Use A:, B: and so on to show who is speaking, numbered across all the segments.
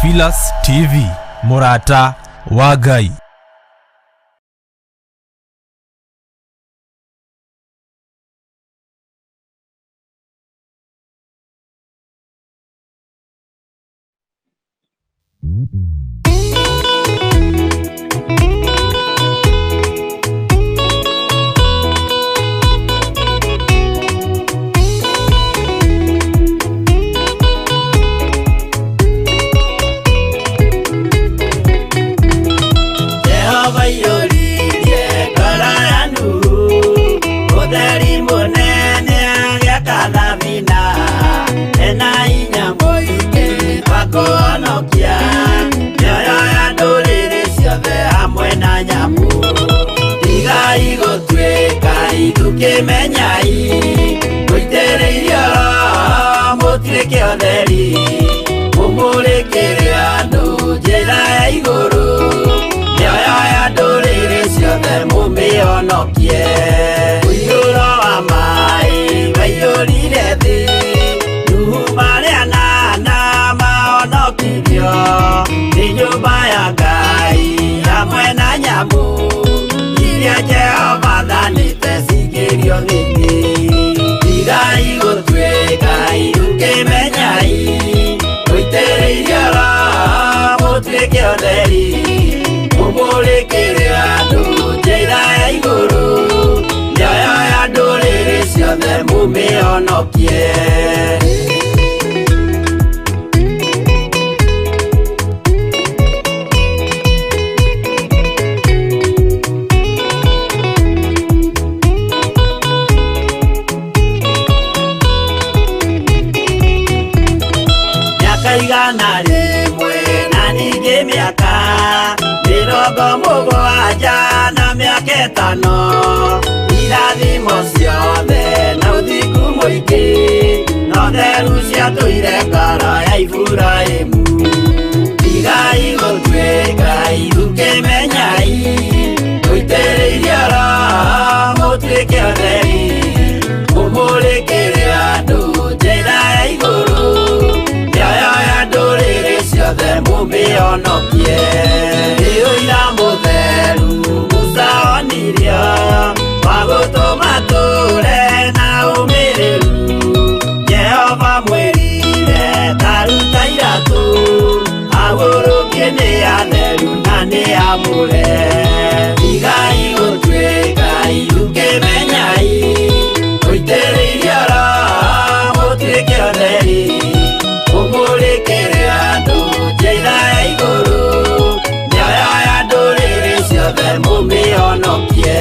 A: Theophilus TV, mũrata wa Ngai.
B: Jehova iyũririe ngoro ya Nuhu, ũtheri mũnene agĩaka thabina, ena hinya mũingĩ wa kũhonokia mĩoyo ya ndũrĩrĩ ciothe hamwe na nyamũ. Tigai gũtuĩka ithukĩmenyai, mũitĩrĩirio Roho mũtuĩke ũtheri, mũmũrĩkĩre andũ njĩra ya igũrũ, mĩoyo ya ndũrĩrĩ ciothe mũmĩhonokie. Ũiyũro wa maĩ waiyũrire thĩ, Nuhu marĩ anana mahonokirio nĩ nyũmba ya Ngai hamwe na nyamũ iria Jehova athanĩte cingĩrio thĩinĩ. Tigai gũtuĩka ithukĩmenyai, mũitĩrĩirio Roho mũtuĩke ũtheri, mũmũrĩkĩre andũ njĩra ya igũrũ, mĩoyo ya ndũrĩrĩ ciothe mũmĩhonokie. Mĩaka 100 na ningĩ mĩaka 70 na mĩaka 5, irathimo ciothe na ũthingu mũingĩ, na ũtheru ciatũire ngoro ya Iburahĩmu. Tigai gũtuĩka ithukĩmenyai, mũitĩrĩirio Roho mũtuĩke ũtheri, mũmũrĩkĩre andũ njĩra ya igũrũ, mĩoyo ya ndũrĩrĩ ciothe mũmĩhonokie. Nĩ ũira mũtheru Musa onirio, wa gũtũma tũre na ũmĩrĩru. Jehova mwĩrire ta ruta iratũ, ahurũkie nĩ atheru na nĩ amũre. Tigai gũtuĩka ithukĩmenyai, mũitĩrĩirio Roho mũtuĩke ũtheri, mũmũrĩkĩre andũ njĩra ya igũrũ, mĩoyo ya ndũrĩrĩ ciothe mũmĩhonokie.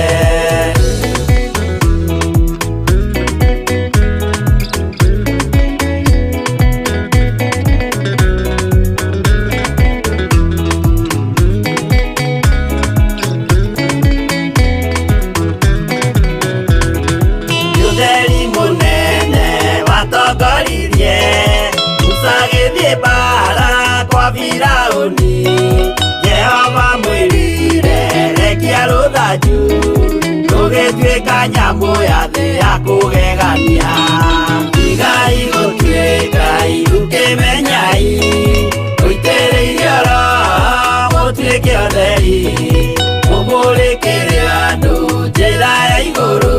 B: Ũtheri mũnene watongoririe Musa agĩthiĩ mbaara kwa Firaũni. Jehova mwĩrire rekia rũthanju, rũgĩtuĩka nyamũ ya thĩ ya kũgegania. Tigai gũtuĩka ithukĩmenyai, mũitĩrĩirio Roho mũtuĩke ũtheri, mũmũrĩkĩre andũ njĩra ya igũrũ,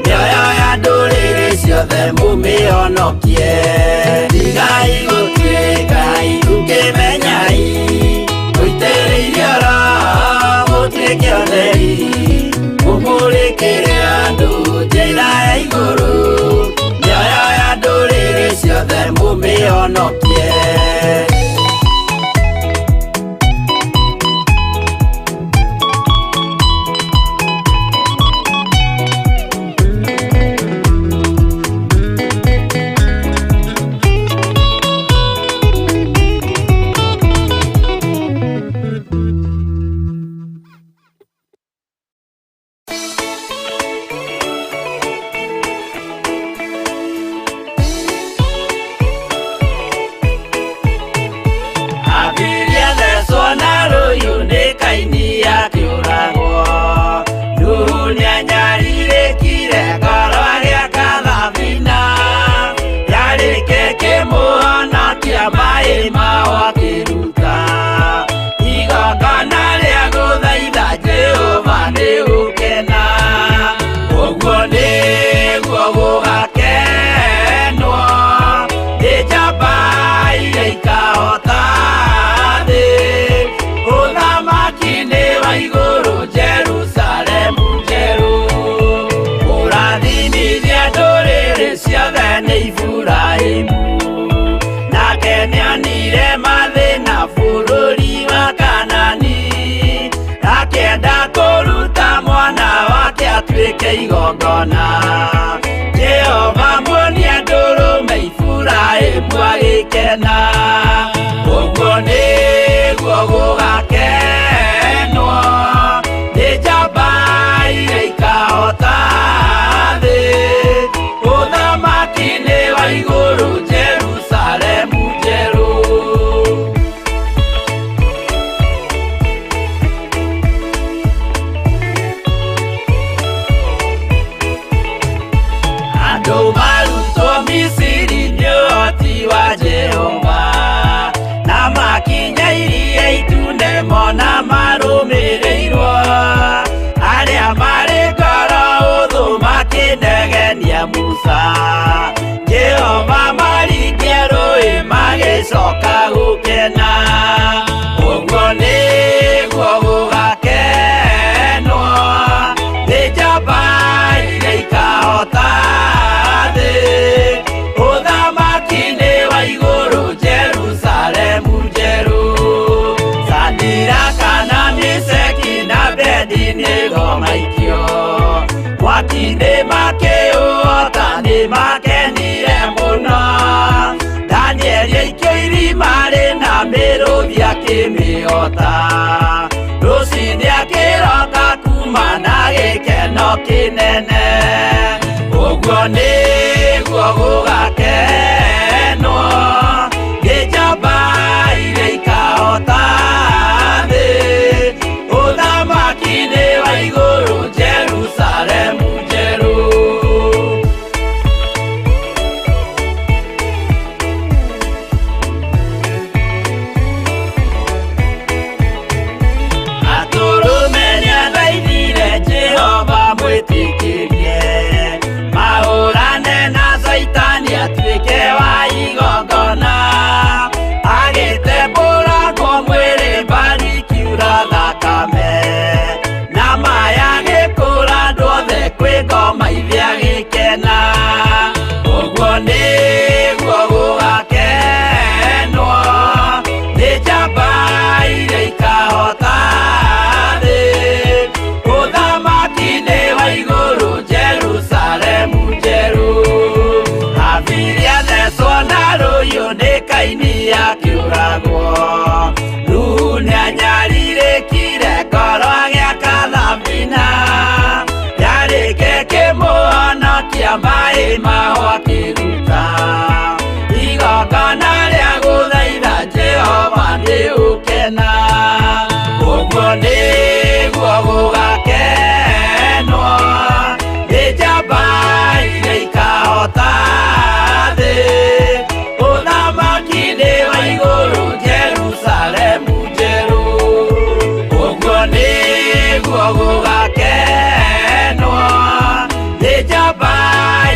B: mĩoyo ya ndũrĩrĩ ciothe mũmĩhonokie. Tigai gũtuĩka ithukĩmenyai, mũitĩrĩirio Roho mũtuĩke ũtheri, mũmũrĩkĩre andũ njĩra ya igũrũ, mĩoyo ya ndũrĩrĩ ciothe mũmĩhonokie. Abiria thecwo na rũhiũ nĩ Kaini akĩũragwo. Nuhu nĩanyarirĩkire ngoro agĩaka thabina, yarĩkĩkĩmũhonokia maĩ mao akĩrua. nĩ Iburahĩmu. Nake nĩonire mathĩna bũrũri wa Kanani, akĩenda kũruta mwana wake atuĩke igongona. Jehova muonia ndũrũme Iburahĩmu agĩkena. Ũguo nĩguo gũgakenwo nĩ njamba iria ikahota thĩ. Ũthamaki-inĩ wa igũrũ Jerusalemu njerũ. Andũ marutwo Misiri nĩ ũhoti wa Jehova, na makinya iria itune mona marũmĩrĩirwo. Arĩa marĩ ngoro ũthũ makĩnegenia Musa, Jehova maringia rũĩ magĩcoka gũkena. Ũguo nĩguo gũgakenwo nĩ njamba iria ikahota thĩ. Ũthamaki-inĩ wa igũrũ Jerusalemu njerũ. Sadiraka na Meshaki na Abedinego maikio mwaki-inĩ makĩũhota nĩ makenire mũno. Danieli aikio irima rĩna mĩrũthi akĩmĩhota. Rũcinĩ akĩroka kuma na gĩkeno kĩnene. Ũguo nĩguo gũgakenwo nĩ njamba iria ikahota thĩ. Ũthamaki-inĩ wa igũrũ Jerusalemu njerũ. Atũrũme nĩathaithire Jehova mwĩtĩkĩrie, mahũrane na Caitani atuĩke wa igongona. Agĩtembũrangwo mwĩrĩ mbari ikiura thakame, na maya agĩkũra andũ othe kwĩ ngoma ithe agĩkena. Ũguo nĩguo gũgakenwo nĩ njamba iria ikahota thĩ. Ũthamaki-inĩ wa igũrũ Jerusalemu njerũ. Habili athecwo na rũhiũ nĩ Kaini akĩũragwo. Nuhu nĩanyarirĩkire ngoro agĩaka thabina, yarĩke kĩmũhonokia maĩ maho akĩruta. Igongona rĩa gũthaitha Jehova nĩ ũkena. Ũguo nĩguo gũgakenwo nĩ njamba iria ikahota thĩ. Ũthamaki-inĩ wa igũrũ Jerusalemu njerũ. Ũguo nĩguo gũgakenwo nĩ njamba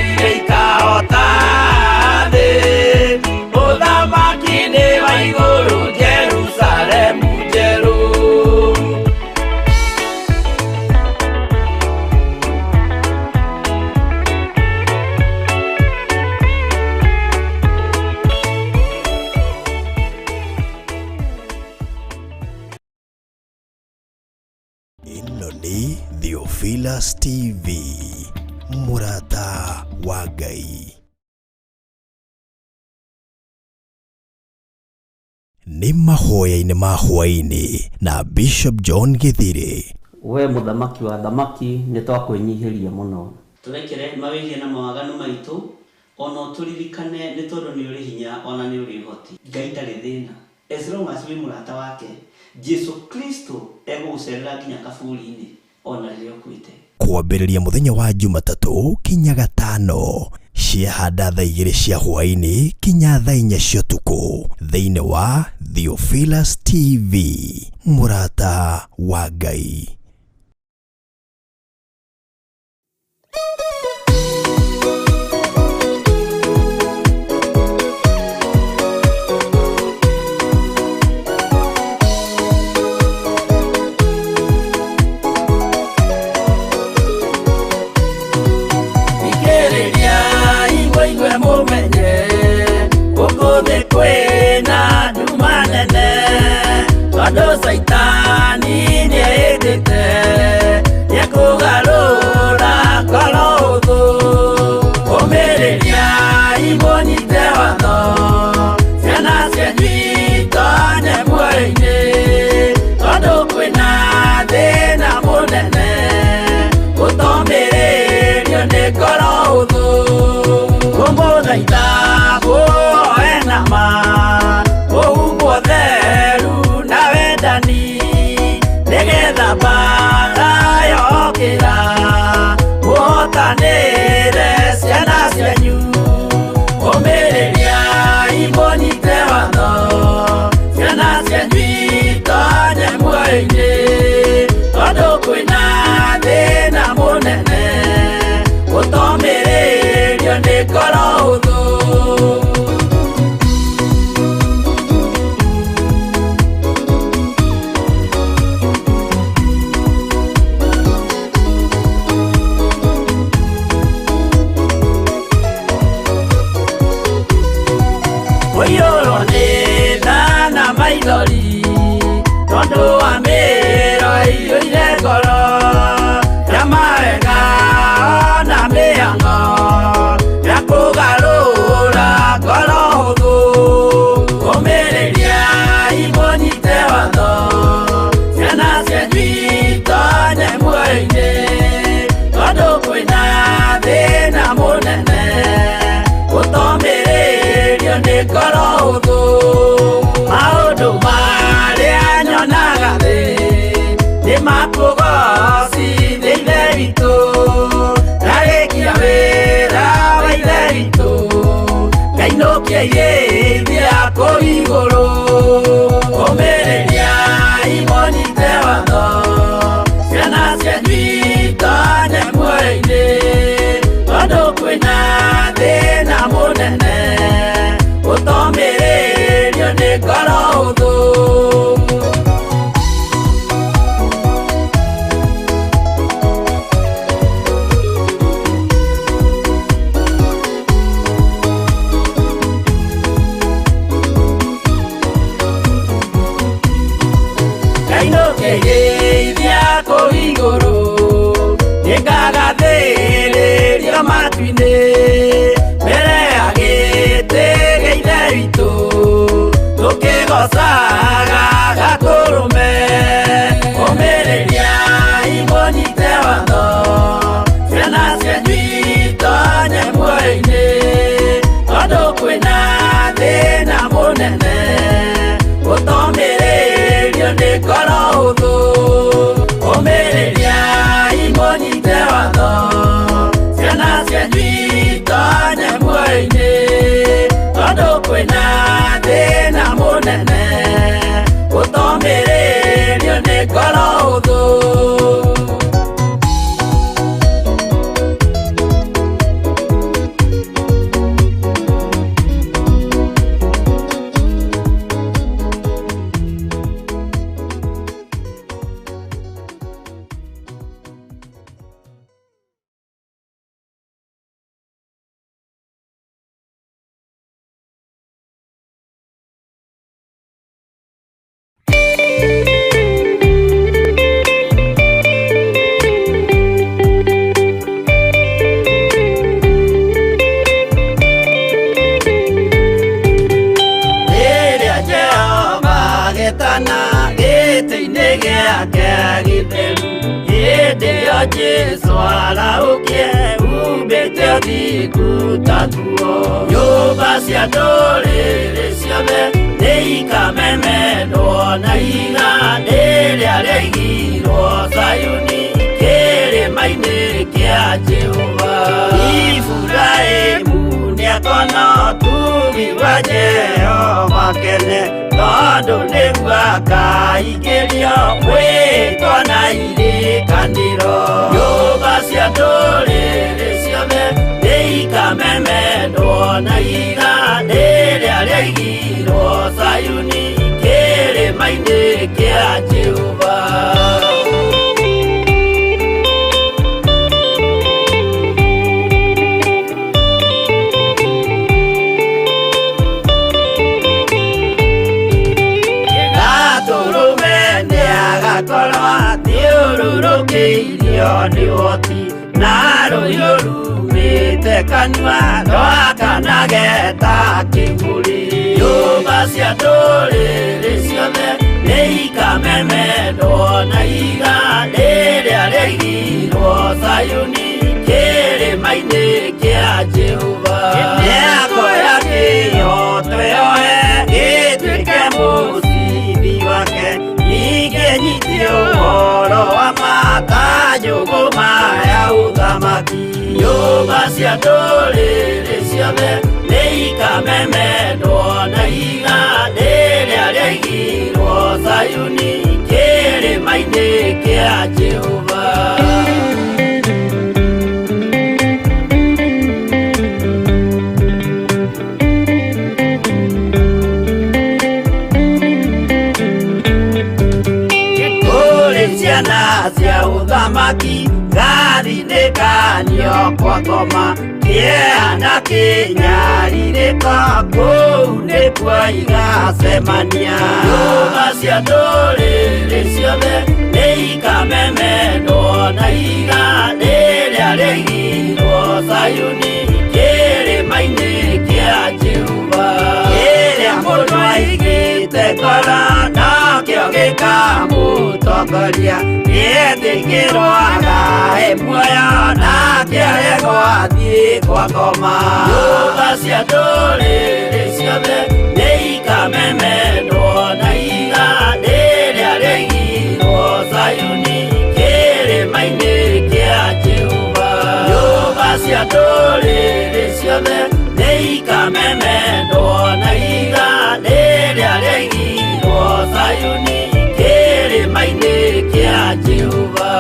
B: iria ikahota thĩ. Ũthamaki-inĩ wa igũrũ Jerusalemu njerũ.
C: Ĩno nĩ Theophilus TV, mũrata wa Ngai. Nĩ mahoya-inĩ ma hwaĩ-inĩ na Bishop John Gĩthirĩ.
D: We mũthamaki wa thamaki nĩ twakwĩnyihĩria mũno.
E: Tũrekere mawĩhia na mawaganu maitũ, ona ũtũririkane nĩ tondũ nĩ ũrĩ hinya ona nĩ ũrĩ ũhoti. Ngai ndarĩ thĩna. As long as wĩ mũrata wake, Jesu Kristo egũgũcerera nginya kaburi-inĩ ona rĩrĩa ũkuĩte.
C: Kwambĩrĩria mũthenya wa Jumatatũ kinya gatano ciahanda thaa 2 cia hwaĩ-inĩ kinya thaa 4 cia ũtukũ thĩinĩ wa Theophilus TV, mũrata wa Ngai.
B: Thikĩrĩria igwe igwe mũmena. Ndamũthaitha muoe na ma ũguo theru na wendani nĩgetha mbara yokĩra mũhotanĩre ciana cianyu. Ũmĩrĩriai mũnyite watho ciana cianyu itonye muoyo-inĩ tondũ kwĩna thĩna mũnene ũtomĩrĩrio nĩ ngoro hũthũ. Ũiyũrwo nĩ tha na maithori tondũ wa mĩĩro ĩiyũire ngoro ya mawega na mĩhang'o ya kũgarũra ngoro hũthũ. Ũmĩrĩriai mũnyite watho ciana cianyu itonye muoyo-inĩ tondũ kwĩna thĩna mũnene ũtomĩrĩrio nĩ ngoro hũthũ. Maũndũ marĩa nyonaga thĩ nĩ makũgocithia Ithe witũ, ndarĩkia wĩra wa Ithe witũ ngainũkia irĩithia kũu igũrũ. Ũmĩrĩriai mũnyite watho ciana cianyu itonye muoyo-inĩ tondũ kwĩna thĩna mũnene ũtomĩrĩrio nĩ ngoro hũthũ. Ngainũkĩrĩithia kũu igũrũ nĩngagathĩrĩrio matu-inĩ mbere ya gĩtĩ gĩa Ithe witũ tũkĩgocaga Gatũrũme. Ũmĩrĩriai mũnyite watho ciana cianyu itonye muoyo-inĩ tondũ kwĩna thĩna mũnene ũtomĩrĩrio nĩ ngoro hũthũ. Ũmĩrĩriai mũnyite watho ciana cianyu itonye muoyo-inĩ tondũ kwĩna thĩna mũnene ũtomĩrĩrio nĩ ngoro hũthũ. Rĩrĩa Jehova agetana gĩtĩ-inĩ gĩake gĩtheru hĩndĩ ĩyo Jesũ arahũkie umbĩte ũthingu ta nguo. Nyũmba cia ndũrĩrĩ ciothe nĩikamemendwo na ihiga rĩrĩa rĩaigirwo Zayuni kĩrĩma-inĩ kĩa Jehova. Iburahĩmu nĩakona ũtugi wa Jehova kene tondũ nĩguo akaingĩrio mwĩtwa na irĩkanĩro. Nyũmba cia ndũrĩrĩ ciothe nĩikamemendwo na ihiga rĩrĩa rĩaigirwo Zayuni kĩrĩma-inĩ kĩa Jehova. Gatũrũme nĩagakorwo athiũrũrũkĩirio nĩ ũhoti na rũhiũ rumĩte kanua rwakanage ta kĩmũrĩ. Nyũmba cia ndũrĩrĩ ciothe nĩikamemendwo na ihiga rĩrĩa rĩaigirwo Zayuni kĩrĩma-inĩ kĩa Jehova. njũgũma ya ũthamaki. Nyũmba cia ndũrĩrĩ ciothe nĩ ikamemendwo na ihiga rĩrĩa rĩaigirwo Zayuni kĩrĩma-inĩ kĩa Jehova. Kũrĩ ciana cia ũthamaki ngari-inĩ kanio kwa ngoma kĩeha na kĩnyarirĩko kũu nĩkuo igacemania. Nyũmba cia ndũrĩrĩ ciothe nĩ ikamemendwo na ihiga rĩrĩa rĩaigirwo Zayuni kĩrĩma-inĩ kĩa Jehova. Kĩrĩa mũndũ aigĩte ngoro nakĩo gĩkamũtongoria, nĩetĩkĩrwo agae muoyo nake aregwo athiĩ kwa ngoma. Nyũmba cia ndũrĩrĩ ciothe nĩ ikamemendwo na ihiga rĩrĩa rĩaigirwo Zayuni kĩrĩma-inĩ kĩa Jehova. Nyũmba cia ndũrĩrĩ ciothe nĩ ikamemendwo na ihiga rĩrĩa rĩaigirwo Zayuni kĩrĩma-inĩ kĩa Jehova.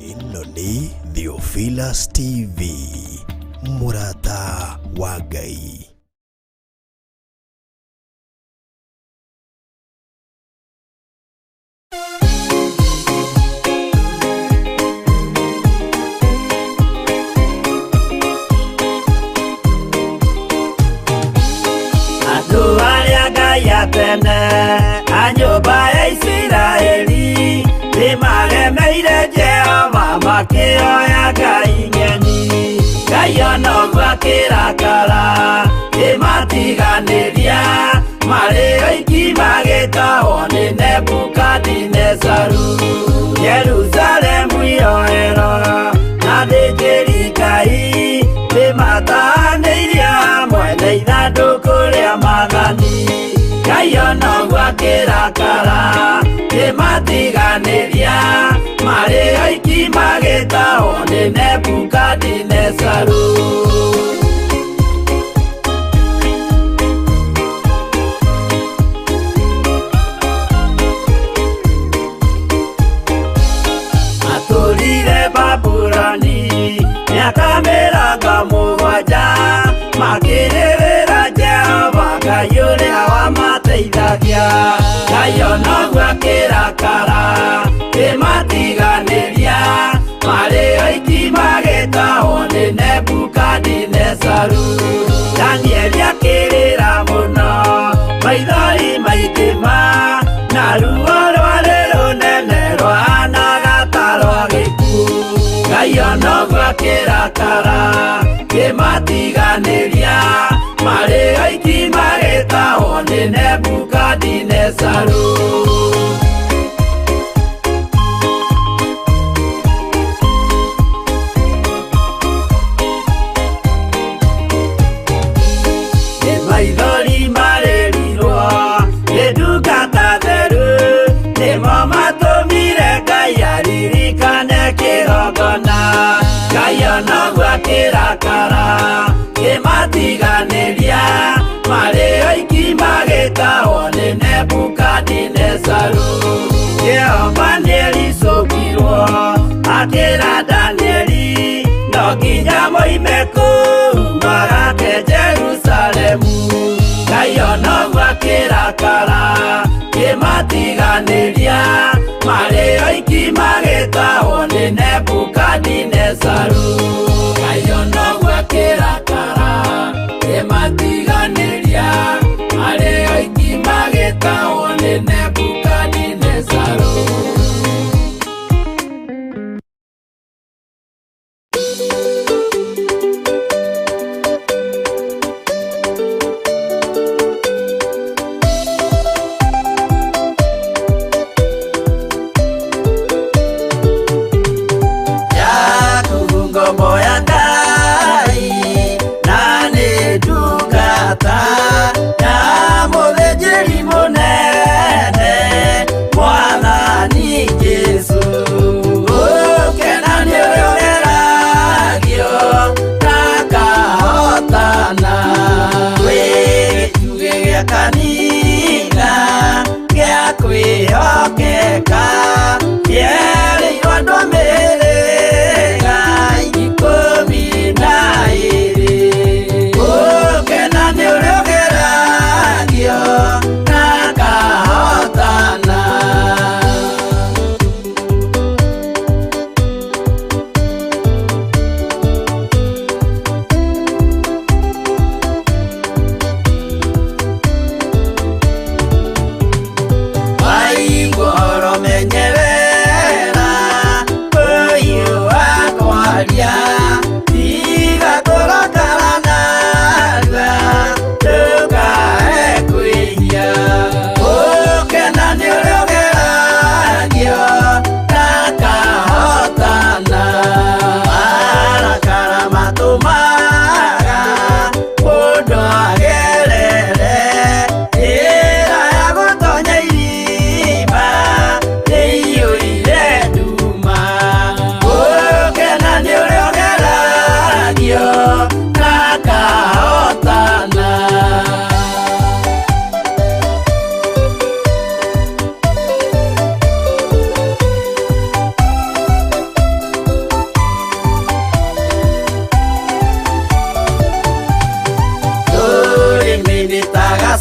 C: Ĩno nĩ Theophilus TV, mũrata wa Ngai.
B: Andũ arĩa Ngai atene a nyũmba ya Isiraeli nĩmaremeire Jehova makĩoya ngai ng'eni. Ngai ona ũguo akĩrakara kĩmatiganĩria marĩ oiki magĩtahwo nĩ Nebukadinezaru. Jerusalemu iroero na athĩnjĩri Ngai nĩmatahanĩirie hamwe na ithandũkũ rĩa maathani. Ngai ona ũguo akĩrakara kĩmatiganĩria marĩ oiki magĩtahwo nĩ Nebukadinezaru. Matũrire Babuloni mĩaka mĩrongo mũgwanja makĩrĩrĩra Jehova Ngai ũrĩa wamateithagia. Ngai ona ũguo akĩrakara kĩmatiganĩria marĩ oiki magĩtahwo nĩ Nebukadinezaru. Danieli akĩrĩra mũno maithori maingĩ ma na ruo rwarĩ rũnene rwahanaga ta rwa gĩkuũ. Ngai ona ũguo akĩrakara kĩmatiganĩria marĩ oiki magĩtahwo nĩ Nebukadinezaru. Nĩ maithori marĩrirwo nĩ ndungata theru nĩmo matũmire Ngai aririkane kĩgongona. Ngai ona ũguo akĩrakara kĩmatiganĩria marĩ oiki magĩtahwo nĩ Nebukadinezaru. Jehova nĩericũkirwo akĩra Danieli no nginya moime kũu magake Jerusalemu. Ngai ona ũguo akĩrakara kĩmatiganĩria marĩ oiki magĩtahwo nĩ Nebukadinezaru. Ngai ona ũguo akĩrakara kĩmatiganĩria marĩ oiki magĩtahwo nĩ Nebukadinezaru. Jakubu ngombo ya Ngai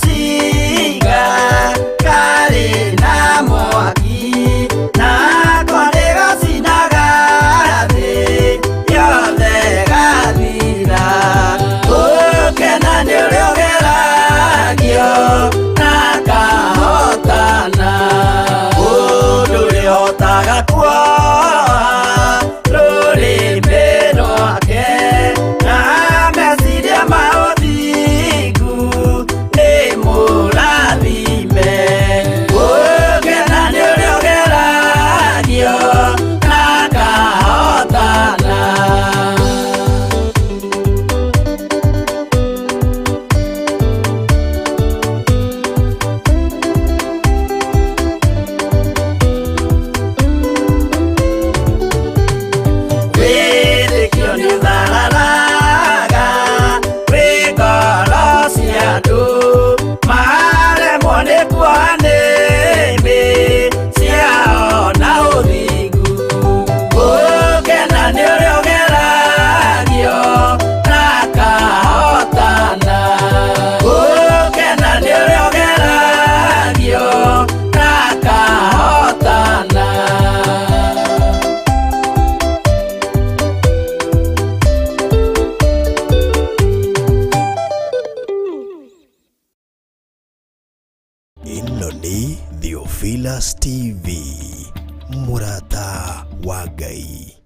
B: Gacinga karĩ na mwaki, nako nĩgacinaga thĩ yothe gathira. Gũkena nĩ ũrĩa ũgeragio na kahotana. Mũndũ ũrĩhotaga kuoha rũrĩmĩ rwake na meciria ma ũthingu nĩ mũrathime. Gũkena nĩ ũrĩa ũgeragio na kahotana. Wĩtĩkio nĩũthararaga wĩ ngoro cia andũ, maremwo nĩ kuoha nĩmĩ ciao na ũthingu. Gũkena nĩ ũrĩa ũgeragio na akahotana. Gũkena nĩ ũrĩa ũgeragio na akahotana.
C: Ĩno nĩ Theophilus TV, mũrata wa Ngai.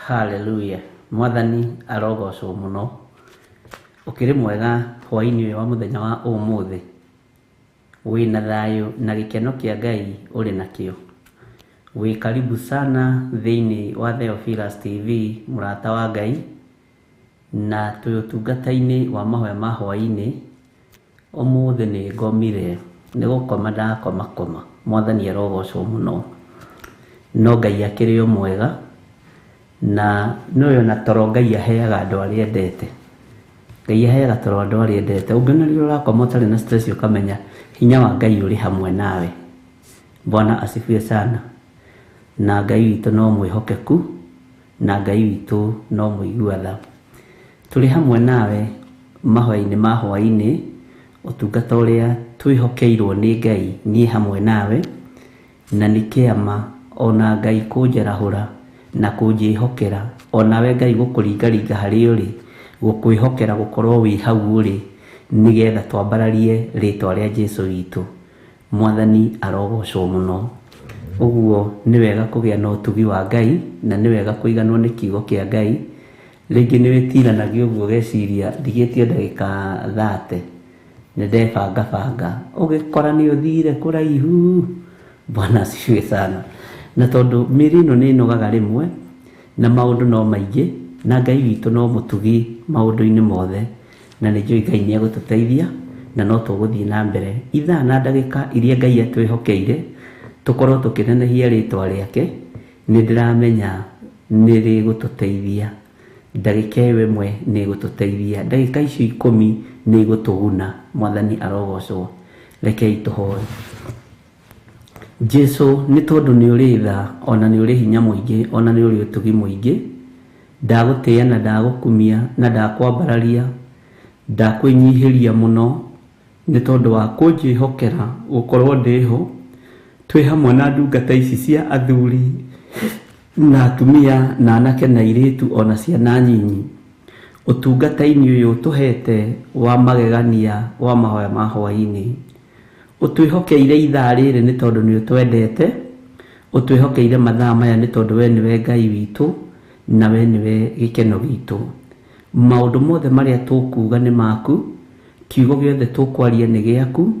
D: Haleluya, mwathani arogocwo mũno. Ũkĩrĩ mwega hwaĩ-inĩ ũyũ wa mũthenya wa ũmũthĩ, wĩna thayũ na gĩkeno kĩa Ngai ũrĩ nakĩo. Wĩ karibu sana thĩinĩ wa Theophilus TV, mũrata wa Ngai, na twĩ ũtungata-inĩ wa mahoya ma hwaĩ-inĩ. Ũmũthĩ nĩ ngomire, nĩ gũkoma ndakomakoma, mwathani arogocwo mũno. No Ngai akĩrĩ o mwega, na nĩũĩ ona toro Ngai aheaga andũ arĩa endete. Ngai aheaga toro andũ arĩa endete. Ũngĩona rĩrĩa ũrakoma ũtarĩ na stress ũkamenya hinya wa Ngai ũrĩ hamwe nawe. Bwana asifiwe sana. Na Ngai witũ no mwĩhokeku, na Ngai witũ no mũigua tha. Tũrĩ hamwe nawe mahoya-inĩ ma hwaĩ-inĩ, ũtungata ũrĩa twĩhokeirwo nĩ Ngai niĩ hamwe nawe, na nĩ kĩama ona Ngai kũnjarahũra na kũnjĩhokera, onawe Ngai gũkũringaringa harĩa ũrĩ, gũkwĩhokera gũkorwo wĩ hau ũrĩ, nĩgetha twambararie rĩtwa rĩa Jesũ witũ. Mwathani arogocwo mũno. Ũguo nĩ wega kũgĩa na ũtugi wa Ngai, na nĩ wega kũiganwo nĩ kiugo kĩa Ngai. Rĩngĩ nĩ wĩtiranagia ũguo ũgeciria ndigĩtie ndagĩka 30, nĩ ndebangabanga, ũgĩkora nĩ ũthire kũraihu. Bwana asifiwe sana. Na tondũ mĩĩrĩ ĩno nĩ ĩnogaga rĩmwe, na maũndũ no maingĩ, na Ngai witũ no mũtugi maũndũ-inĩ mothe, na nĩ njũĩ Ngai nĩ egũtũteithia, na no tũgũthiĩ na mbere. Ithaa na ndagĩka iria Ngai atwĩhokeire, tũkorwo tũkĩnenehia rĩtwa rĩake, nĩ ndĩramenya nĩ rĩgũtũteithia. Ndagĩka ĩyo ĩmwe nĩ ĩgũtũteithia, ndagĩka icio 10 nĩ igũtũguna. Mwathani arogocwo. Rekei tũhoe. Jesu, nĩ tondũ nĩ ũrĩ tha, ona nĩ ũrĩ hinya mũingĩ, ona nĩ ũrĩ ũtugi mũingĩ, ndagũtĩĩa na ndagũkumia na ndakwambararia, ndakwĩnyihĩria mũno nĩ tondũ wa kũnjĩhokera gũkorwo ndĩho, twĩ hamwe na ndungata ici cia athuri na atumia na anake na airĩtu ona ciana nyinyi. Ũtungata-inĩ ũyũ ũtũhete wa magegania wa mahoya ma hwaĩ-inĩ. Ũtwĩhokeire ithaa rĩrĩ nĩ tondũ nĩ ũtwendete, ũtwĩhokeire mathaa maya nĩ tondũ we nĩwe Ngai witũ na we nĩwe gĩkeno gitũ. Maũndũ mothe marĩa tũkuga nĩ maku, kiugo gĩothe tũkwaria nĩ gĩaku,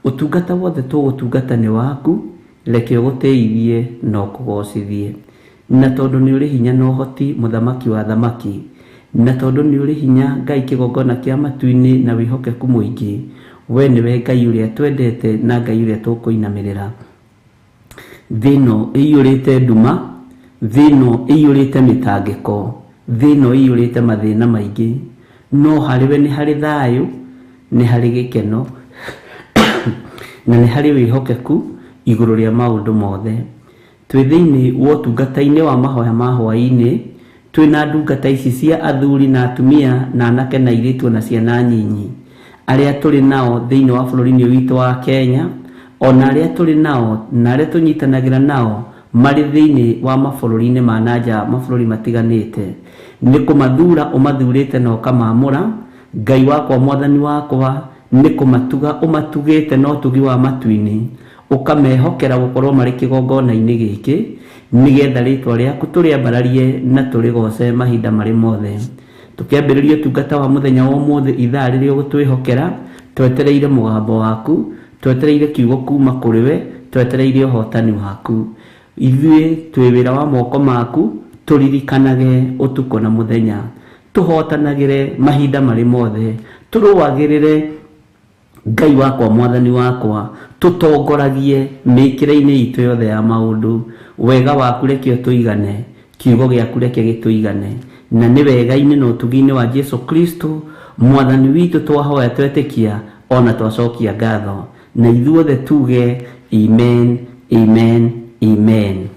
D: ũtungata wothe tũgũtungata nĩ waku, reke ũgũtĩithie na ũkũgocithie. Na tondũ nĩ ũrĩ hinya na ũhoti, mũthamaki wa thamaki, na tondũ nĩ ũrĩ hinya Ngai kĩgongona kĩa matu-inĩ na wĩhokeku mũingĩ, we nĩwe Ngai ũrĩa twendete na Ngai ũrĩa tũkũinamĩrĩra. Thĩ ĩno ĩiyũrĩte nduma, thĩ ĩno ĩiyũrĩte mĩtangĩko, thĩ ĩno ĩiyũrĩte mathĩna maingĩ, no harĩ we nĩ harĩ thayũ, nĩ harĩ gĩkeno, na nĩ harĩ wĩhokeku igũrũ rĩa maũndũ mothe. Twĩ thĩinĩ wa ũtungata-inĩ wa mahoya ma hwaĩ-inĩ, Twĩna ndungata ici cia athuri na atumia na anake na airĩtu na ciana nyinyi, arĩa tũrĩ nao thĩinĩ wa bũrũri-inĩ witũ wa Kenya, ona arĩa tũrĩ nao na arĩa tũnyitanagĩra nao marĩ thĩinĩ wa mabũrũri-inĩ ma nanja, mabũrũri matiganĩte. Nĩ kũmathura ũmathurĩte na ũkamaamũra. Ngai wakwa, mwathani wakwa, nĩ kũmatuga ũmatugĩte na ũtugi wa matu-inĩ, ũkamehokera gũkorwo marĩ kĩgongona-inĩ gĩkĩ, nĩgetha rĩtwa rĩaku tũrĩambararie na tũrĩgoce mahinda marĩ mothe. Tũkĩambĩrĩria ũtungata wa mũthenya wa ũmũthĩ, ithaa rĩrĩa ũgũtwĩhokera, twetereire mũgambo waku, twetereire kiugo kuma kũrĩ we, twetereire ũhotani waku. Ithuĩ twĩ wĩra wa moko maku, tũririkanage ũtukũ na mũthenya, tũhotanagĩre mahinda marĩ mothe, tũrũagĩrĩre Ngai wakwa, mwathani wakwa, tũtongoragie mĩkĩre-inĩ itũ yothe ya maũndũ. Wega waku reke ũtũigane, kiugo gĩaku reke gĩtũigane, na nĩ wega-inĩ na ũtugi-inĩ wa Jesu Kristo mwathani witũ twahoya, twetĩkia ona twacokia ngatho, na ithuothe tuge amen, amen, amen.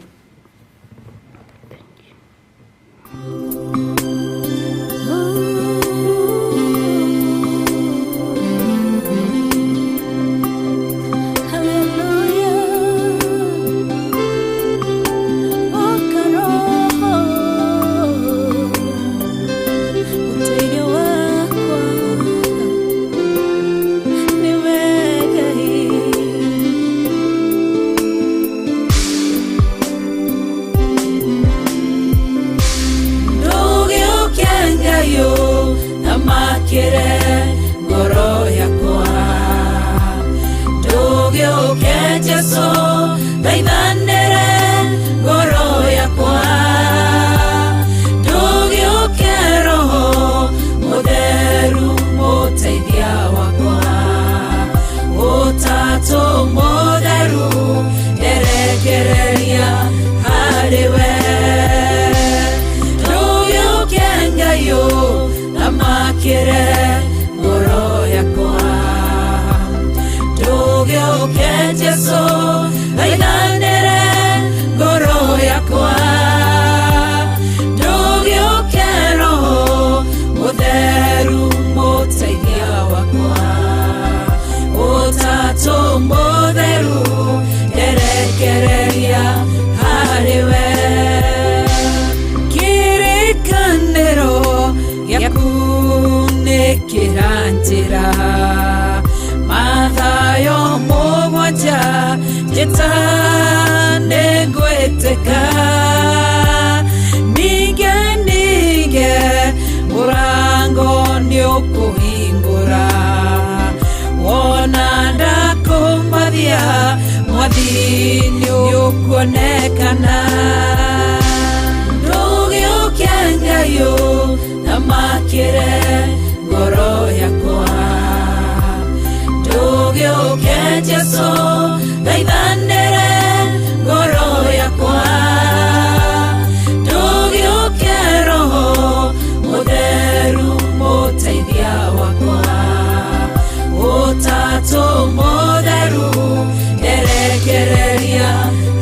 B: Mũtheru, nderekereria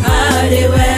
B: harĩ we.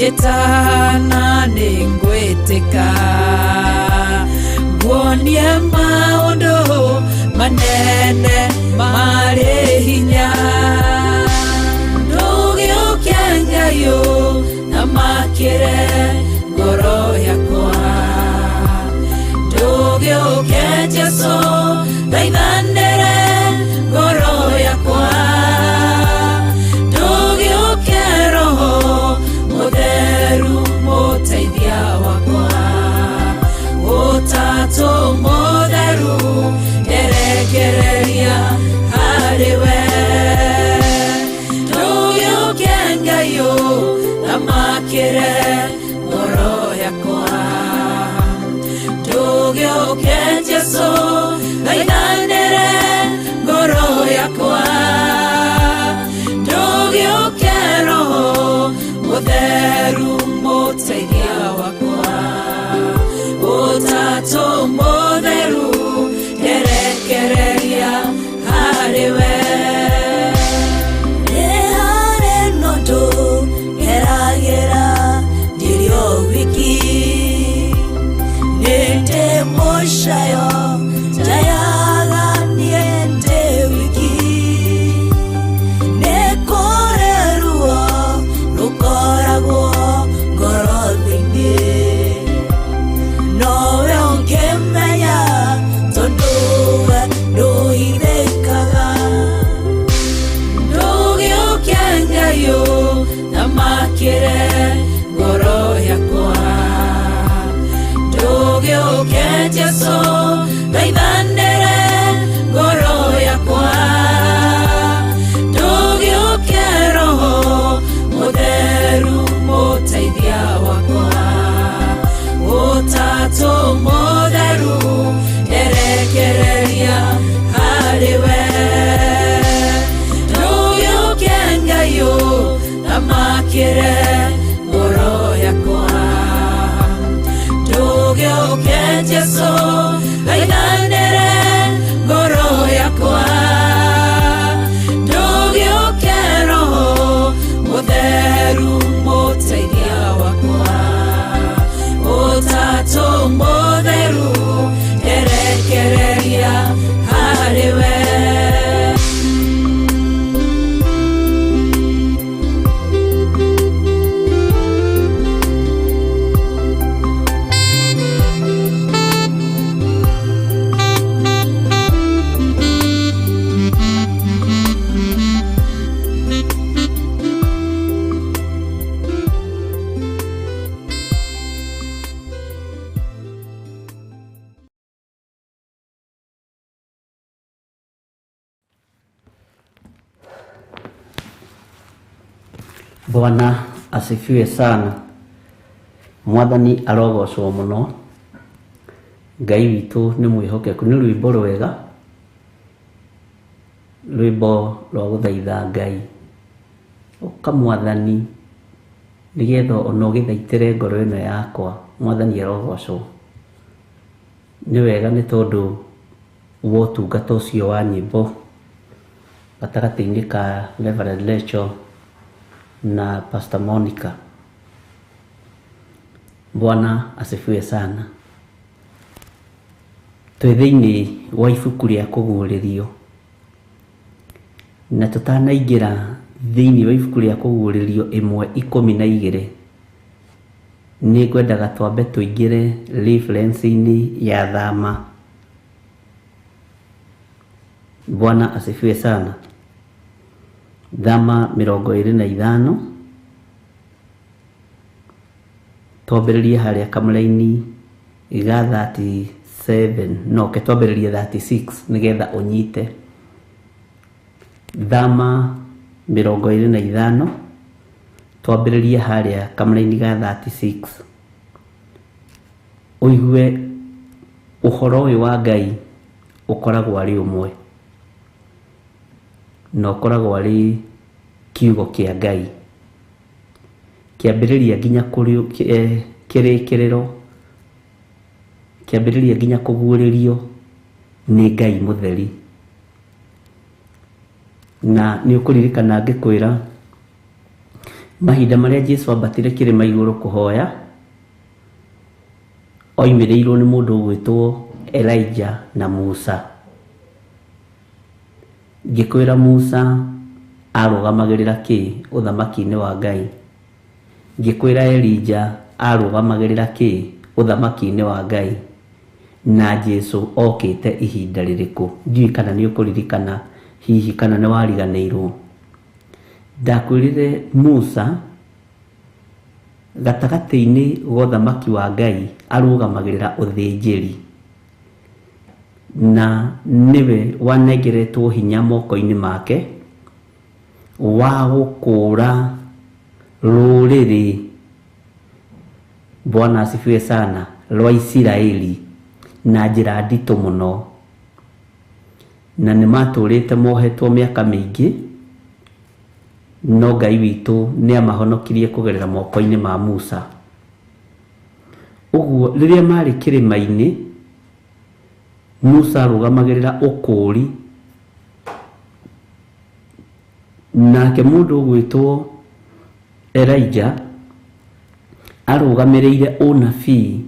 F: Njĩtana nĩngwĩtĩka nguonie maũndũ manene marĩ hinya ndũgĩũke Ngai ũthamakĩre ngoro yakwa ndũgĩũke Jesũ thaithanĩre ngoro yakwa ndũgĩũke Roho Mũtheru mũteithia wakwa Ũtatũ Mũtheru nderekereria harĩ we ndũgĩũke Ngai ũthamakĩre ngoro yakwa ndũgĩũke Jesũ thaithanĩre ngoro yakwa ndũgĩũke Roho Mũtheru mũteithia wakwa Ũtatũ Mũtheru nderekereria harĩ we
G: Nĩ harĩ na ũndũ ngeragĩra ndĩrĩ o wiki nĩ ndĩ mũcayo njayaga niĩ ndĩ wiki nĩ kũrĩ ruo rũkoragwo ngoro thĩinĩ nowe ũngĩmenya tondũ we ndũhithĩkaga
F: ndũgĩũke Ngai ũthamakĩre ngoro yakwa ndũgĩũke Jesũ thaithanĩre ngoro yakwa ndũgĩũke Roho Mũtheru mũteithia wakwa Ũtatũ Mũtheru nderekereria harĩ we ndũgĩũke Ngai ũthamakĩre ngoro yakwa ndũgĩũke Jesũ thaithanĩre ngoro yakwa ndũgĩũke Roho Mũtheru mũteithia wakwa Ũtatũ Mũtheru nderekereria harĩ we.
D: Bwana asifiwe sana. Mwathani arogocwo mũno. Ngai witũ nĩ mwĩhokeku. Nĩ rwĩmbo rwega, rwĩmbo rwa gũthaitha Ngai. Ũka Mwathani nĩgetha ona ũgĩthaitĩre ngoro ĩno yakwa. Mwathani arogocwo. Nĩ wega nĩ tondũ wa ũtungata ũcio wa nyĩmbo gatagatĩ-inĩ ka Reverend Rachel na Pastor Monica. Bwana asifiwe sana. Twĩ thĩinĩ wa ibuku rĩa kũguũrĩrio na tũtanaingĩra thĩinĩ wa ibuku rĩa kũguũrĩrio 1:12 nĩ ngwendaga twambe tũingĩre reference-inĩ ya Thama. Bwana asifiwe sana. Thama 25 twambĩrĩrie harĩa kamũraini ga 37 no ke twambĩrĩrie 36 nĩgetha ũnyite. Thama 25 twambĩrĩrie harĩa kamũraini ga 36 ũigue ũhoro ũyũ wa Ngai ũkoragwo arĩ ũmwe na ũkoragwo arĩ kiugo kĩa Ngai kĩambĩrĩria nginya kĩrĩkĩrĩro, kĩambĩrĩria nginya kũguũrĩrio nĩ Ngai mũtheri. Na nĩ ũkũririkana ngĩkwĩra Mahinda marĩa Jesu ambatire kĩrĩma igũrũ kũhoya, oimĩrĩirwo nĩ mũndũ ũgwĩtwo Elijah na Musa. Ngĩkwĩra Musa arũgamagĩrĩra kĩ ũthamaki-inĩ wa Ngai. Ngĩkwĩra Elijah arũgamagĩrĩra kĩ ũthamaki-inĩ wa Ngai. Na Jesu okĩte ihinda rĩrĩkũ. Ndiũĩ kana nĩ ũkũririkana hihi kana nĩ wariganĩirwo. Ndakwĩrire Musa gatagatĩ-inĩ ga ũthamaki wa Ngai arũgamagĩrĩra ũthĩnjĩri, na nĩwe wanengeretwo hinya moko-inĩ make wa gũkũũra rũrĩrĩ, Bwana asifiwe sana, rwa Isiraeli na njĩra nditũ mũno. Na nĩ matũrĩte mohetwo mĩaka mĩingĩ, no Ngai witũ nĩ amahonokirie kũgerera moko-inĩ ma Musa. Ũguo rĩrĩa marĩ kĩrĩma-inĩ, Musa arũgamagĩrĩra ũkũũri, nake mũndũ ũgwĩtwo Elijah arũgamĩrĩire ũnabii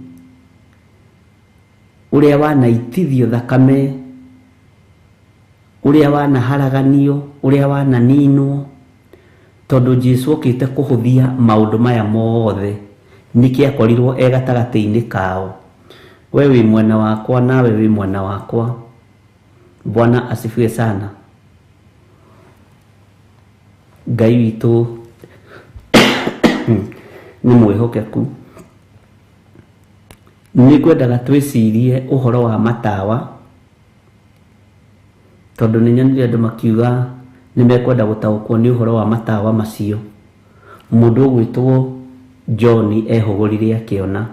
D: ũrĩa wanaitithio thakame, ũrĩa wanaharaganio, ũrĩa wananinwo, tondũ Jesu okĩte kũhũthia maũndũ maya mothe nĩkĩ akorirwo e gatagatĩ-inĩ kao. We wĩ mwena wakwa nawe wĩ mwena wakwa. Bwana asifiwe sana. Ngai witũ nĩ mwĩhokeku. Nĩ ngwendaga twĩcirie ũhoro wa matawa, tondũ nĩ nyonire andũ makiuga nĩ mekwenda gũtaũkwo nĩ ũhoro wa matawa macio. Mũndũ ũgwĩtwo John ehũgũrire akĩona.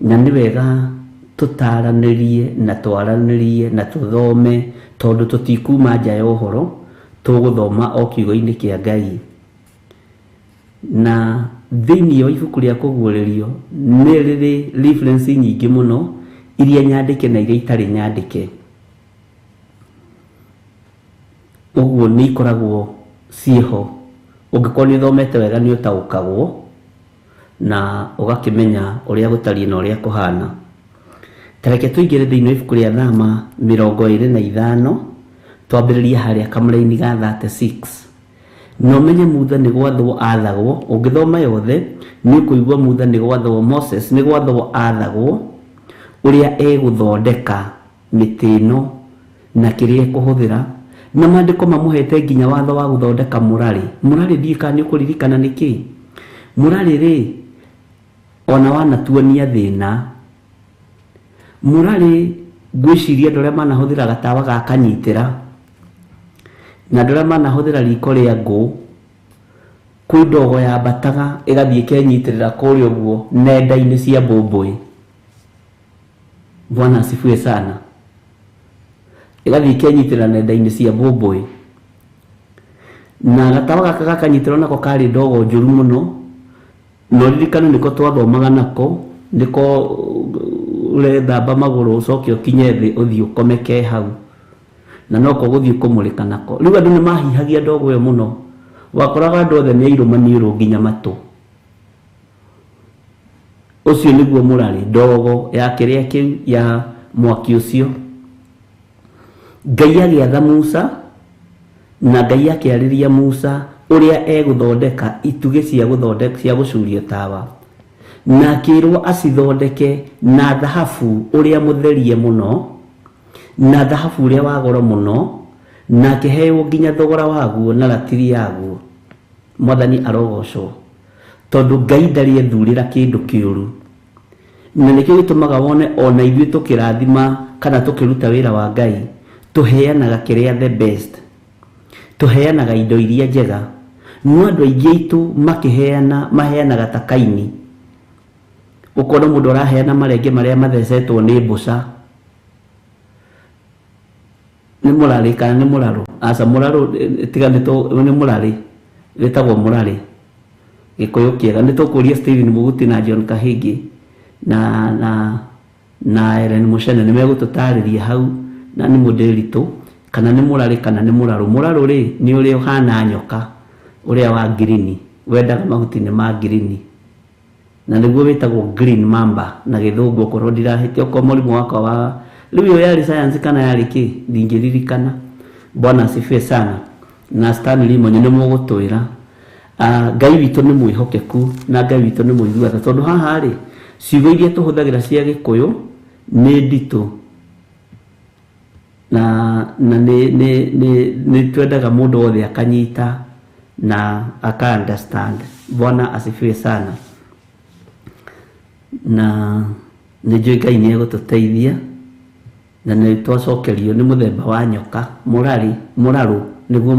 D: Na nĩ wega tũtaranĩrie na twaranĩrie na tũthome, tondũ tũtikuma nja ya ũhoro, tũgũthoma o kiugo-inĩ kĩa Ngai. Na thĩinĩ wa ibuku rĩa kũguũrĩrio nĩ rĩrĩ reference nyingĩ mũno iria nyandĩke na iria itarĩ nyandĩke. Ũguo nĩ ikoragwo ciĩho. Ũngĩkorwo nĩ ũthomete wega nĩ ũtaũkagwo na ũgakĩmenya ũrĩa gũtariĩ na ũrĩa kũhana. Ta reke tũingĩre thĩinĩ wa ibuku rĩa Thama 25, twambĩrĩrie harĩa kamũraini ga 36. Na ũmenye Mutha nĩ gwathwo athagwo. Ũngĩthoma yothe nĩ ũkũigua Mutha nĩ gwathwo, Moses nĩ gwathwo athagwo ũrĩa egũthondeka mĩtĩ ĩno na kĩrĩa ekũhũthĩra. Na maandĩko mamũhete nginya watho wa gũthondeka mũrarĩ. Mũrarĩ ndiũĩ kana nĩ ũkũririkana nĩkĩ. Mũrarĩ rĩ, ona wanatuonia thĩna. Mũrarĩ ngwĩciria andũ arĩa manahũthĩra gatawa ga kanyitĩra, na andũ arĩa manahũthĩra riko rĩa ngũ, kwĩ ndogo yambataga ĩgathiĩ ĩkenyitĩrĩra kũrĩa ũguo nenda-inĩ cia mbũmbũĩ. Bwana asifiwe sana. Ĩgathiĩ ĩkenyitĩrĩra nenda-inĩ cia mbũmbũĩ. Na gatawa gaka gakanyitĩrwo nako karĩ ndogo njũru mũno. Na ũririkane nĩko twathomaga nako, nĩko ũrethamba magũrũ ũcoke ũkinye thĩ ũthiĩ ũkome ke hau. Na noko gũthiĩ kũmũrĩka nako. Rĩu andũ nĩ mahihagia ndogo ĩyo mũno. Wakoraga andũ othe nĩ airũ maniũrũ nginya matũ. Ũcio nĩguo mũrarĩ, ndogo ya kĩrĩa kĩu ya mwaki ũcio. Ngai agĩatha Musa, na Ngai akĩarĩria Musa ũrĩa egũthondeka itugĩ cia gũthondeka cia gũcuria tawa. Na akĩrwo acithondeke na thahabu ũrĩa mũtherie mũno, na thahabu ũrĩa wa goro mũno, na akĩheo nginya thogora waguo na ratiri yaguo. Mwathani arogocwo, tondũ Ngai ndarĩ ethurĩra kĩndũ kĩũru. Na nĩkĩo gĩtũmaga wone ona ithuĩ tũkĩrathima kana tũkĩruta wĩra wa Ngai, tũheanaga kĩrĩa the best, tũheanaga indo iria njega. No andũ aingĩ aitũ makĩheana maheanaga ta Kaini. Ũkona mũndũ araheana marenge marĩa mathecetwo nĩ mbũca. Nĩ mũrarĩ kana nĩ mũrarũ? Aca, mũrarũ tiga nĩ mũrarĩ, wĩtagwo mũrarĩ. Gĩkũyũ kĩega. Nĩ tũkũria Stephen Mũguti na John Kahĩngĩ na Ellen Mũcene nĩ megũtũtarĩria hau, na nĩ mũndĩritũ Kana nĩ mũrarĩ kana nĩ mũrarũ. Mũrarũ rĩ nĩ ũrĩa ũhana nyoka, ũrĩa wa ngirini, wendaga mahuti-inĩ ma ngirini, na nĩguo wĩtagwo green mamba na gĩthũngũ, okorwo ndirahĩtia, okorwo mũrimũ wakwa wa rĩu ĩyo yarĩ science kana yarĩ kĩ ndingĩririkana. Bwana asifiwe sana. Na Stanley Monyo nĩ mũgũtwĩra. Ngai witũ nĩ mwĩhokeku na Ngai witũ nĩ mũigua tha, tondũ haha rĩ ciugo iria tũhũthagĩra cia Gĩkũyũ nĩ nditũ na nĩ twendaga mũndũ wothe akanyita na aka understand. Bwana asifiwe sana. Na nĩ njũĩ Ngai nĩ egũtũteithia, na nĩ twacokerio nĩ mũthemba wa nyoka mũrarĩ, mũrarũ nĩguo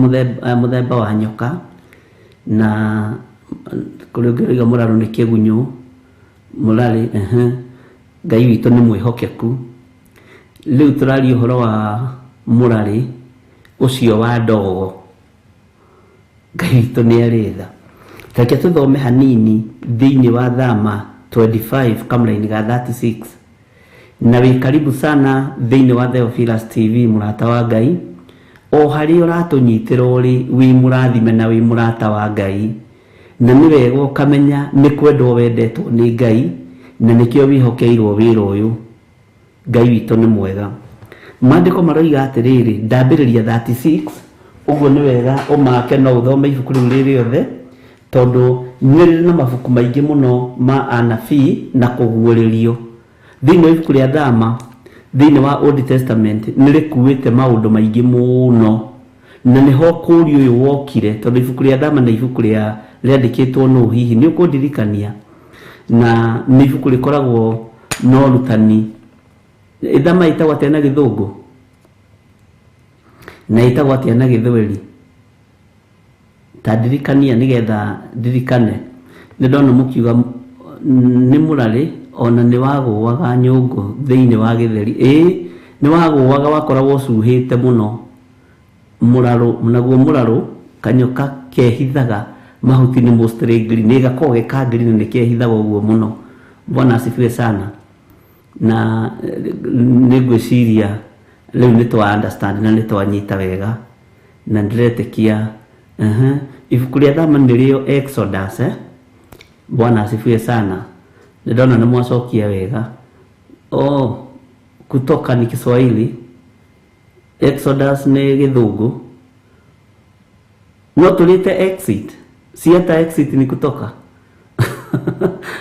D: mũthemba wa nyoka, na kũrĩ ũngĩ ũrauga mũrarũ nĩ kĩgunyũ, mũrarĩ. Ngai witũ nĩ mwĩhokeku. Rĩu tũraria ũhoro wa mũrarĩ ũcio wa ndogo. Ngai witũ nĩ arĩ tha. Reke tũthome hanini thĩinĩ wa Thama 25 kamũraini ga 36. Na wĩ karibu sana thĩinĩ wa Theophilus TV, mũrata wa Ngai. O harĩa ũratũnyitĩra ũrĩ, wĩ mũrathime na wĩ mũrata wa Ngai. Na nĩ wega ũkamenya nĩ kwendwo wendetwo nĩ Ngai, na nĩkĩo wĩhokeirwo wĩra ũyũ. Ngai witũ nĩ mwega. Maandĩko maroiga atĩrĩrĩ, ndambĩrĩria 36, ũguo nĩ wega ũmake no ũthome ibuku rĩu rĩ rĩothe, tondũ nĩ rĩrĩ na mabuku maingĩ mũno ma anabii na kũguũrĩrio. Thĩinĩ wa ibuku rĩa Thama, thĩinĩ wa Old Testament, nĩ rĩkuĩte maũndũ maingĩ mũno, na nĩho kũũri ũyũ wokire, tondũ ibuku rĩa Thama nĩ ibuku rĩa rĩandĩkĩtwo nũ hihi nĩ ũkũndirikania, na nĩ ibuku rĩkoragwo na ũrutani. Thama ĩtagwo atĩa na gĩthũngũ na ĩtagwo atĩa na gĩthweri? Ta ndirikania nĩgetha ndirikane. Nĩ ndona mũkiuga nĩ mũrarĩ ona nĩ wagũaga nyũngũ thĩinĩ wa gĩtheri. Ĩĩ nĩ wagũaga, wakoragwo ũcuhĩte mũno. Mũrarũ naguo, mũrarũ kanyoka kehithaga mahuti nĩ mostly green, nĩ gakoragwo ge ka green, nĩ kehithaga ũguo mũno. Bwana asifiwe sana. Na nĩ ngwĩciria rĩu nĩ twa understand na nĩ twanyita wega, na ndĩretĩkia ibuku rĩa Thama nĩrĩo Exodus. Bwana asifiwe sana. Nĩ ndona nĩ mwacokia wega. Oh, kutoka ni Kiswahili, Exodus nĩ gĩthũngũ, no tũrĩte exit, si hata exit ni kutoka.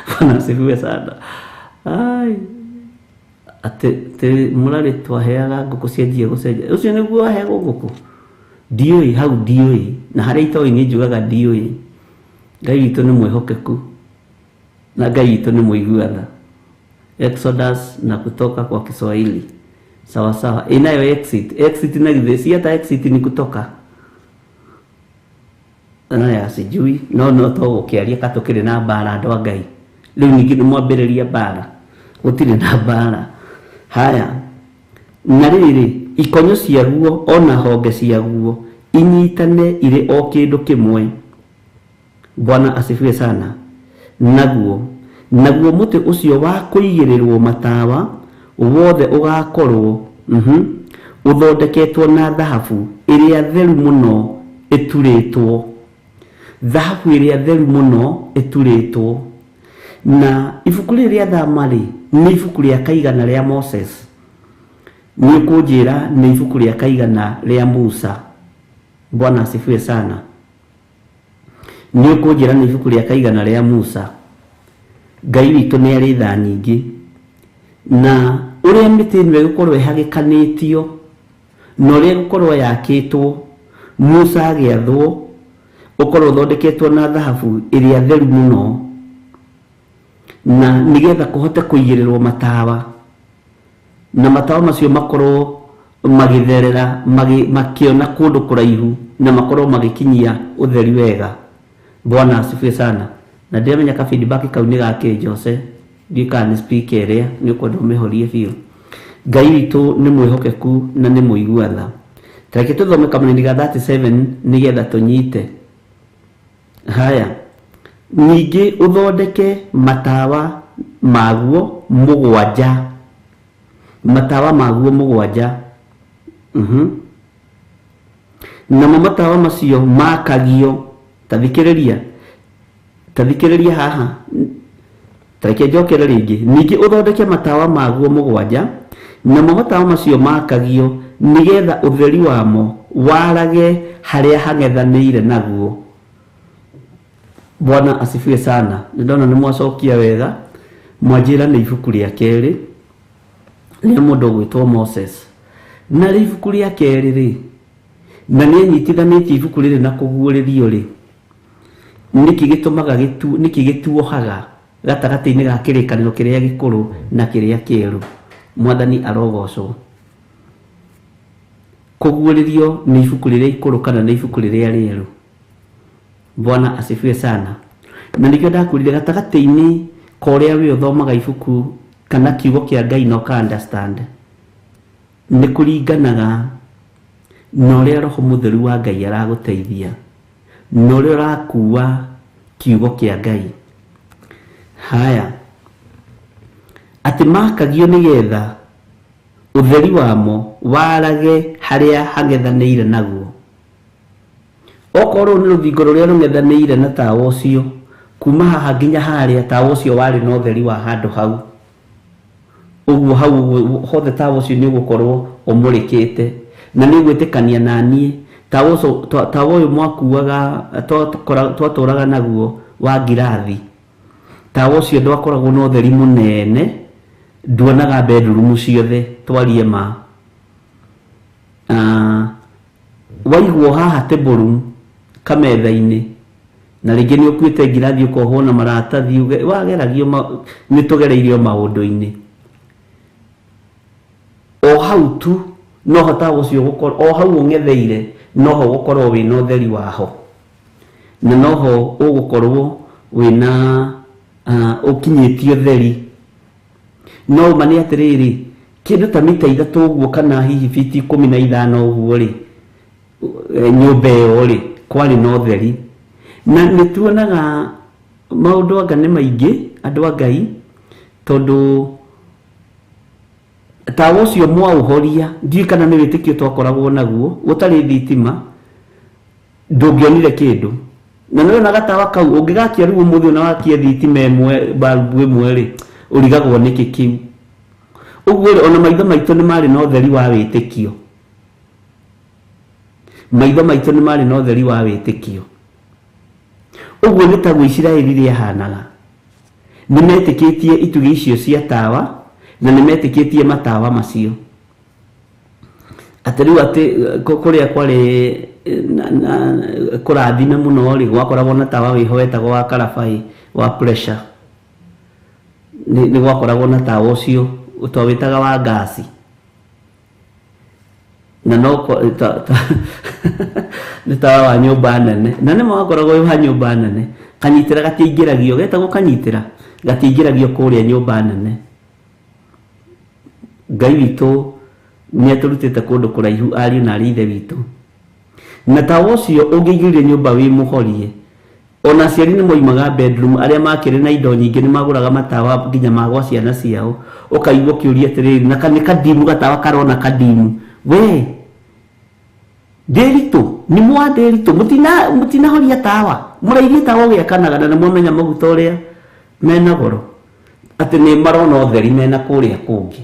D: Bwana asifiwe sana. Ai, atĩ mũrarĩ twaheaga ngũkũ cianjia gũcenjia, ũcio nĩguo waheagwo ngũkũ. Ndiũĩ hau, ndiũĩ na harĩa itoĩ niĩ njugaga ndiũĩ. Ngai witũ nĩ mwĩhokeku na Ngai witũ nĩ mũigua tha. Exodus na kutoka kwa Kiswahili sawa sawa. Inayo exit, exit na githĩ si hata exit ni kutoka. Aya sijui, no to gũkĩaria ka tũkĩrĩ na mbara andũ a Ngai. Rĩu ningĩ nĩ mwambĩrĩria mbara, gũtirĩ na mbara. Haya, na rĩrĩ ikonyo ciaguo ona honge ciaguo inyitane irĩ o kĩndũ kĩmwe. Bwana asifiwe sana. Naguo mũtĩ ũcio wa kũigĩrĩrwo matawa wothe ũgakorwo ũthondeketwo na thahabu ĩrĩa theru mũno ĩturĩtwo, thahabu ĩrĩa theru mũno ĩturĩtwo. Na ibuku rĩrĩ rĩa Thama rĩ nĩ ibuku rĩa kaigana rĩa Moses. Nĩ ũkũnjĩra nĩ ibuku rĩa kaigana rĩa Musa. Bwana asifiwe sana. Nĩ ũkũnjĩra nĩ ibuku rĩa kaigana rĩa Musa. Ngai witũ nĩ arĩ tha nyingĩ, na ũrĩa mĩtĩ ĩno ĩgũkorwo ĩhagĩkanĩtio na ũrĩa ĩgũkorwo yakĩtwo, Musa agĩathwo ũkorwo ũthondeketwo na thahabu ĩrĩa theru mũno, na nĩgetha kũhote kũigĩrĩrwo matawa, na matawa macio makorwo magĩtherera makĩona kũndũ kũraihu, na makorwo magĩkinyia ũtheri wega. Bwana asifiwe sana. Na ndĩramenya ka feedback kau nĩ gakĩ Jose, ndiũĩ kana nĩ speaker ĩrĩa nĩ ũkwenda ũmĩhorie biũ. Ngai witũ nĩ mwĩhokeku na nĩ mũigua tha. Tareke tũthome kamũnini ga 37 nĩgetha tũnyite. Haya, ningĩ ũthondeke matawa maguo mũgwanja, matawa maguo mũgwanja. Namo matawa macio makagio, tathikĩrĩria, tathikĩrĩria haha, tareke njokere rĩngĩ. Ningĩ ũthondeke matawa maguo 7, namo matawa macio makagio nĩgetha ũtheri wamo warage harĩa hang'ethanĩire naguo. Bwana asifiwe sana. Nĩndona nĩ mwacokia wega, mwanjĩra nĩ ibuku rĩa kerĩ rĩa mũndũ ũgwĩtwo Moses. Na rĩ ibuku rĩa kerĩ rĩ, na nĩ anyitithanĩtie ibuku rĩrĩ na kũguũrĩrio rĩ, nĩkĩ gĩtũmaga nĩkĩ gĩtuohaga gatagatĩ-inĩ ga kĩrĩkanĩro kĩrĩa gĩkũrũ na kĩrĩa kĩerũ? Mwathani arogocwo. Kũguũrĩrio nĩ ibuku rĩrĩa ikũrũ kana nĩ ibuku rĩrĩa rĩerũ? Bwana asifiwe sana. Na nĩkĩo ndakwĩrire gatagatĩ-inĩ ka ũrĩa we ũthomaga ibuku kana kiugo kĩa Ngai na ũka understand, nĩ kũringanaga na ũrĩa Roho Mũtheru wa Ngai aragũteithia, na ũrĩa ũrakua kiugo kĩa Ngai. Haya, atĩ makagio nĩgetha ũtheri wamo warage harĩa hang'ethanĩire naguo. Okorwo nĩ rũthingo rũrĩa rũng'ethanĩire na tawa ũcio, kuma haha nginya harĩa tawa ũcio warĩ na ũtheri wa handũ hau, ũguo hau ũguo hothe tawa ũcio nĩ ũgũkorwo ũmũrĩkĩte. Na nĩ ũgwĩtĩkania na niĩ, tawa ũcio, tawa ũyũ mwakuaga, twatũraga naguo wa ngirathi, tawa ũcio ndwakoragwo na ũtheri mũnene, nduonaga bedroom ciothe, twarie ma. Waigwo haha table room kametha-inĩ, na rĩngĩ nĩ ũkuĩte ngirathi ũkohwo na maratathi, wageragio nĩ tũgereirio maũndũ-inĩ. O hau tu noho tawa ũcio ũgũkorwo, o hau ũng'etheire noho ũgũkorwo wĩna ũtheri waho, na noho ũgũkorwo wĩna ũkinyĩtie ũtheri. No ma nĩ atĩrĩrĩ, kĩndũ ta mita 3 ũguo kana hihi fiti 15 ũguo rĩ, nyũmba ĩyo rĩ, kwarĩ na ũtheri. Na nĩ tuonaga maũndũ anga nĩ maingĩ andũ a Ngai, tondũ tawa ũcio mwaũhoria, ndiũĩ kana nĩ wĩtĩkio twakoragwo naguo, gũtarĩ thitima, ndũngĩonire kĩndũ. Na nĩ wonaga tawa kau, ũngĩgakia rĩu ũmũthĩ ona wakie thitima ĩmwe, balbu ĩmwe rĩ, ũrigagwo nĩkĩ kĩu. Ũguo rĩ, ona maitho maitũ nĩ marĩ na ũtheri wa wĩtĩkio. Maitho maitũ nĩ marĩ na ũtheri wa wĩtĩkio. Ũguo nĩ taguo Isiraeli rĩahanaga. Nĩ metĩkĩtie itugĩ icio cia tawa, na nĩ metĩkĩtie matawa macio. Atĩ rĩu atĩ kũrĩa kwarĩ kũrathime mũno rĩ, gwakoragwo na tawa wĩho wetagwo wa karabai wa pressure. Nĩ gwakoragwo na tawa ũcio twawĩtaga wa ngasi. Na no nĩ tawa wa nyũmba nene, na nĩ wakoragwo wĩ wa nyũmba nene. Kanyitĩra gatiaingĩragio, getagwo kanyitĩra, gatiaingĩragio kũrĩa nyũmba nene. Ngai witũ nĩ atũrutĩte kũndũ kũraihu, ariũ na aarĩ ithe witũ. Na tawa ũcio ũngĩingĩrire nyũmba wĩ mũhorie, ona aciari nĩ moimaga bedroom, arĩa makĩrĩ na indo nyingĩ nĩ magũraga matawa nginya ma gwa ciana ciao. Ũkaigua ũkĩũria atĩrĩrĩ, na nĩ kandimu gatawa karona kandimu, we Ndĩritũ, nĩ mwa Ndĩritũ, mũtinahoria tawa, mũrairie tawa ũgĩakanaga, na nĩ mwamenya maguta ũrĩa mena goro, atĩ nĩ marona ũtheri mena kũrĩa kũngĩ.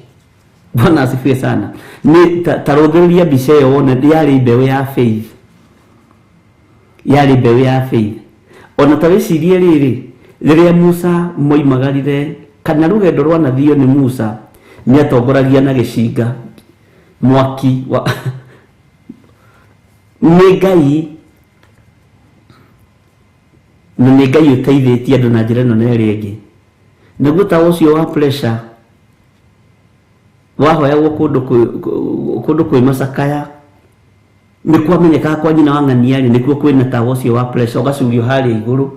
D: Bwana asifiwe sana. Nĩ ta rũthĩrĩria mbica ĩyo wone, yarĩ mbeũ ya faith. Yarĩ mbeũ ya faith. Ona ta wĩcirie rĩrĩ, rĩrĩa Musa moimagarire, kana rũgendo rwanathio nĩ Musa, nĩ atongoragia na gĩcinga mwaki wa nĩ Ngai, na nĩ Ngai ũteithĩtie andũ na njĩra ĩno na ĩrĩa ĩngĩ. Naguo tawa ũcio wa pressure wahoyagwo kũndũ kwĩ macakaya, nĩ kwamenyekaga kwa nyina wa ng'ania rĩ, nĩkuo kwĩna tawa ũcio wa pressure, ũgacurio harĩa igũrũ,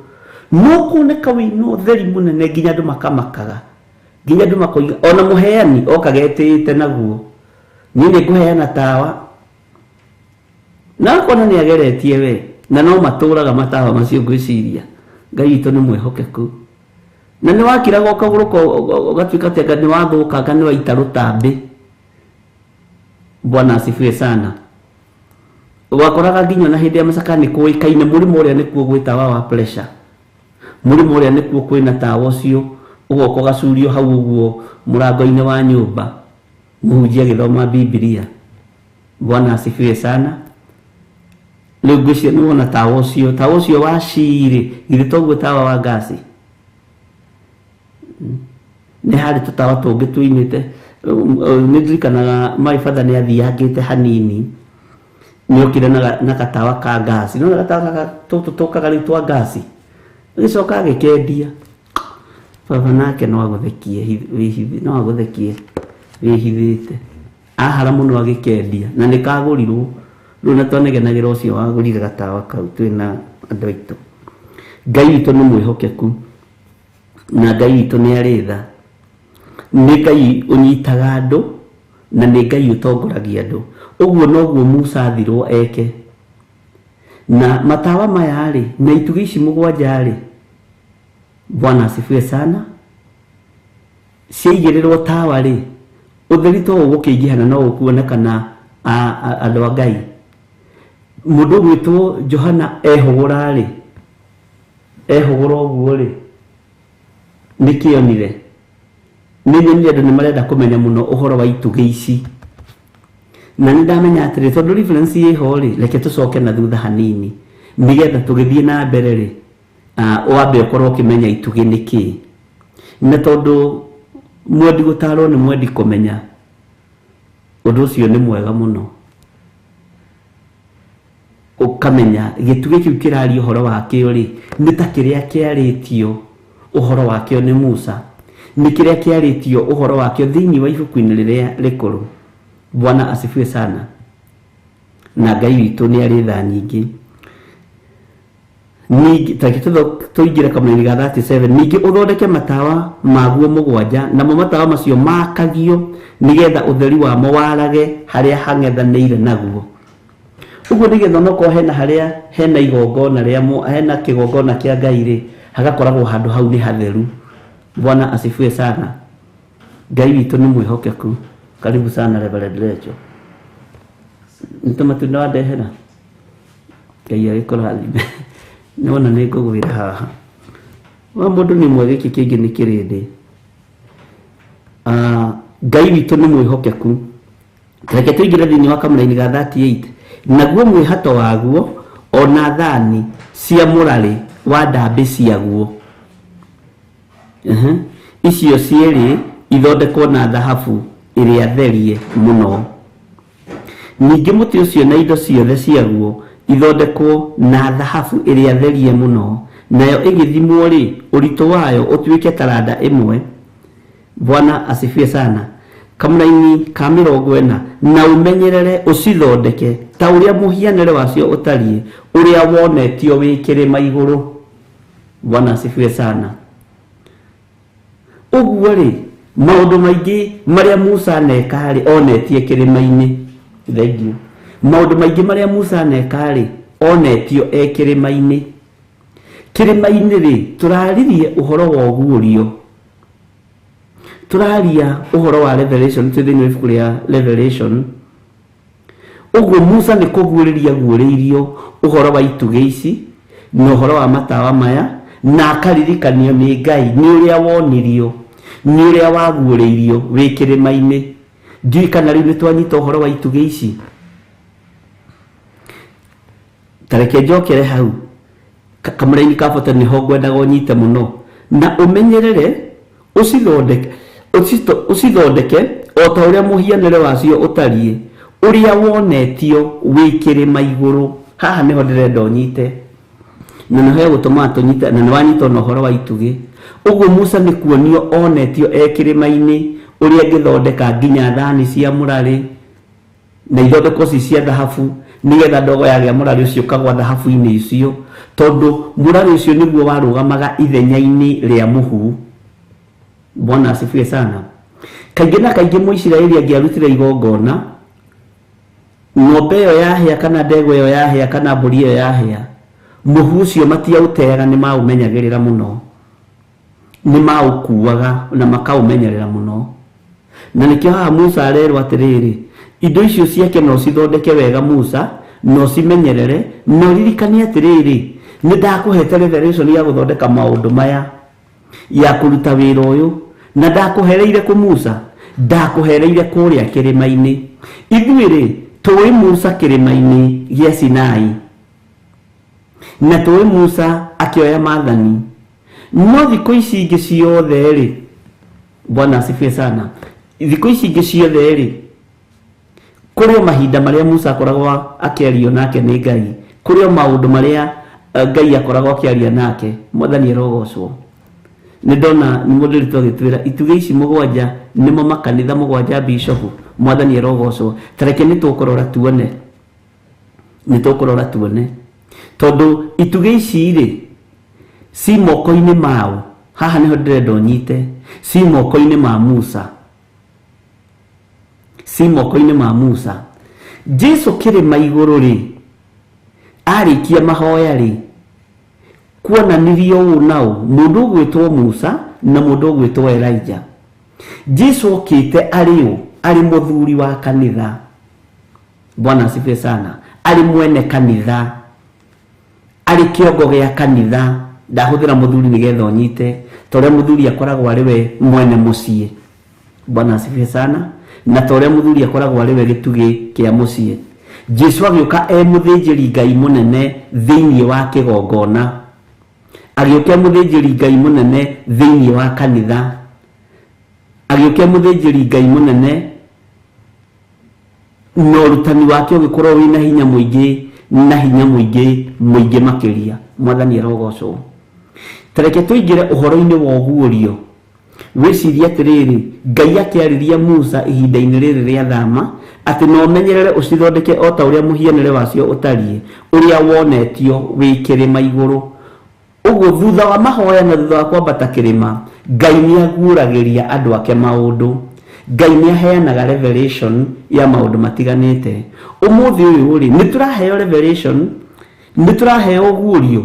D: no kuoneka wĩna ũtheri mũnene nginya andũ makamakaga, nginya andũ makoiga, ona mũheani okaga etĩĩte naguo, niĩ nĩ ngũheana tawa, na akona nĩ ageretie we, na no matũraga matawa macio. Ngwĩciria Ngai witũ nĩ mwĩhokeku. Na nĩ wakiraga ũkagũrũka ũgatuĩka atĩ anga nĩ wathũkanga, nĩ waita rũtambĩ. Bwana asifiwe sana. Wakoraga nginya na hĩndĩ ya macakaya nĩ kũĩkaine mũrimũ ũrĩa nĩkuo gwĩ tawa wa pressure, mũrimũ ũrĩa nĩkuo kwĩna tawa ũcio, ũgoka ũgacurio hau ũguo mũrango-inĩ wa nyũmba, mũhunjia agĩthoma Bibilia. Bwana asifiwe sana. Rĩu ngwĩciria nĩ wona tawa ũcio, tawa ũcio wa ciri, githĩ toguo tawa wa ngasi? Nĩ harĩ tũtawa tũngĩ tuimĩte. Nĩ ndirikanaga my father nĩ athiangĩte hanini, nĩ okire na gatawa ka ngasi. Nĩ wona gatawa gaka tũtũ tũkaga rĩu twa ngasi, agĩcoka agĩkendia. Baba nake no agũthekie, no agũthekie wĩhithĩte. Ahara mũno agĩkendia, na nĩ kagũrirwo. Rĩu na twanegenagĩra ũcio wagũrire gatawa kau twĩna andũ aitũ. Ngai witũ nĩ mwĩhokeku, na Ngai witũ nĩ arĩ tha. Nĩ Ngai ũnyitaga andũ, na nĩ Ngai ũtongoragia andũ. Ũguo noguo Musa athirwo eke. Na matawa maya rĩ, na itugĩ ici mũgwanja rĩ, Bwana asifiwe sana, ciaigĩrĩrwo tawa rĩ, ũtheri to ũgũkĩingĩha na no ũkuonekana andũ a Ngai. Mũndũ ũgwĩtwo Johana ehũgũra rĩ, ehũgũra ũguo rĩ, nĩkĩ onire? Nĩ nyonire andũ nĩ marenda kũmenya mũno ũhoro wa itugĩ ici. Na nĩ ndamenya atĩrĩ, tondũ reference ĩho rĩ, reke tũcoke na thutha hanini, nĩgetha tũgĩthiĩ na mbere rĩ, wambe ũkorwo ũkĩmenya itugĩ nĩ kĩĩ. Na tondũ mwendi gũtarwo nĩ mwendi kũmenya, ũndũ ũcio nĩ mwega mũno. Ũkamenya gĩtugĩ kĩu kĩraria ũhoro wakĩo rĩ, nĩ ta kĩrĩa kĩarĩtio ũhoro wakĩo nĩ Musa, nĩ kĩrĩa kĩarĩtio ũhoro wakĩo thĩinĩ wa ibuku-inĩ rĩrĩa rĩkũrũ. Bwana asifiwe sana. Na Ngai witũ nĩ arĩ tha nyingĩ. Ningĩ ta tũingĩre kamũraini ga 37, ningĩ ũthondeke matawa maguo mũgwanja, namo matawa macio makagio nĩgetha ũtheri wamo warage harĩa hang'ethanĩire naguo. Ũguo nĩgetha onokorwo hena harĩa hena igongona rĩa hena kĩgongona kĩa Ngai rĩ, hagakoragwo handũ hau nĩ hatheru. Bwana asifiwe sana. Ngai witũ nĩ mwĩhokeku. Karibu sana Reverend Rachel. Nĩ tũmatunda wandehera? Ngai agĩkũrathime. Nĩ wona nĩ ngũgwĩra haha. Wa mũndũ nĩ ũmwe, gĩkĩ kĩngĩ nĩ kĩrĩndĩ. Ngai witũ nĩ mwĩhokeku. Reke tũingĩre thĩinĩ wa kamũraini ga 38. Naguo mwĩhato waguo ona thani cia mũrarĩ wa ndambĩ ciaguo. Icio cierĩ ithondekwo na thahabu ĩrĩa therie mũno. Ningĩ mũtĩ ũcio na indo ciothe ciaguo ithondekwo na thahabu ĩrĩa therie mũno, nayo ĩgĩthimwo rĩ, ũritũ wayo ũtuĩke taranda ĩmwe. Bwana asifiwe sana. Kamũraini ka 40, na ũmenyerere ũcithondeke ta ũrĩa mũhianĩre wacio ũtariĩ, ũrĩa wonetio wĩ kĩrĩma igũrũ. Bwana asifiwe sana. Ũguo rĩ, maũndũ maingĩ marĩa Musa aneka rĩ, onetie kĩrĩma-inĩ. Thank you. Maũndũ maingĩ marĩa Musa aneka rĩ, onetio e kĩrĩma-inĩ. Kĩrĩma-inĩ rĩ, tũraririe ũhoro wa ũguũrio. Tũraria ũhoro wa Revelation, twĩ thĩinĩ wa ibuku rĩa Revelation. Ũguo Musa nĩ kũguũrĩria aguũrĩirio ũhoro wa itugĩ ici na ũhoro wa matawa maya, na akaririkanio nĩ Ngai nĩ ũrĩa wonirio, nĩ ũrĩa waguũrĩirio wĩ kĩrĩma-inĩ. Ndiũĩ kana rĩu nĩ twanyita ũhoro wa itugĩ ici. Ta reke njokere hau. Kamũraini ka bata nĩho ngwendaga ũnyite mũno. Na ũmenyerere ũcithondeke, ũcithondeke o ta ũrĩa mũhianĩre wacio ũtariĩ, ũrĩa wonetio wĩ kĩrĩma igũrũ. Haha nĩho ndĩrenda ũnyite. Na nĩho hegũtũma tũnyite, na nĩwanyita ona ũhoro wa itugĩ. Ũguo Musa nĩ kuonio onetio e kĩrĩma-inĩ ũrĩa angĩthondeka nginya thani cia mũrarĩ na ithondekwo ci cia thahabu, nĩgetha ndogo yagĩa mũrarĩ ũcio ũkagwa thahabu-inĩ icio, tondũ mũrarĩ ũcio nĩguo warũgamaga ithenya-inĩ rĩa mũhu. Bwana asifiwe sana. Kaingĩ na kaingĩ Mũisiraeli angĩarutire igongona, ng'ombe ĩyo yahĩa kana ndegwa ĩyo yahĩa kana mbũri ĩyo yahĩa, mũhu ũcio matiaũteaga, nĩ maũmenyagĩrĩra mũno, nĩ maũkuaga na makaũmenyerera mũno. Na nĩkĩo haha Musa arerwo atĩrĩrĩ, indo icio ciake no cithondeke wega Musa, na ũcimenyerere na ũririkane atĩrĩrĩ nĩ ndakũhete revelation ya gũthondeka maũndũ maya ya kũruta wĩra ũyũ na ndakũhereire kũ Musa ndakũhereire kũrĩa kĩrĩma-inĩ ithuĩ rĩ tũĩ Musa kĩrĩma-inĩ gĩa Sinai na tũĩ Musa akĩoya maathani no thikũ ici ingĩ ciothe rĩ Bwana asifiwe sana thikũ ici ingĩ ciothe rĩ kũrĩ o mahinda marĩa Musa akoragwo akĩario nake nĩ Ngai kũrĩ o maũndũ marĩa Ngai akoragwo akĩaria nake Mwathani arogocwo nĩ ndona nĩ mũndũ witũ agĩtwĩra itugĩ ici mũgwanja nĩmo makanitha mũgwanja bishopu Mwathani arogocwo ta reke nĩ tũkũrora tuone nĩ tũkũrora tuone tondũ itugĩ ici rĩ ci moko-inĩ mao haha nĩho ndĩrenda ũnyite ci moko-inĩ ma Musa ci moko-inĩ ma Musa Jesu kĩrĩma igũrũ rĩ arĩkia mahoya rĩ kuonanirio ũũ na ũũ mũndũ ũgwĩtwo Musa na mũndũ ũgwĩtwo Elijah Jesu okĩte arĩ ũ arĩ mũthuri wa kanitha Bwana asifiwe sana arĩ mwene kanitha arĩ kĩongo gĩa kanitha ndahũthĩra mũthuri nĩgetha ũnyite ta ũrĩa mũthuri akoragwo arĩ we mwene mũciĩ Bwana asifiwe sana na ta ũrĩa mũthuri akoragwo arĩ we gĩtugĩ kĩa mũciĩ Jesu agĩũka e mũthĩnjĩri Ngai mũnene thĩinĩ wa kĩgongona agĩũka e mũthĩnjĩri Ngai mũnene thĩinĩ wa kanitha agĩũka e mũthĩnjĩri Ngai mũnene na ũrutani wake ũgĩkorwo wĩna hinya mũingĩ na hinya mũingĩ mũingĩ makĩria Mwathani arogocwo ta reke tũingĩre ũhoro-inĩ wa ũguũrio wĩcirie atĩrĩrĩ Ngai akĩarĩria Musa ihinda-inĩ rĩrĩ rĩa thama atĩ no ũmenyerere ũcithondeke o ta ũrĩa mũhianĩre wacio ũtariĩ ũrĩa wonetio wĩ kĩrĩma igũrũ ũguo thutha wa mahoya na thutha wa kwambata kĩrĩma Ngai nĩ aguũragĩria andũ ake maũndũ Ngai nĩ aheanaga revelation ya maũndũ matiganĩte ũmũthĩ ũyũ rĩ nĩ tũraheo revelation nĩ tũraheo ũguũrio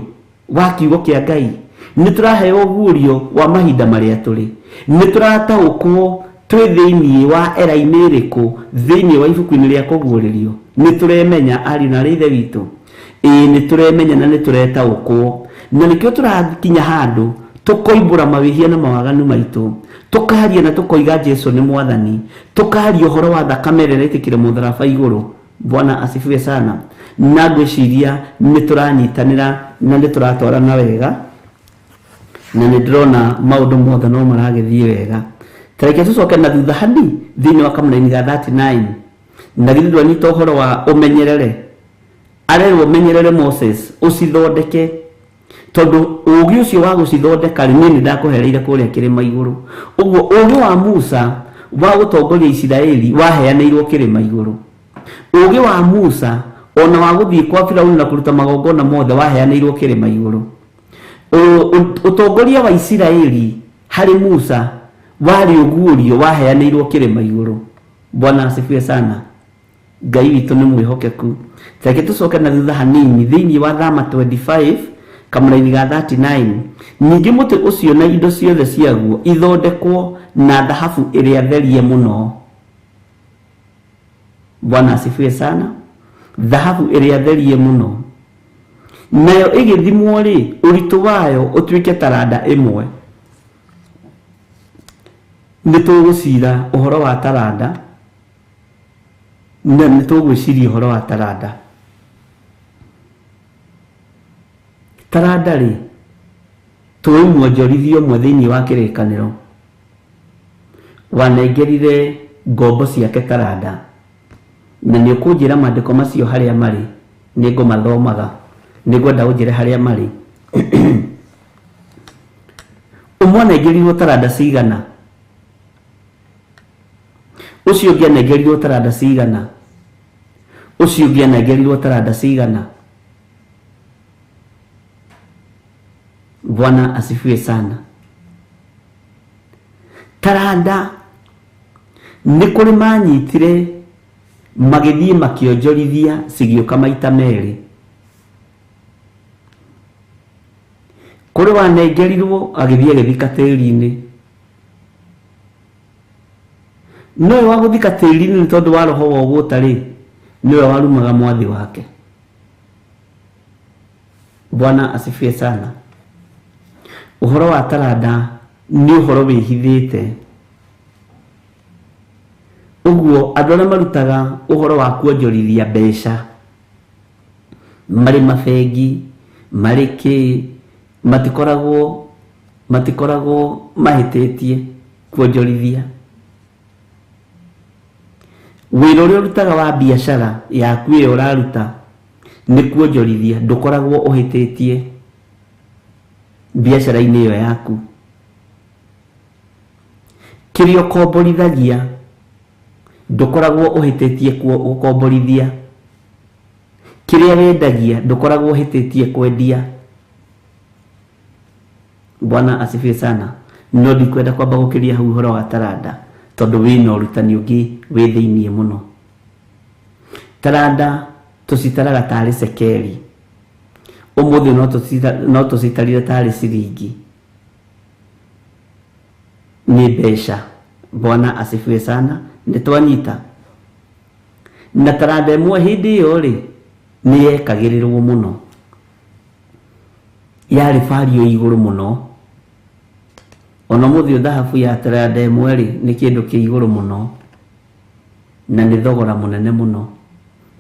D: wa kiugo kĩa Ngai nĩ tũraheo ũguũrio wa mahinda marĩa tũrĩ nĩ tũrataũkwo twĩ thĩinĩ wa era-inĩ ĩrĩkũ thĩinĩ wa ibuku-inĩ rĩa kũguũrĩrio nĩ tũremenya ariũ na aarĩ a Ithe witũ ĩĩ nĩ tũremenya na nĩ tũretaũkwo na nĩkĩo tũrakinya handũ tũkoimbũra mawĩhia na mawaganu maitũ tũkaria na tũkoiga Jesu nĩ Mwathani tũkaria ũhoro wa thakame ĩrĩa ĩretĩkire mũtharaba igũrũ Bwana asifiwe sana na ngwĩciria nĩ tũranyitanĩra na nĩ tũratwarana wega na nĩ ndĩrona maũndũ mothe no maragĩthiĩ wega ta reke tũcoke na thutha hani thĩinĩ wa kamũraini ga 39 na githĩ ndwanyita ũhoro wa ũmenyerere arerwo ũmenyerere Moses ũcithondeke tondũ ũũgĩ ũcio wa gũcithondeka rĩ niĩ nĩ ndakũhereire kũrĩa kĩrĩma igũrũ ũguo ũũgĩ wa Musa wa gũtongoria Isiraeli waheanĩirwo kĩrĩma igũrũ ũũgĩ wa Musa ona wa gũthiĩ kwa Firauni na kũruta magongona mothe waheanĩirwo kĩrĩma igũrũ ũtongoria wa Isiraeli harĩ Musa warĩ ũguũrio waheanĩirwo kĩrĩma igũrũ Bwana asifiwe sana Ngai witũ nĩ mwĩhokeku reke tũcoke na thutha hanini thĩinĩ wa Thama 25 kamũraini ga 39 ningĩ mũtĩ ũcio na indo ciothe ciaguo ithondekwo na thahabu ĩrĩa therie mũno Bwana asifiwe sana thahabu ĩrĩa therie mũno nayo ĩgĩthimwo rĩ ũritũ wayo ũtuĩke taranda ĩmwe nĩ tũgũcira ũhoro wa taranda na nĩ tũgwĩciria ũhoro wa taranda taranda rĩ tũĩ mwonjorithia ũmwe thĩinĩ wa kĩrĩkanĩro wanengerire ngombo ciake taranda na nĩ ũkũnjĩra maandĩko macio harĩa marĩ nĩ ngũmathomaga nĩ ngwenda ũnjĩre harĩa marĩ ũmwe anengerirwo taranda cigana ũcio ũngĩ anengerirwo taranda cigana ũcio ũngĩ anengerirwo taranda cigana Bwana asifiwe sana taranda nĩ kũrĩ manyitire magĩthiĩ makĩonjorithia cigĩũka maita merĩ kũrĩ wanengerirwo agĩthiĩ agĩthika tĩri-inĩ nowe wa gũthika tĩri-inĩ nĩ tondũ wa roho wa ũgũta rĩ nĩwe warumaga mwathi wake Bwana asifiwe sana. Ũhoro wa taranda nĩ ũhoro wĩhithĩte. Ũguo andũ arĩa marutaga ũhoro wa kuonjorithia mbeca marĩ mabengi marĩ kĩ matikoragwo mahĩtĩtie kuonjorithia. Wĩra ũrĩa ũrutaga wa biacara yaku ĩyo ũraruta nĩ kuonjorithia, ndũkoragwo ũhĩtĩtie biacara-inĩ ĩyo yaku. Kĩrĩa ũkomborithagia ndũkoragwo ũhĩtĩtie gũkomborithia. Kĩrĩa wendagia ndũkoragwo ũhĩtĩtie kwendia. Bwana asifiwe sana. No ndikwenda kwamba gũkĩria hau ũhoro wa taranda tondũ wĩna ũrutani ũngĩ wĩ thĩiniĩ mũno. Taranda tũcitaraga tarĩ cekeri, ũmũthĩ no tũcitarire tarĩ ciringi, nĩ mbeca. Bwana asifiwe sana. Nĩ twanyita. Na taranda ĩmwe hĩndĩ ĩyo rĩ nĩ yekagĩrĩrwo mũno, yarĩ bario igũrũ mũno. Ona mũthĩ thahabu ya taranda ĩmwe rĩ nĩ kĩndũ kĩ igũrũ mũno na nĩ thogora mũnene mũno.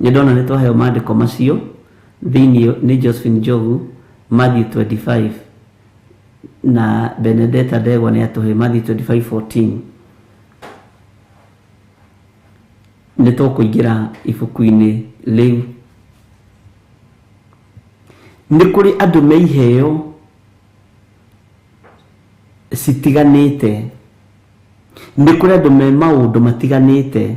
D: Nĩ ndona nĩ twaheo maandĩko macio thĩiniĩ nĩ Josephine Njogu Matthew 25 na Benedetta Ndegwa nĩ atũhe Matthew 25:14. Nĩ tũkũingĩra ibuku-inĩ rĩu. Nĩ kũrĩ andũ me iheo citiganĩte, nĩ kũrĩ andũ me maũndũ matiganĩte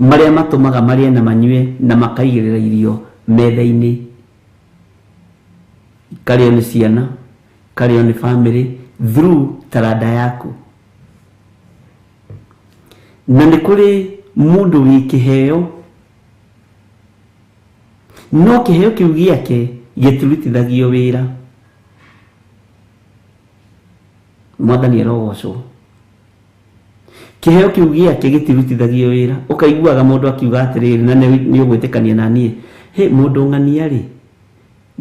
D: marĩa matũmaga marĩe na manyue na makaigĩrĩra irio metha-inĩ, karĩo nĩ ciana, karĩo nĩ family through taranda yaku. Na nĩ kũrĩ mũndũ wĩ kĩheo no kĩheo kĩu gĩake gĩtirutithagio wĩra. Mwathani arogocwo. Kĩheo kĩu gĩake gĩtirutithagio wĩra. Ũkaiguaga mũndũ akiuga atĩrĩrĩ, na nĩ ũgwĩtĩkania na niĩ, hĩ mũndũ ng'ania rĩ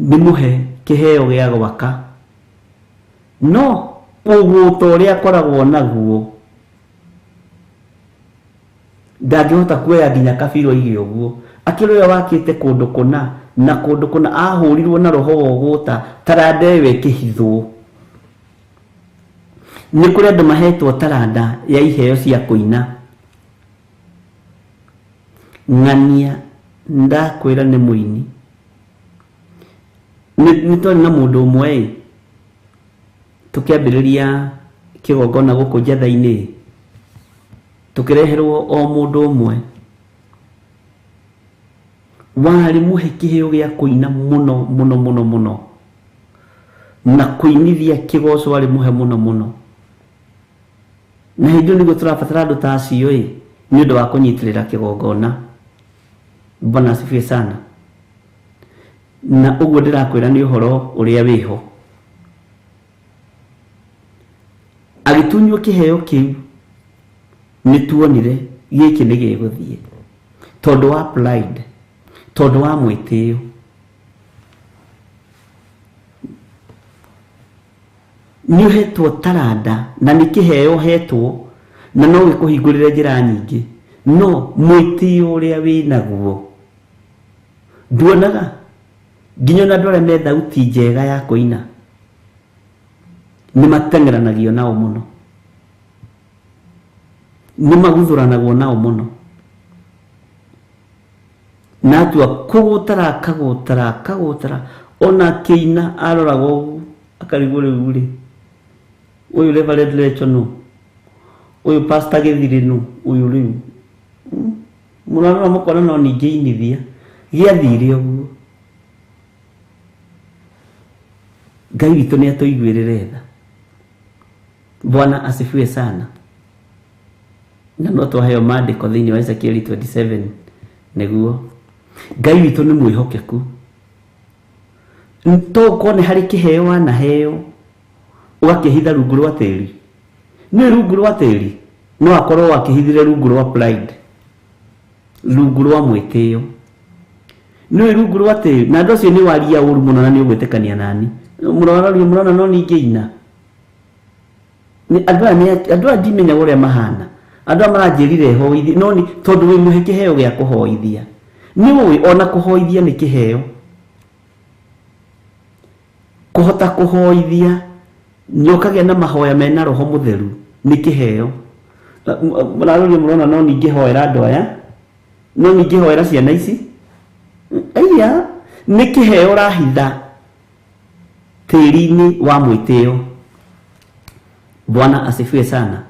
D: nĩ mũhe kĩheo gĩa gwaka, no ũgũta ũrĩa akoragwo naguo ndangĩhota kuoya nginya kabirũ aige ũguo. Akĩrĩ ũrĩa wakĩte kũndũ kũna na kũndũ kũna ahũrirwo na roho wa ũgũta, taranda ĩyo ĩkĩhithwo. Nĩ kũrĩ andũ mahetwo taranda ya iheo cia kũina. Ng'ania ndakwĩra nĩ mũini. Nĩ twarĩ na mũndũ ũmwe ĩ tũkĩambĩrĩria kĩgongona gũkũ Njatha-inĩ, tũkĩreherwo o mũndũ ũmwe warĩ mũhe kĩheo gĩa kũina mũno mũno mũno mũno, na kũinithia kĩgoco arĩ mũhe mũno mũno. Na hĩndĩ ĩyo nĩguo tũrabatara andũ ta acio ĩ nĩ ũndũ wa kũnyitĩrĩra kĩgongona. Bwana asifiwe sana. Na ũguo ndĩrakwĩra nĩ ũhoro ũrĩa wĩho. Agĩtunywo kĩheo kĩu nĩ tuonire gĩkĩ nĩ gĩgũthiĩ tondũ wa pride, tondũ wa mwĩtĩo. Nĩ ũhetwo taranda na nĩ kĩheo ũhetwo na no gĩkũhingũrĩre njĩra nyingĩ, no mwĩtĩo ũrĩa wĩnaguo nduonaga nginya ona andũ arĩa me thauti njega ya kũina nĩ mateng'eranagio nao mũno, nĩ maguthũranagwo nao mũno. Na atua kũgũtara akagũtara akagũtara, ona akĩina aroragwo ũguo akarigwo rĩu rĩ ũyũ Reverend Lecho nũ, ũyũ Pastor Gĩthirĩ nũ, ũyũ rĩu mũrarora mũkona no ningĩ inithia gĩathire ũguo. Ngai witũ nĩ atũiguĩrĩre tha. Bwana asifiwe sana. Na no twaheo maandĩko thĩinĩ wa Ezekiel 27 nĩguo Ngai witũ nĩ mwĩhokeku. To ũkorwo nĩ harĩ kĩheo wanaheo ũgakĩhitha rungu rwa tĩri, nĩ rungu rwa tĩri no akorwo akĩhithire rungu rwa pride, rungu rwa mwĩtĩo. Nĩ rungu rwa tĩri na andũ acio nĩ waria ũru mũno na nĩ ũgwĩtĩkania nani. Mũrora mũrona no ningĩ ina. Andũ aya andũ aya ndimenya ũrĩa mahana. Andũ aya maranjĩrire hoithi no ni tondũ wĩ mũhe kĩheo gĩa kũhoithia. Nĩ ũĩ ona kũhoithia nĩ kĩheo. Kũhota kũhoithia nĩ ũkagĩa na mahoya mena roho mũtheru nĩ kĩheo. Mũrarũria mũrona no ningĩ hoera andũ aya no ningĩ hoera ciana ici. Aya nĩ kĩheo ũrahitha tĩri-inĩ wa mwĩtĩo. Bwana asifiwe sana.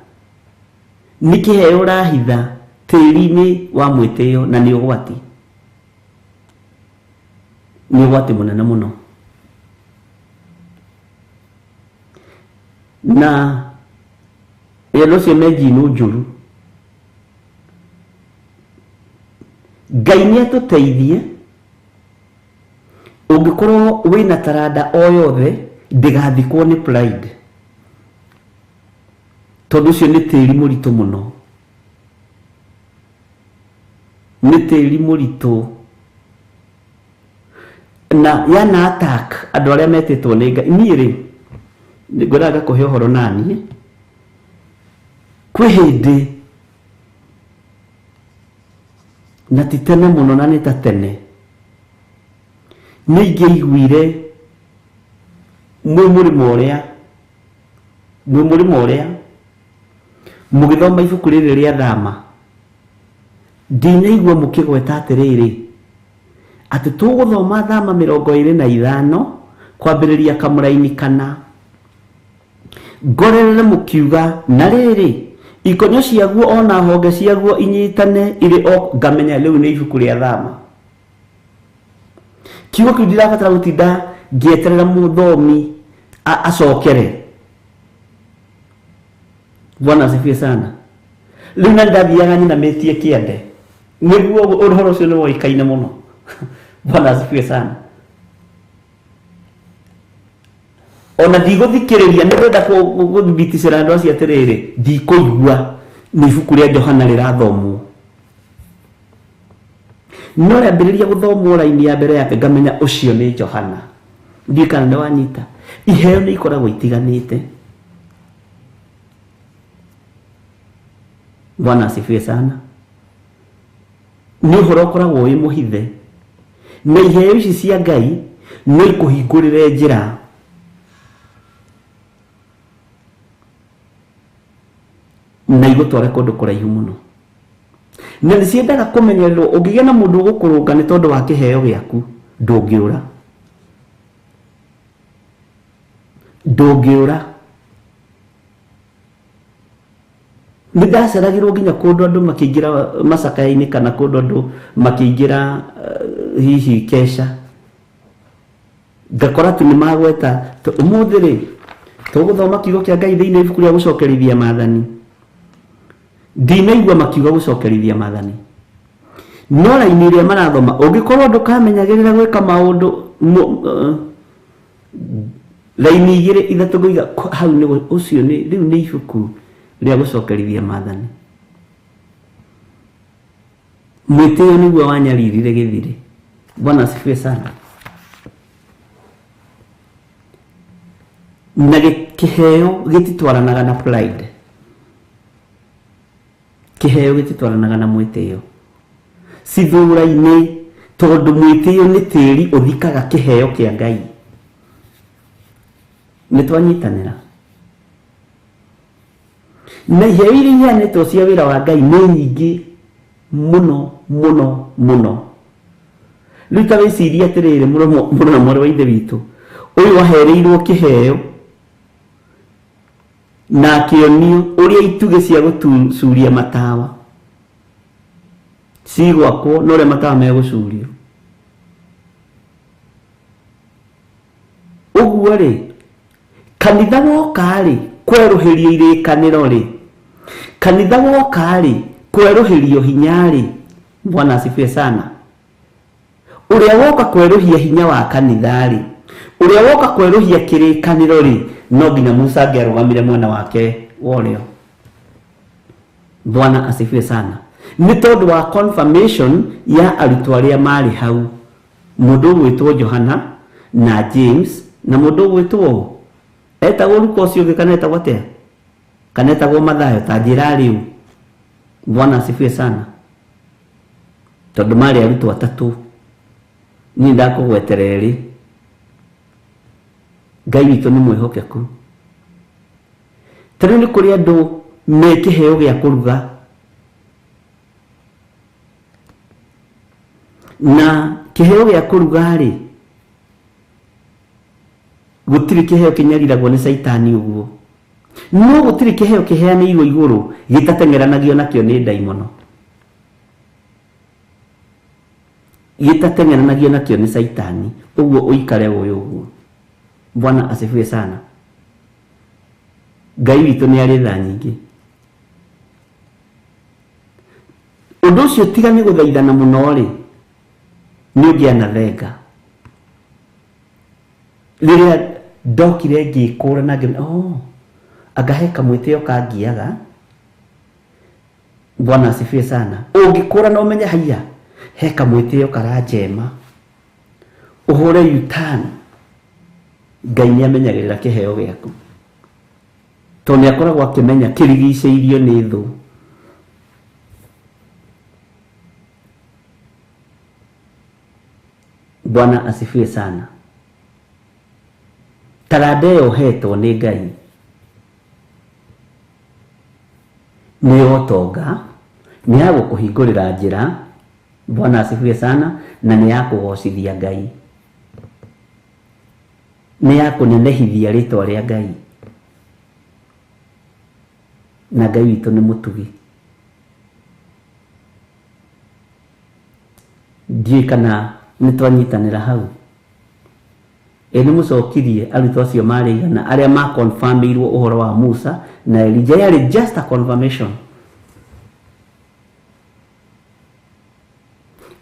D: Nĩ kĩheo ũrahitha tĩri-inĩ wa mwĩtĩo na nĩ ũgwati. Nĩ ũgwati mũnene mũno. Na andũ acio me njino njũru. Ngai nĩ atũteithie ũngĩkorwo wĩna taranda o yothe ndĩgathikwo nĩ pride. Tondũ ũcio nĩ tĩri mũritũ mũno. Nĩ tĩri mũritũ. Na yana attack andũ arĩa metĩtwo nĩ Ngai. Niĩ rĩ ngwendaga ngakũhe ũhoro naniĩ. Kwĩ hĩndĩ na ti tene mũno na nĩ ta tene nĩ ingĩaiguire mwĩ mũrĩmo ũrĩa mũgĩthoma ibuku rĩrĩ rĩa Thama ndinaigua mũkĩgweta atĩrĩrĩ atĩ tũgũthoma Thama 25 kwambĩrĩria kamũraini kana ngorerere mũkiuga na rĩrĩ ikonyo ciaguo ona honge ciaguo inyitane irĩ o ngamenya rĩu nĩ ibuku rĩa Thama. Kiugo kĩu ndirabatara gũtinda ngĩeterera mũthomi acokere. Bwana asifiwe sana. Rĩu na ndathiaga nyinamĩtie kĩande nĩguo ũhoro ũcio nĩ woĩkaine mũno. Bwana asifiwe sana. Ona ndigũthikĩrĩria nĩ ngwenda gũthibiticĩra andũ acio atĩrĩrĩ ndikũigua nĩ ibuku rĩa Johana rĩrathomwo. No rĩambĩrĩria gũthomwo raini ya mbere yake ngamenya ũcio nĩ Johana. Ndiũĩ kana nĩ wanyita. Iheo nĩ ikoragwo itiganĩte. Bwana asifiwe sana. Nĩ ũhoro ũkoragwo wĩ mũhithe. Na iheo ici cia Ngai no ikũhingũrĩre njĩra. Na igũtware kũndũ kũraihu mũno. Na nĩ ciendaga kũmenyererwo ũngĩgĩa na mũndũ ũgũkũrũnga nĩ tondũ wa kĩheo gĩaku ndũngĩũra. Ndũngĩũra. Nĩ ndaceragĩrwo nginya kũndũ andũ makĩingĩra macakaya-inĩ kana kũndũ andũ makĩingĩra hihi kesha. Ngakora tu nĩ magweta ũmũthĩ rĩ tũgũthoma kiugo kĩa Ngai thĩinĩ ibuku rĩa gũcokerithia maathani. Ndinaigua makiuga gũcokerithia maathani. No raini ĩrĩa marathoma ũngĩkorwo ndũkamenyagĩrĩra gwĩka maũndũ raini igĩrĩ ithatũ ngũiga hau nĩ ũcio nĩ rĩu nĩ ibuku rĩa gũcokerithia maathani. Mwĩtĩo nĩguo wanyaririre gĩthirĩ. Bwana asifiwe sana. Na kĩheo gĩtitwaranaga na pride. Kĩheo gĩtitwaranaga na mwĩtĩo. Cithũra-inĩ tondũ mwĩtĩo nĩ tĩri ũthikaga kĩheo kĩa Ngai. Nĩ twanyitanĩra. Na iheo iria iheanĩtwo cia wĩra wa Ngai nĩ nyingĩ mũno mũno mũno. Rĩu ta wĩcirie atĩrĩrĩ mũrũ na mwarĩ wa ithe witũ ũyũ ahereirwo kĩheo na akĩonio ũrĩa itugĩ cia gũcuria matawa cigwakwo na ũrĩa matawa megũcurio. Ũguo rĩ kanitha woka rĩ kwerũhĩrio irĩkanĩro rĩ kanitha woka rĩ kwerũhĩrio hinya rĩ. Bwana asifiwe sana. Ũrĩa woka kwerũhia hinya wa kanitha rĩ ũrĩa woka kwerũhia kĩrĩkanĩro rĩ no nginya Musa angĩarũgamire mwena wake wa ũrĩo. Bwana asifiwe sana. Nĩ tondũ wa confirmation ya arutwo arĩa marĩ hau. Mũndũ ũgwĩtwo Johana na James na mũndũ ũgwĩtwo etagwo Luka ũcio ũngĩ kana etagwo atĩa? Kana etagwo Mathayo ta njĩra rĩu. Bwana asifiwe sana. Tondũ marĩ arutwo atatũ. Niĩ ndakũgwetera erĩ. Ngai witũ nĩ mwĩhokeku. Ta rĩu nĩ kũrĩ andũ me kĩheo gĩa kũruga. Na kĩheo gĩa kũruga rĩ, gũtirĩ kĩheo kĩnyariragwo nĩ caitani ũguo. No gũtirĩ kĩheo kĩheanĩirwo igũrũ gĩtateng'eranagio nakĩo nĩ ndaimono. Gĩtateng'eranagio nakĩo nĩ caitani. Ũguo ũikare ũĩ ũguo. Bwana asifiwe sana. Ngai witũ nĩ arĩ tha nyingĩ. Ũndũ ũcio tiga nĩ gũthaithana mũno rĩ, nĩ ũngĩanathenga. Rĩrĩa ndokire ngĩkũra na ngĩmenya, oh, anga he kamwĩtĩo kangiaga. Bwana asifiwe sana. Ũngĩkũra na ũmenye haiya, he kamwĩtĩo karanjema. Ũhũre U-turn. Ngai nĩ amenyagĩrĩra kĩheo gĩaku. Tondũ nĩ akoragwo akĩmenya kĩrigicĩirio nĩ thũ. Bwana asifiwe sana. Taranda ĩyo ũhetwo nĩ Ngai nĩ ya ũtonga, nĩ ya gũkũhingũrĩra njĩra. Bwana asifiwe sana. Na nĩ ya kũgocithia Ngai, nĩ ya kũnenehithia rĩtwa rĩa Ngai. Na Ngai witũ nĩ mũtugi. Ndiũĩ kana nĩ twanyitanĩra hau. Ĩ nĩ mũcokirie arutwo acio marĩ igana arĩa makonfirmĩirwo ũhoro wa Musa na Elijah. Yarĩ just a confirmation.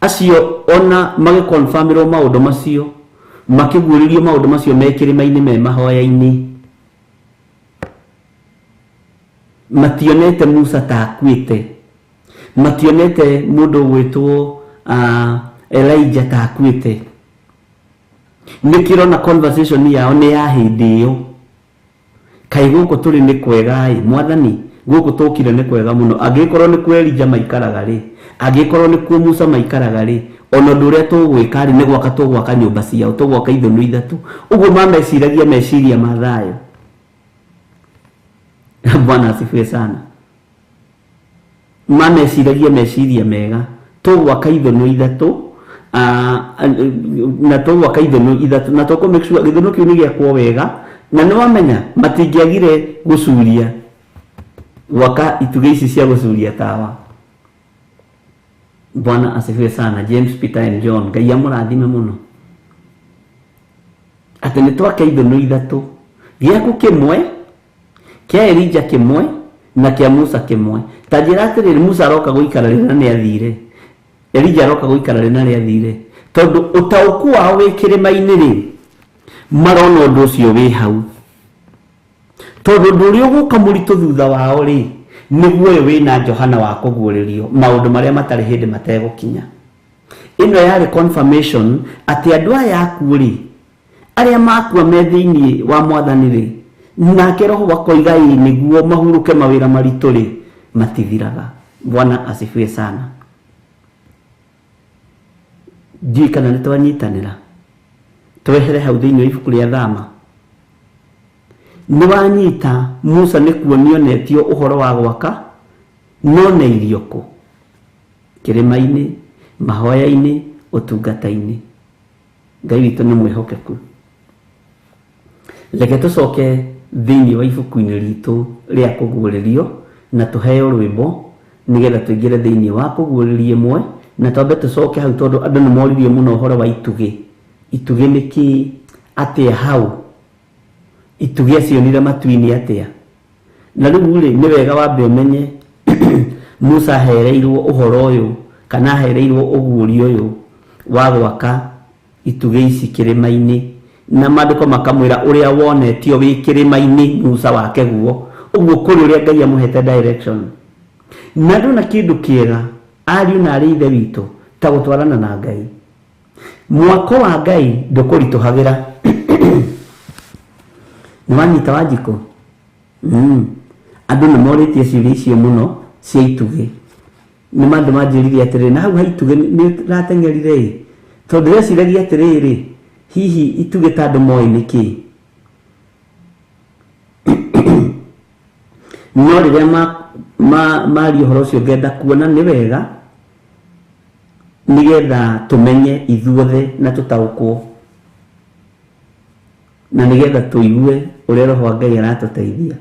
D: Acio ona magĩkonfirmĩrwo maũndũ macio, makĩguũrĩrio maũndũ macio me kĩrĩma-inĩ me mahoya-inĩ, mationete Musa ta akuĩte, mationete mũndũ ũgwĩtwo Elijah ta akuĩte. Nĩkĩrona conversation yao nĩ ya hĩndĩ ĩyo. Kaĩ gũkũ tũrĩ nĩ kwega ĩ, mwathani, gũkũ tũkire nĩ kwega mũno. Angĩkorwo nĩ kuo Elijah maikaraga rĩ, angĩkorwo nĩ kuo Musa maikaraga rĩ, ona ũndũ ũrĩa tũgwĩka rĩ, nĩ gwaka tũgwaka nyũmba ciao, tũgwaka ithũnũ ithatũ. Ũguo mameciragia meciria ma thayũ. Bwana asifiwe sana. Mameciragia meciria mega. Tũgwaka ithũnũ ithatũ, na tũgwaka ithũnũ ithatũ, na tũkũ make sure gĩthũnũ kĩu nĩ gĩakwo wega. Na nĩ wamenya matingĩagire gũcuria gwaka itugĩ ici cia gũcuria tawa. Bwana asifiwe sana. James, Peter and John, Ngai amũrathime mũno. Atĩ nĩ twake ithũnũ ithatũ, gĩaku kĩmwe, kĩa Elijah kĩmwe, na kĩa Musa kĩmwe. Ta njĩra atĩrĩrĩ, Musa aroka gũikara rĩ na nĩ athire? Elijah aroka gũikara rĩ na nĩ athire? Tondũ ũtaũku wao wĩ kĩrĩma-inĩ rĩ, marona ũndũ ũcio wĩ hau. Tondũ ũndũ ũrĩa ũgũka mũritũ thutha wao rĩ, nĩguo ũyũ wĩna Johana wa kũguũrĩrio maũndũ marĩa matarĩ hĩndĩ mategũkinya. Ĩno yarĩ confirmation atĩ andũ aya akuũ rĩ, arĩa makua me thĩinĩ wa mwathani rĩ, nake roho akoiga ĩ nĩguo mahurũke mawĩra maritũ rĩ, matithiraga. Bwana asifiwe sana. Ndiũĩ kana nĩ twanyitanĩra. Twehere hau thĩinĩ wa ibuku rĩa Thama. Nĩ wanyita Musa nĩ kuonio onetio ũhoro wa gwaka, no nĩ irio kũ? Kĩrĩma-inĩ, mahoya-inĩ, ũtungata-inĩ. Ngai witũ nĩ mwĩhokeku. Reke tũcoke thĩinĩ wa ibuku-inĩ ritũ rĩa kũguũrĩrio na tũheo rwĩmbo nĩgetha tũingĩre thĩinĩ wa kũguũrĩrio ĩmwe, na twambe tũcoke hau tondũ andũ nĩ moririe mũno ũhoro wa itugĩ. Itugĩ nĩ kĩĩ? Atĩa hau? Itugĩ acionire matu-inĩ atĩa? Na rĩu rĩ, nĩ wega wambe ũmenye Musa ahereirwo ũhoro ũyũ kana ahereirwo ũguũrio ũyũ wa gwaka itugĩ ici kĩrĩma-inĩ, na maandĩko makamwĩra ũrĩa wonetio wĩ kĩrĩma-inĩ Musa wake guo. Ũguo kũrĩ ũrĩa Ngai amũhete direction. Na ndona kĩndũ kĩega ariũ na arĩ ithe witũ ta gũtwarana na Ngai. Mwako wa Ngai ndũkũritũhagĩra. Nĩ wanyita Wanjikũ? Andũ nĩ morĩtie ciũria icio mũno cia itugĩ. Nĩ andũ manjĩrire atĩrĩrĩ, na hau ha itugĩ nĩ ũrateng'erire ĩ, tondũ ndĩreciragia atĩrĩrĩ, hihi itugĩ ta andũ moĩ nĩ kĩĩ? No rĩrĩa maria ũhoro ũcio ngenda kuona nĩ wega nĩgetha tũmenye ithuothe na tũtaũkwo, na nĩgetha tũigue ũrĩa Roho wa Ngai aratũteithia.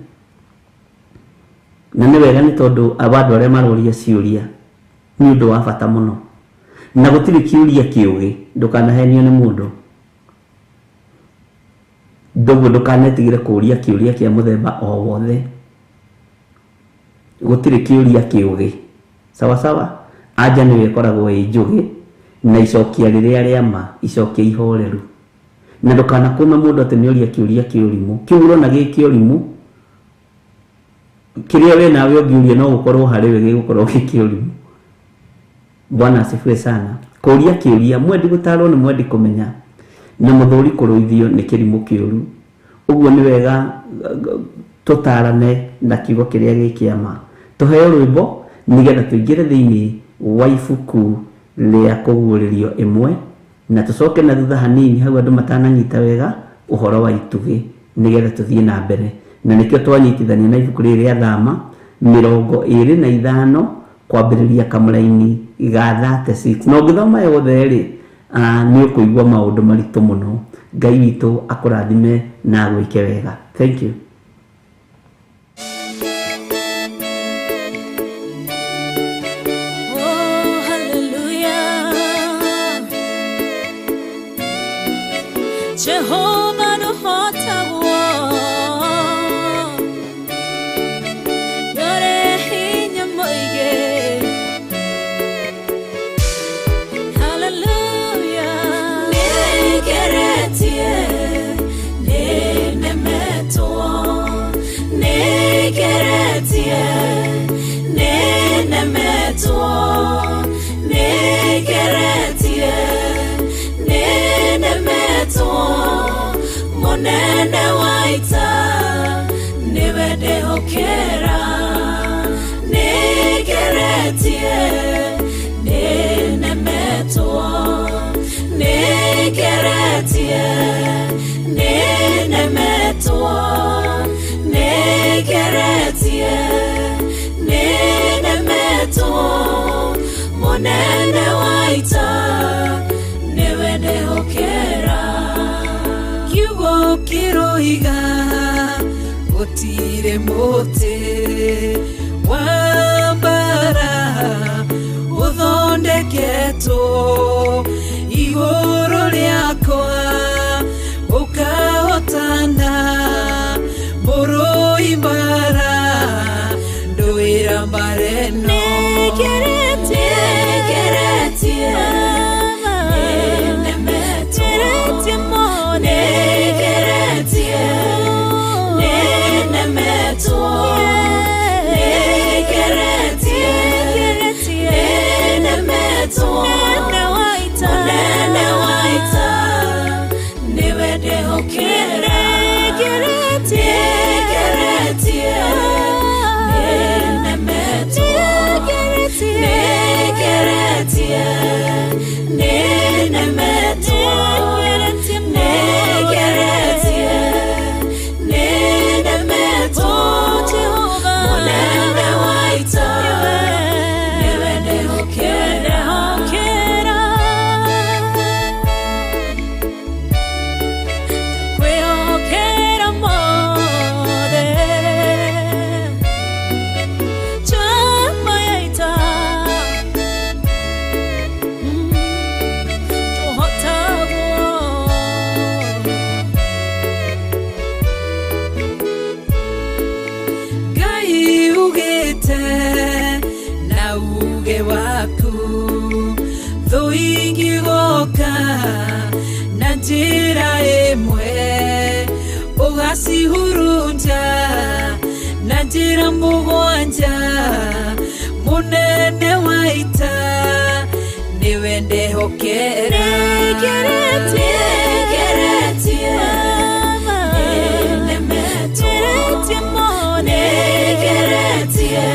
D: Na nĩ wega nĩ tondũ andũ arĩa maroria ciũria nĩ ũndũ wa bata mũno, na gũtirĩ kĩũria kĩũgĩ, ndũkanahenio nĩ mũndũ. Ndoguo ndũkanetigĩre kũũria kĩũria kĩa mũthemba o wothe. Gũtirĩ kĩũria kĩũgĩ. Sawa sawa? Anja nĩyo ĩkoragwo ĩ njũgĩ na icokia rĩrĩa rĩa ma, icokia ihoreru. Na ndũkanakũme mũndũ atĩ nĩoria kĩũria kĩa ũrimũ. Kĩu ũrona gĩ kĩa ũrimũ, kĩrĩa we nawe ũngĩũria no gũkorwo harĩ we gĩgũkorwo gĩ kĩa ũrimũ. Bwana asifiwe sana. Kũũria kĩũria, mwendi gũtarwo nĩ mwendi kũmenya, na mũthũri kũrũithio nĩ kĩrimũ kĩũru. Ũguo nĩ wega tũtarane na kiugo kĩrĩa gĩ kĩa ma. Tũheo rwĩmbo nĩgetha tũingĩre thĩinĩ wa ibuku rĩa kũguũrĩrio ĩmwe, na tũcoke na thutha hanini hau andũ matananyita wega ũhoro wa itugĩ nĩgetha tũthiĩ na mbere. Na nĩkĩo twanyitithania na ibuku rĩrĩ rĩa Thama 25 kwambĩrĩria kamũraini ga 36. Na ũngĩthoma yothe rĩ, nĩ ũkũigua maũndũ maritũ mũno. Ngai witũ akũrathime na agwĩke wega. Thank you.
F: Oh, hallelujah. Jehovah nũhotagwo, nĩũrĩ hinya mũingĩ. Hallelujah. Nĩngeretie, nĩnemetwo, nĩngeretie, nĩnemetwo, nĩngeretie, nĩnemetwo. Mũnene wa ita nĩwe ndĩhokera. Nĩngeretie, nĩnemetwo, nĩngeretie, nĩnemetwo, nĩngeretie, nĩnemetwo. Mũnene wa ita nĩwe ndĩhokera.
G: Kiugo kĩroiga gũtirĩ mũtĩ wa mbara ũthondeketwo igũrũ rĩakwa ũkahotana. Mũrũi mbara ndũĩra mbara ĩno.
F: Nĩngeretie, nĩnemetwo, nĩngeretie, nĩnemetwo, nĩngeretie, nĩnemetwo. Mũnene wa ita nĩwe ndĩhokera. Nĩngeretie, nĩnemetwo, nĩngeretie, nĩnemetwo, nĩngeretie, nĩnemetwo. Mũnene wa ita nĩwe ndĩhokera.
G: Kwĩhokera mothe
F: Chama ya ita tũhotagwo.
G: Ngai ugĩte na uge waku thũ ingĩgoka na njĩra ĩmwe ũgacihurunja na njĩra mũgwanja. Mũnene wa ita nĩwe Nĩwe ndehokera. Nĩngeretie, nĩnemetwo. Nĩngeretie,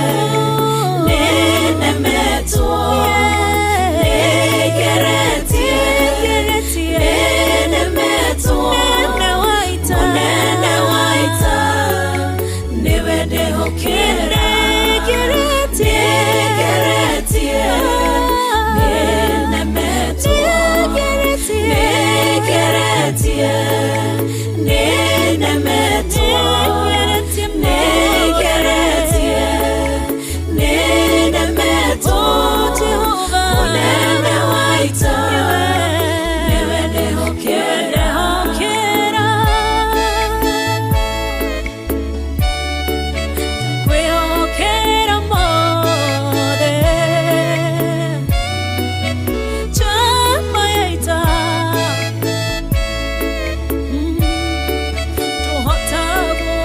G: nĩnemetwo. Nĩngeretie, nĩnemetwo. Mũnene wa ita, nĩwe ndehokera. Nĩngeretie, nĩnemetwo. Nĩngeretie, nĩnemetwo. Nĩngeretie, nĩnemetwo. Mũnene wa ita, nĩwe ndehokera.
F: Kwĩhokera mothe njamba ya ita tũhotagwo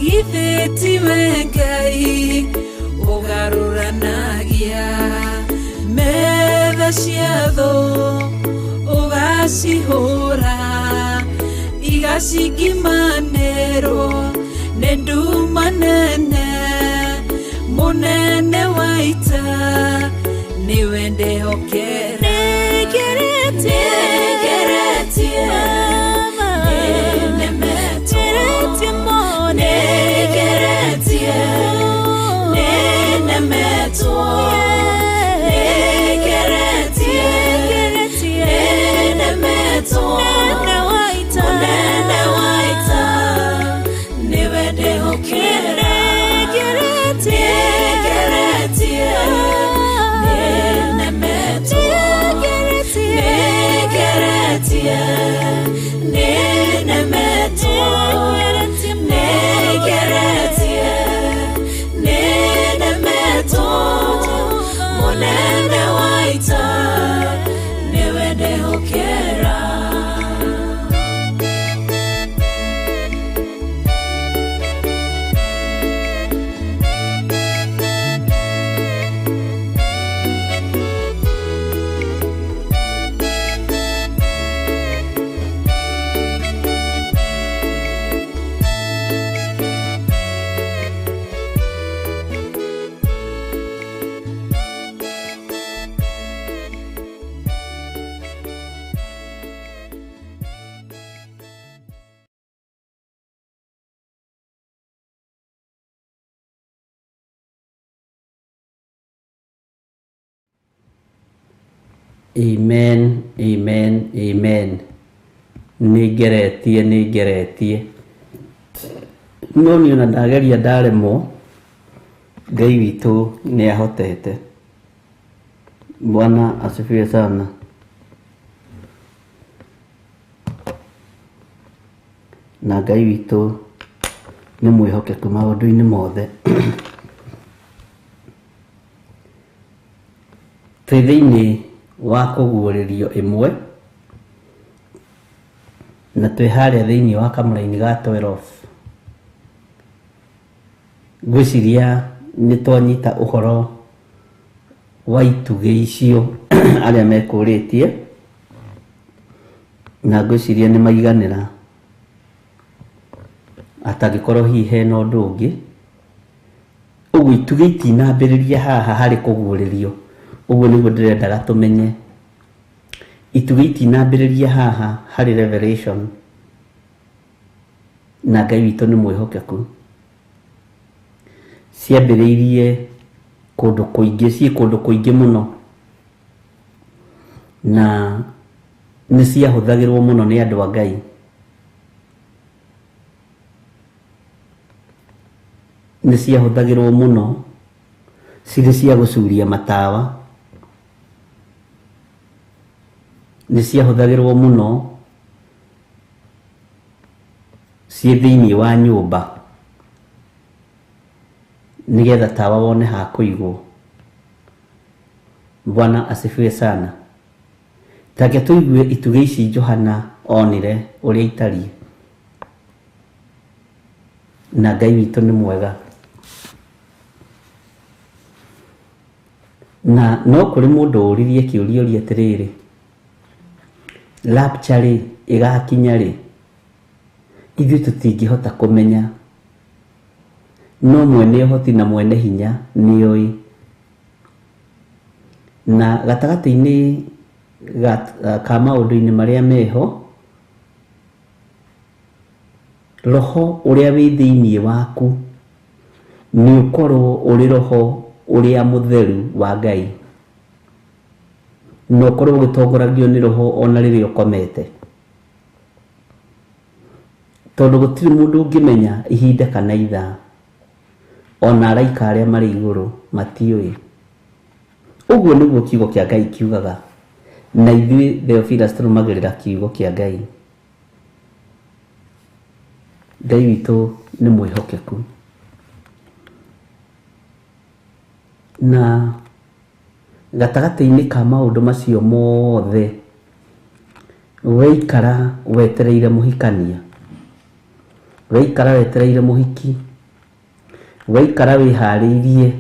G: Githĩ tiwe Ngai ũgarũranagia metha cia thũ, ũgacihũra igacingimanĩrwo nĩ nduma nene. Mũnene wa ita, nĩwe ndehokera.
F: Nĩngeretie,
G: Nĩngeretie, nĩnemetwo. Nĩngeretie, nĩnemetwo. Nĩngeretie, nĩnemetwo. Mũnene wa ita, nĩwe ndehokera. Nĩngeretie, nĩnemetwo. Nĩngeretie, nĩnemetwo. Nĩngeretie, nĩnemetwo. Mũnene wa ita, nĩwe ndehokera.
D: Amen, amen, amen. Nĩngeretie, nĩngeretie, no niĩ ona ndageria ndaremwo, Ngai witũ nĩ ahotete. Bwana asifiwe sana. Na Ngai witũ nĩ mwĩhokeku maũndũ-inĩ mothe. Twĩ thĩinĩ wa kũguũrĩrio ĩmwe, na twĩ harĩa thĩinĩ wa kamũraini ga 12. Ngwĩciria nĩ twanyita ũhoro wa itugĩ icio arĩa mekũrĩtie, na ngwĩciria nĩ maiganĩra, atangĩkorwo hihi hena ũndũ ũngĩ. Ũguo itugĩ itinambĩrĩria haha harĩ kũguũrĩrio, ũguo nĩguo ndĩrendaga tũmenye. Itugĩ itinambĩrĩria haha harĩ revelation, na Ngai witũ nĩ mwĩhokeku. Ciambĩrĩirie kũndũ kũingĩ, ciĩ kũndũ kũingĩ mũno, na nĩ ciahũthagĩrwo mũno nĩ andũ a Ngai. Nĩ ciahũthagĩrwo mũno cirĩ cia gũcuria matawa, nĩ ciahũthagĩrwo mũno ciĩ thĩinĩ wa nyũmba nĩgetha tawa wone ha kũigwo. Bwana asifiwe sana. Take tũigue itugĩ ici Johana onire ũrĩa itariĩ, na Ngai witũ nĩ mwega. Na no kũrĩ mũndũ ũririe kĩũria ũria atĩrĩrĩ, rapture rĩ ĩgakinya rĩ? Ithuĩ tũtingĩhota kũmenya, no mwene ũhoti na mwene hinya nĩoĩ. Na gatagatĩ-inĩ ka maũndũ-inĩ marĩa meho, roho ũrĩa wĩ thĩinĩ waku nĩ ũkorwo ũrĩ roho ũrĩa mũtheru wa Ngai, na ũkorwo ũgĩtongoragio nĩ roho ona rĩrĩa ũkomete, tondũ gũtirĩ mũndũ ũngĩmenya ihinda kana ithaa, ona araika arĩa marĩ igũrũ matiũĩ. Ũguo nĩguo kiugo kĩa Ngai kiugaga, na ithuĩ Theophilus tũrũmagĩrĩra kiugo kĩa Ngai. Ngai witũ nĩ mwĩhokeku. Na gatagatĩ-inĩ ka maũndũ macio mothe, weikara wetereire mũhikania, weikara wetereire mũhiki, weikara wĩharĩirie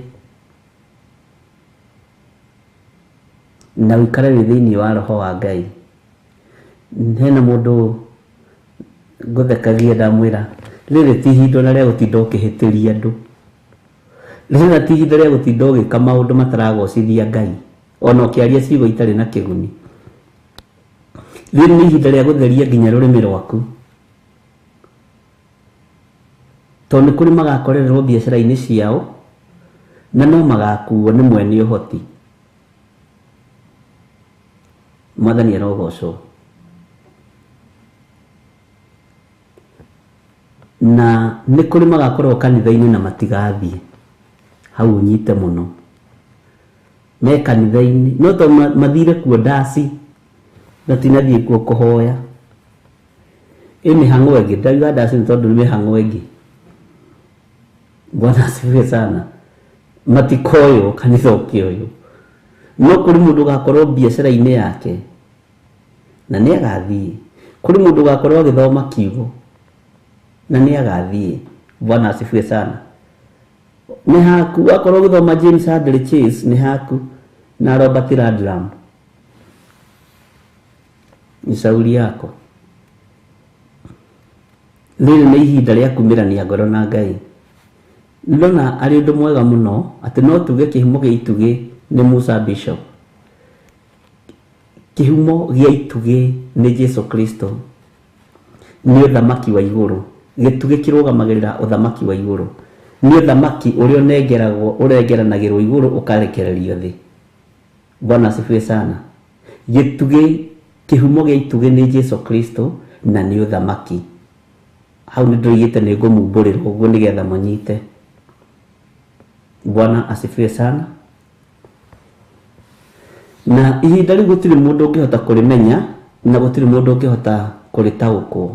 D: na ũikare wĩ thĩinĩ wa roho wa Ngai. Hena mũndũ ngũthekagia ndamwĩra, rĩrĩ ti ihinda ona rĩa gũtinda ũkĩhĩtĩria andũ, rĩrĩ ti ihinda rĩa gũtinda ũgĩka maũndũ mataragocithia Ngai, ona ũkĩaria ciugo itarĩ na kĩguni. Rĩrĩ nĩ ihinda rĩa gũtheria nginya rũrĩmĩ rwaku, tondũ nĩ kũrĩ magakorererwo biacara-inĩ ciao na no magakuo nĩ mwene ũhoti. Mwathani arogocwo. Na nĩ kũrĩ magakorwo kanitha-inĩ na matigathiĩ, hau ũnyite mũno. Me kanitha-inĩ no to mathire kuo ndaci, matinathiĩ kuo kũhoya. Ĩ mĩhang'o ĩngĩ, ndauga ndaci nĩ tondũ nĩ mĩhang'o ĩngĩ. Bwana asifiwe sana. Matikoywo kanitha ũkĩoywo, no kũrĩ mũndũ ũgakorwo biacara-inĩ yake na nĩ agathiĩ. Kũrĩ mũndũ ũgakorwo agĩthoma kiugo na nĩ agathiĩ. Bwana asifiwe sana. Nĩ haku wakorwo ũgĩthoma James Hadley Chase, nĩ haku na Robert Ludlum, ni shauri yako. Rĩrĩ nĩ ihinda rĩa kumĩrania ngoro na Ngai. Ndona arĩ ũndũ mwega mũno atĩ no tuge kĩhumo gĩa itugĩ nĩ Musa Bishop, kĩhumo gĩa itugĩ nĩ Jesu Kristo, nĩ ũthamaki wa igũrũ. Gĩtugĩ kĩrũgamagĩrĩra ũthamaki wa igũrũ, nĩ ũthamaki ũrĩa ũnengeragwo, ũrengeranagĩrwo igũrũ ũkarekererio thĩ. Bwana asifiwe sana. Gĩtugĩ, kĩhumo gĩa itugĩ nĩ Jesu Kristo na nĩ ũthamaki. Hau nĩ ndoigĩte nĩ ngũmumbũrĩrwo ũguo nĩgetha mũnyite. Bwana asifiwe sana. Na ihinda rĩu gũtirĩ mũndũ ũngĩhota kũrĩmenya na gũtirĩ mũndũ ũngĩhota kũrĩtaũkwo.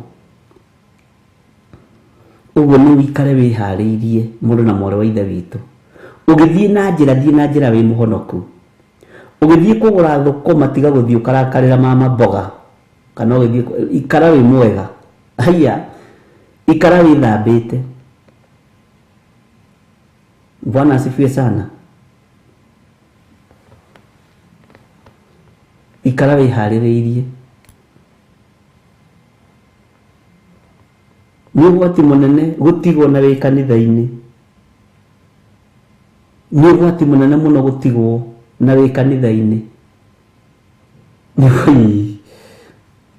D: Ũguo nĩ ũikare wĩharĩirie mũndũ na mwarĩ wa ithe witũ. Ũgĩthiĩ na njĩra, thiĩ na njĩra wĩ mũhonoku. Ũgĩthiĩ kũgũra thũkũma, tiga gũthiĩ ũkarakarĩra mama mboga, kana ũgĩthiĩ ikara wĩ mwega. Haiya, ikara wĩthambĩte. Bwana asifiwe sana. Ikara wĩharĩrĩirie. Nĩ ũgwati mũnene gũtigwo na wĩ kanitha-inĩ. Nĩ ũgwati mũnene mũno gũtigwo na wĩ kanitha-inĩ.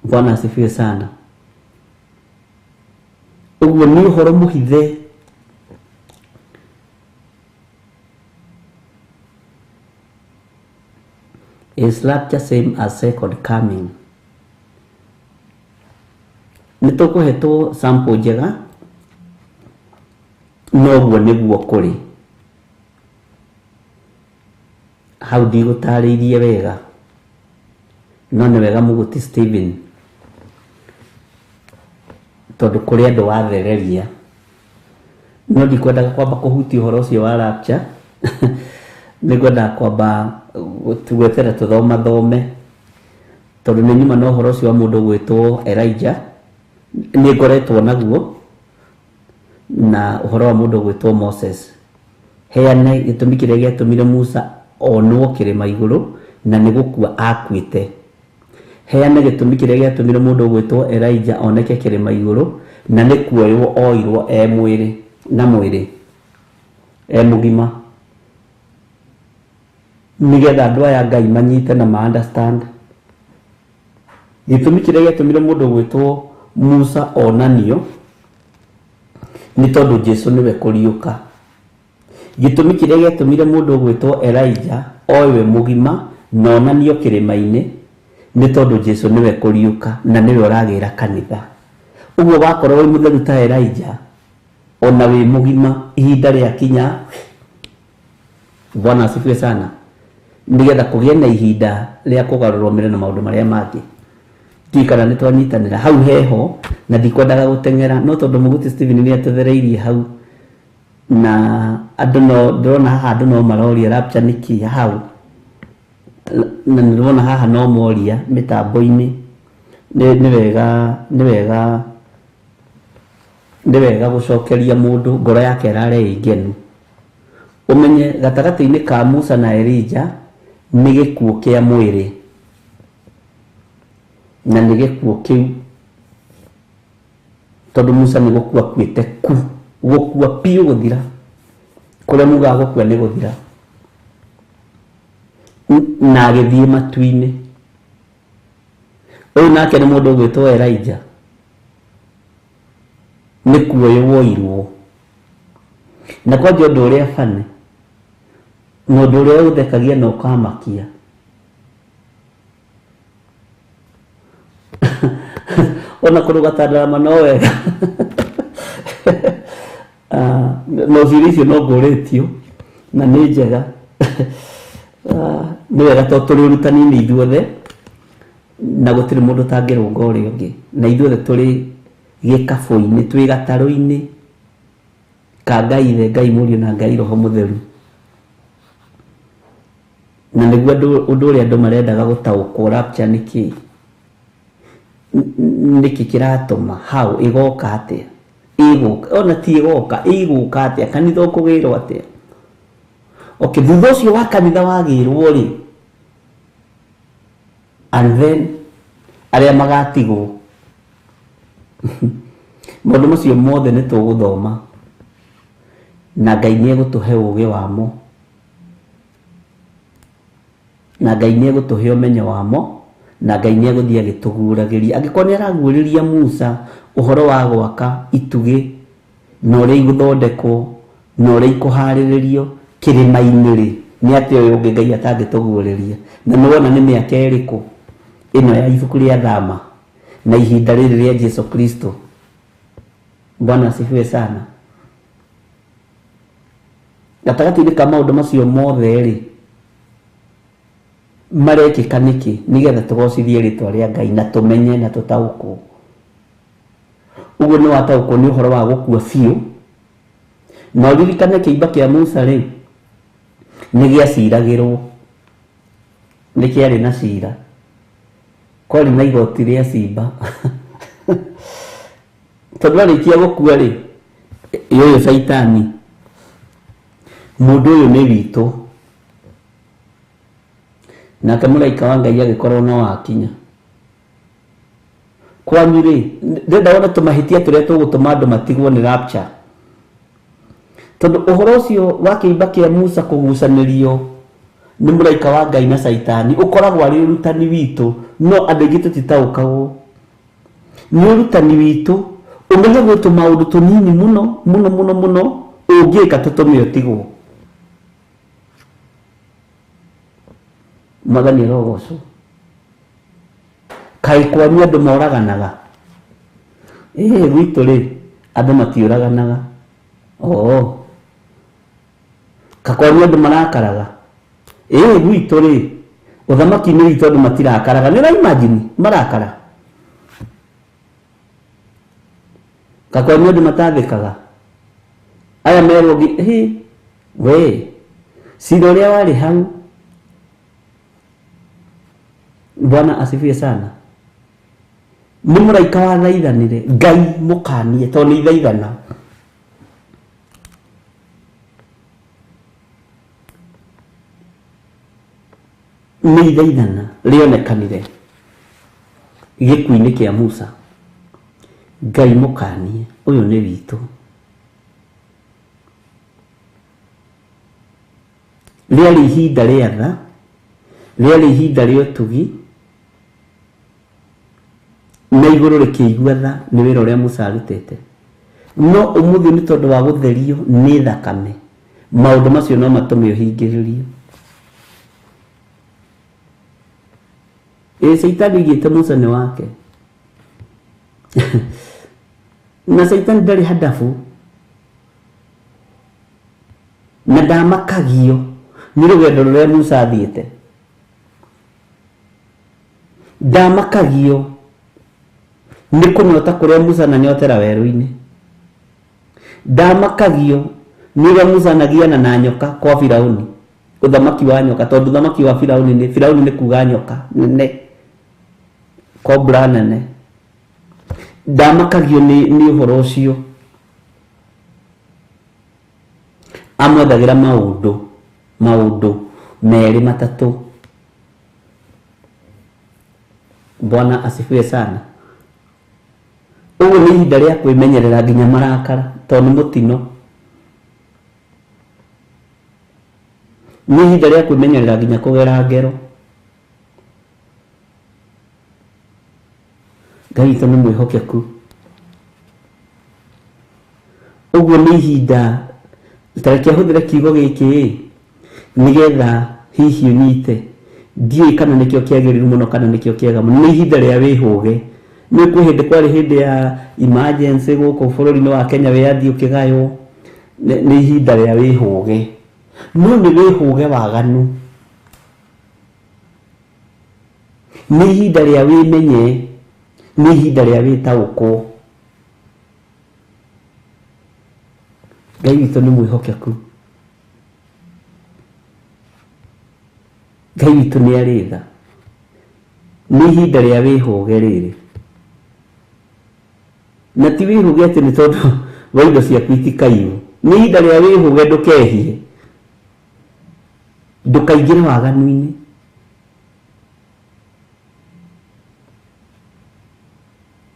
D: Bwana asifiwe sana. Ũguo nĩ ũhoro mũhithe. Is rapture same as second coming? Nĩ tũkũhetwo sample njega, noguo nĩguo kũrĩ. Hau ndigũtarĩirie wega, no nĩ wega mũgũti Stephen, tondũ kũrĩ andũ wathereria, no ndikwendaga kwamba kũhutia ũhoro ũcio wa rapture. Nĩ ngwendaga kwamba gwetera tũthomathome, tondũ nĩ nyuma na ũhoro ũcio wa mũndũ ũgwĩtwo Elijah, nĩ ngoretwo naguo, na ũhoro wa mũndũ ũgwĩtwo Moses. Heane gĩtũmi kĩrĩa gĩatũmire Musa onwo kĩrĩma igũrũ na nĩ gũkua akuĩte. Heana gĩtũmi kĩrĩa gĩatũmire mũndũ ũgwĩtwo Elijah oneke kĩrĩma igũrũ na nĩ kuoywo oirwo e mwĩrĩ na mwĩrĩ e mũgima, nĩgetha andũ aya Ngai manyite na ma understand. Gĩtũmi kĩrĩa gĩatũmire mũndũ ũgwĩtwo Musa onanio nĩ tondũ Jesu nĩwe kũriũka. Gĩtũmi kĩrĩa gĩatũmire mũndũ ũgwĩtwo Elijah oiwe mũgima na onanio kĩrĩma-inĩ nĩ tondũ Jesu nĩwe kũriũka na nĩwe ũragĩra kanitha. Ũguo wakorwo wĩ mũtheru ta Elijah ona wĩ mũgima ihinda rĩakinya, Bwana asifiwe sana, nĩgetha kũgĩe na ihinda rĩa kũgarũrwo mĩre na maũndũ marĩa mangĩ. Ndiũĩ kana nĩ twanyitanĩra hau heho na ndikwendaga gũteng'era no tondũ Mũguti Stephen nĩ atũthereirie hau na andũ no ndĩrona haha andũ no maroria rapture nĩ kĩ hau, na nĩndĩrona haha no moria mĩtambo-inĩ. Nĩ wega, nĩ wega, nĩ wega gũcokeria mũndũ ngoro yake ĩrare ĩ ngenu. Ũmenye gatagatĩ-inĩ ka Musa na Elijah nĩ gĩkuũ kĩa mwĩrĩ, na nĩ gĩkuũ kĩu tondũ Musa nĩ gũkua akuĩte ku, gũkua biũ gũthira, kũrĩa mugaga gũkua nĩ gũthira, na agĩthiĩ matu-inĩ. Ũyũ nake nĩ mũndũ ũgwĩtwo Elijah, nĩ kuoywo woirwo. Na kwanja ũndũ ũrĩa bane na ũndũ ũrĩa ũthekagia na ũkamakia, ona kũrũga ta ndarama no wega. No ciũria icio no ngũrĩtio na nĩ njega. Nĩ wega tondũ tũrĩ ũrutani-inĩ ithuothe na gũtirĩ mũndũ ũtangĩrũnga ũrĩa ũngĩ, na ithuothe tũrĩ gĩkabũ-inĩ, twĩ gatarũ-inĩ ka Ngai Ithe, Ngai Mũriũ na Ngai Roho Mũtheru. Na nĩguo ũndũ ũrĩa andũ marendaga gũtaũkwo rapture nĩ kĩĩ, nĩkĩ kĩratũma, how ĩgoka atĩa, ĩgũka ona ti ĩgoka, ĩgũka atĩa, kanitha ũkũgĩrwo atĩa. Okay, thutha ũcio wa kanitha wagĩrwo rĩ, and then arĩa magatigwo, maũndũ macio mothe nĩ tũgũthoma na Ngai nĩ egũtũhe ũũgĩ wamo, na Ngai nĩ egũtũhe ũmenyo wamo, na Ngai nĩ egũthiĩ agĩtũguũragĩria. Angĩkorwo nĩ araguũrĩria Musa ũhoro wa gwaka itugĩ na ũrĩa igũthondekwo na ũrĩa ikũharĩrĩrio kĩrĩma-inĩ rĩ, nĩ atĩa ũyũ ũngĩ Ngai atangĩtũguũrĩria? Na nĩ wona nĩ mĩaka ĩrĩkũ ĩno ya ibuku rĩa Thama na ihinda rĩrĩ rĩa Jesu Kristo. Bwana asifiwe sana. Gatagatĩ-inĩ ka maũndũ macio mothe rĩ, marekĩka nĩkĩ? Nĩgetha tũgocithie rĩtwa rĩa Ngai na tũmenye na tũtaũkwo. Ũguo nĩ wataũkwo nĩ ũhoro wa gũkua biũ. Na ũririkane kĩimba kĩa Musa rĩ, nĩ gĩaciragĩrwo, nĩ kĩarĩ na cira, kwarĩ na igoti rĩa cimba. Tondũ arĩkia gũkua rĩ, ũyũ Caitani, mũndũ ũyũ nĩ witũ. Nake mũraika wa Ngai agĩkorwo no akinya kwanyu rĩ, ndĩrenda wone tũmahĩtia tũrĩa tũgũtũma andũ matigwo nĩ rapture. Tondũ ũhoro ũcio wa kĩimba kĩa Musa kũgucanĩrio nĩ mũraika wa Ngai na Caitani ũkoragwo arĩ ũrutani witũ, no andũ aingĩ tũtitaũkagwo nĩ ũrutani witũ. Ũmenye gwĩ tũmaũndũ tũnini mũno mũno mũno mũno ũngĩka tũtũme ũtigwo. Mwathani arogocwo. Kaĩ kwanyu andũ moraganaga? Ĩĩ gwitũ rĩ, andũ matiũraganaga. Oo. Ka kwanyu andũ marakaraga? Ĩĩ gwitũ rĩ, ũthamaki-inĩ witũ andũ matirakaraga. Nĩ ũra imagine marakara? Ka kwanyu andũ matathĩkaga? Aya merwo hĩ, we, cira ũrĩa warĩ hau. Bwana asifiwe sana. Nĩ mũraika wathaithanire Ngai mũkanie tondũ nĩ ithaithana. Nĩ ithaithana rĩonekanire gĩkuũ-inĩ kĩa Musa. Ngai mũkanie ũyũ nĩ witũ. Rĩarĩ ihinda rĩa tha, rĩarĩ ihinda rĩa ũtugi, na igũrũ rĩkĩigua tha nĩ wĩra ũrĩa Musa arutĩte. No ũmũthĩ nĩ tondũ wa gũtherio nĩ thakame, maũndũ macio no matũme ũhingĩrĩrio. Ĩ Caitani aigĩte Musa nĩ wake. Na Caitani ndarĩ handabu na ndamakagio nĩ rũgendo rũrĩa Musa athiĩte. Ndamakagio nĩ kũnyota kũrĩa Musa ananyotera werũ-inĩ. Ndamakagio nĩ ũrĩa Musa anagiana na nyoka kwa Firauni, ũthamaki wa nyoka, tondũ ũthamaki wa Firauni nĩ Firauni nĩ kuga nyoka nene, kobra nene. Ndamakagio nĩ ũhoro ũcio. Amwethagĩra maũndũ merĩ matatũ. Bwana asifiwe sana. Ũguo nĩ ihinda rĩa kwĩmenyerera nginya marakara, tondũ nĩ mũtino. Nĩ ihinda rĩa kwĩmenyerera nginya kũgera ngero. Ngai witũ nĩ mwĩhokeku. Ũguo nĩ ihinda, ta reke hũthĩre kiugo gĩkĩ nĩgetha hihi ũnyite. Ndiũĩ kana nĩkĩo kĩagĩrĩru mũno kana nĩkĩo kĩega mũno. Nĩ ihinda rĩa wĩhũge. Nĩ kwĩ hĩndĩ kwarĩ hĩndĩ ya emergency gũkũ bũrũri-inĩ wa Kenya, wĩyathi ũkĩgaywo. Nĩ ihinda rĩa wĩhũge. No nĩ wĩhũge waganu. Nĩ ihinda rĩa wĩmenye. Nĩ ihinda rĩa wĩtaũkwo. Ngai witũ nĩ mwĩhokeku. Ngai witũ nĩ arĩ tha. Nĩ ihinda rĩa wĩhũge rĩrĩ. Na ti wĩhũge atĩ nĩ tondũ wa indo ciaku itikaiywo. Nĩ ihinda rĩa wĩhũge ndũkehie. Ndũkaingĩre waganu-inĩ.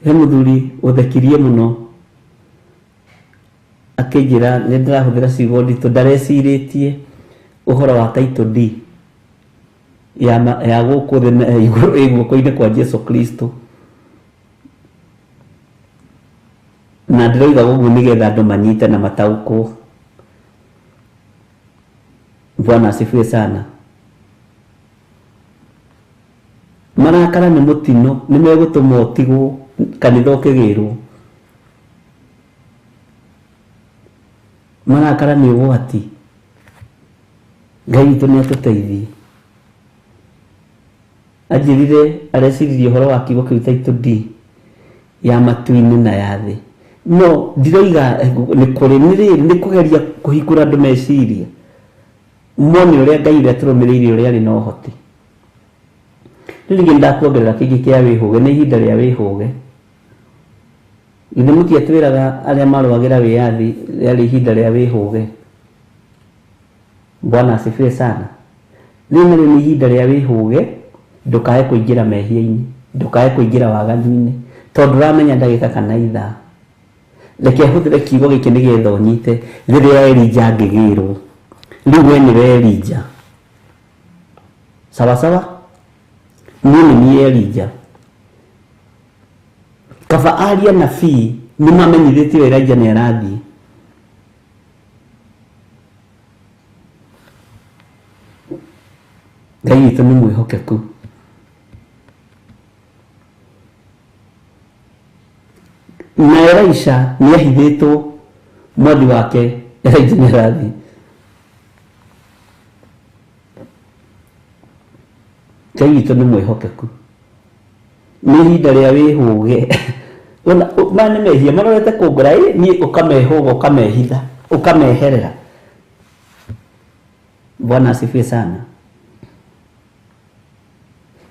D: He mũthuri ũthekirie mũno akĩnjĩra nĩ ndĩrahũthĩra ciugo nditũ, ndarecirĩtie ũhoro wa title deed ya gũkũ thĩ na igũrũ ĩ guoko-inĩ kwa Jesu Kristo. Na ndĩroiga ũguo nĩgetha andũ manyite na mataũkwo. Bwana asifiwe sana. Marakara nĩ mũtino, nĩ megũtũma ũtigwo kanitha ũkĩgĩrwo. Marakara nĩ ũgwati. Ngai witũ nĩ atũteithie. Anjĩrire areciririe ũhoro wa kiugo kĩu title deed ya matu-inĩ na ya thĩ. No ndiroiga nĩ kũrĩ, nĩ rĩrĩ, nĩ kũgeria kũhingũra andũ meciria mone ũrĩa Ngai ũrĩa tũrũmĩrĩire ũrĩa arĩ na ũhoti. Rĩu ningĩ nĩndakuongerera kĩngĩ kĩa wĩhũge, nĩ ihinda rĩa wĩhũge. Githĩ mũtiatwĩraga arĩa marũagĩra wĩyathi rĩarĩ ihinda rĩa wĩhũge? Bwana asifiwe sana. Rĩu narĩo nĩ ihinda rĩa wĩhũge, ndũkae kũingĩra mehia-inĩ, ndũkae kũingĩra waganu-inĩ, tondũ ndũramenya ndagĩka kana ithaa. Reke hũthĩre kiugo gĩkĩ nĩgetha ũnyite rĩrĩa Elijah angĩgĩrwo. Rĩu we nĩwe Elijah. Sawa sawa? Niĩ nĩ niĩ Elijah. Kaba aria nabii nĩ mamenyithĩtio Elijah nĩ arathiĩ. Ngai witũ nĩ mwĩhokeku. Na Elisha nĩ ahithĩtwo mwathi wake Elijah nĩ arathiĩ. Ngai witũ nĩ mwĩhokeku. Nĩ ihinda rĩa wĩhũge. Ona maya nĩ mehia marorete kũngora, ĩ niĩ ũkamehũga, ũkamehitha, ũkameherera. Bwana asifiwe sana.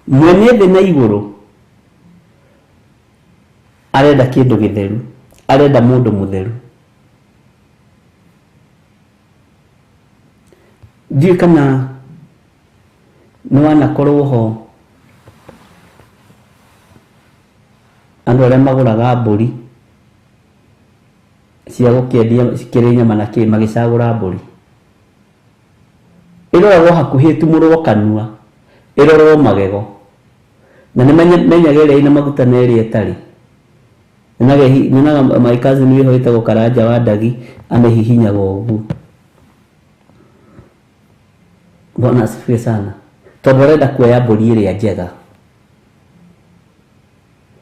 D: Mwene thĩ na igũrũ arenda kĩndũ gĩtheru, arenda mũndũ mũtheru. Ndiũĩ kana Nĩ wanakorwo ho andũ arĩa magũraga mbũri cia gũkĩendia cikĩrĩ nyama na kĩ, magĩcagũra mbũri. Ĩroragwo hakuhĩ ĩtumũrwo kanua, ĩrorwo magego, na nĩ menyaga ĩrĩa ĩna maguta na ĩrĩa ĩtarĩ. Nyonaga my cousin wĩho wĩtagwo Karanja wa Ndagi amĩhihinyaga ũguo. Bwana asifiwe sana. Tondũ arenda kuoya mbũri ĩrĩa njega.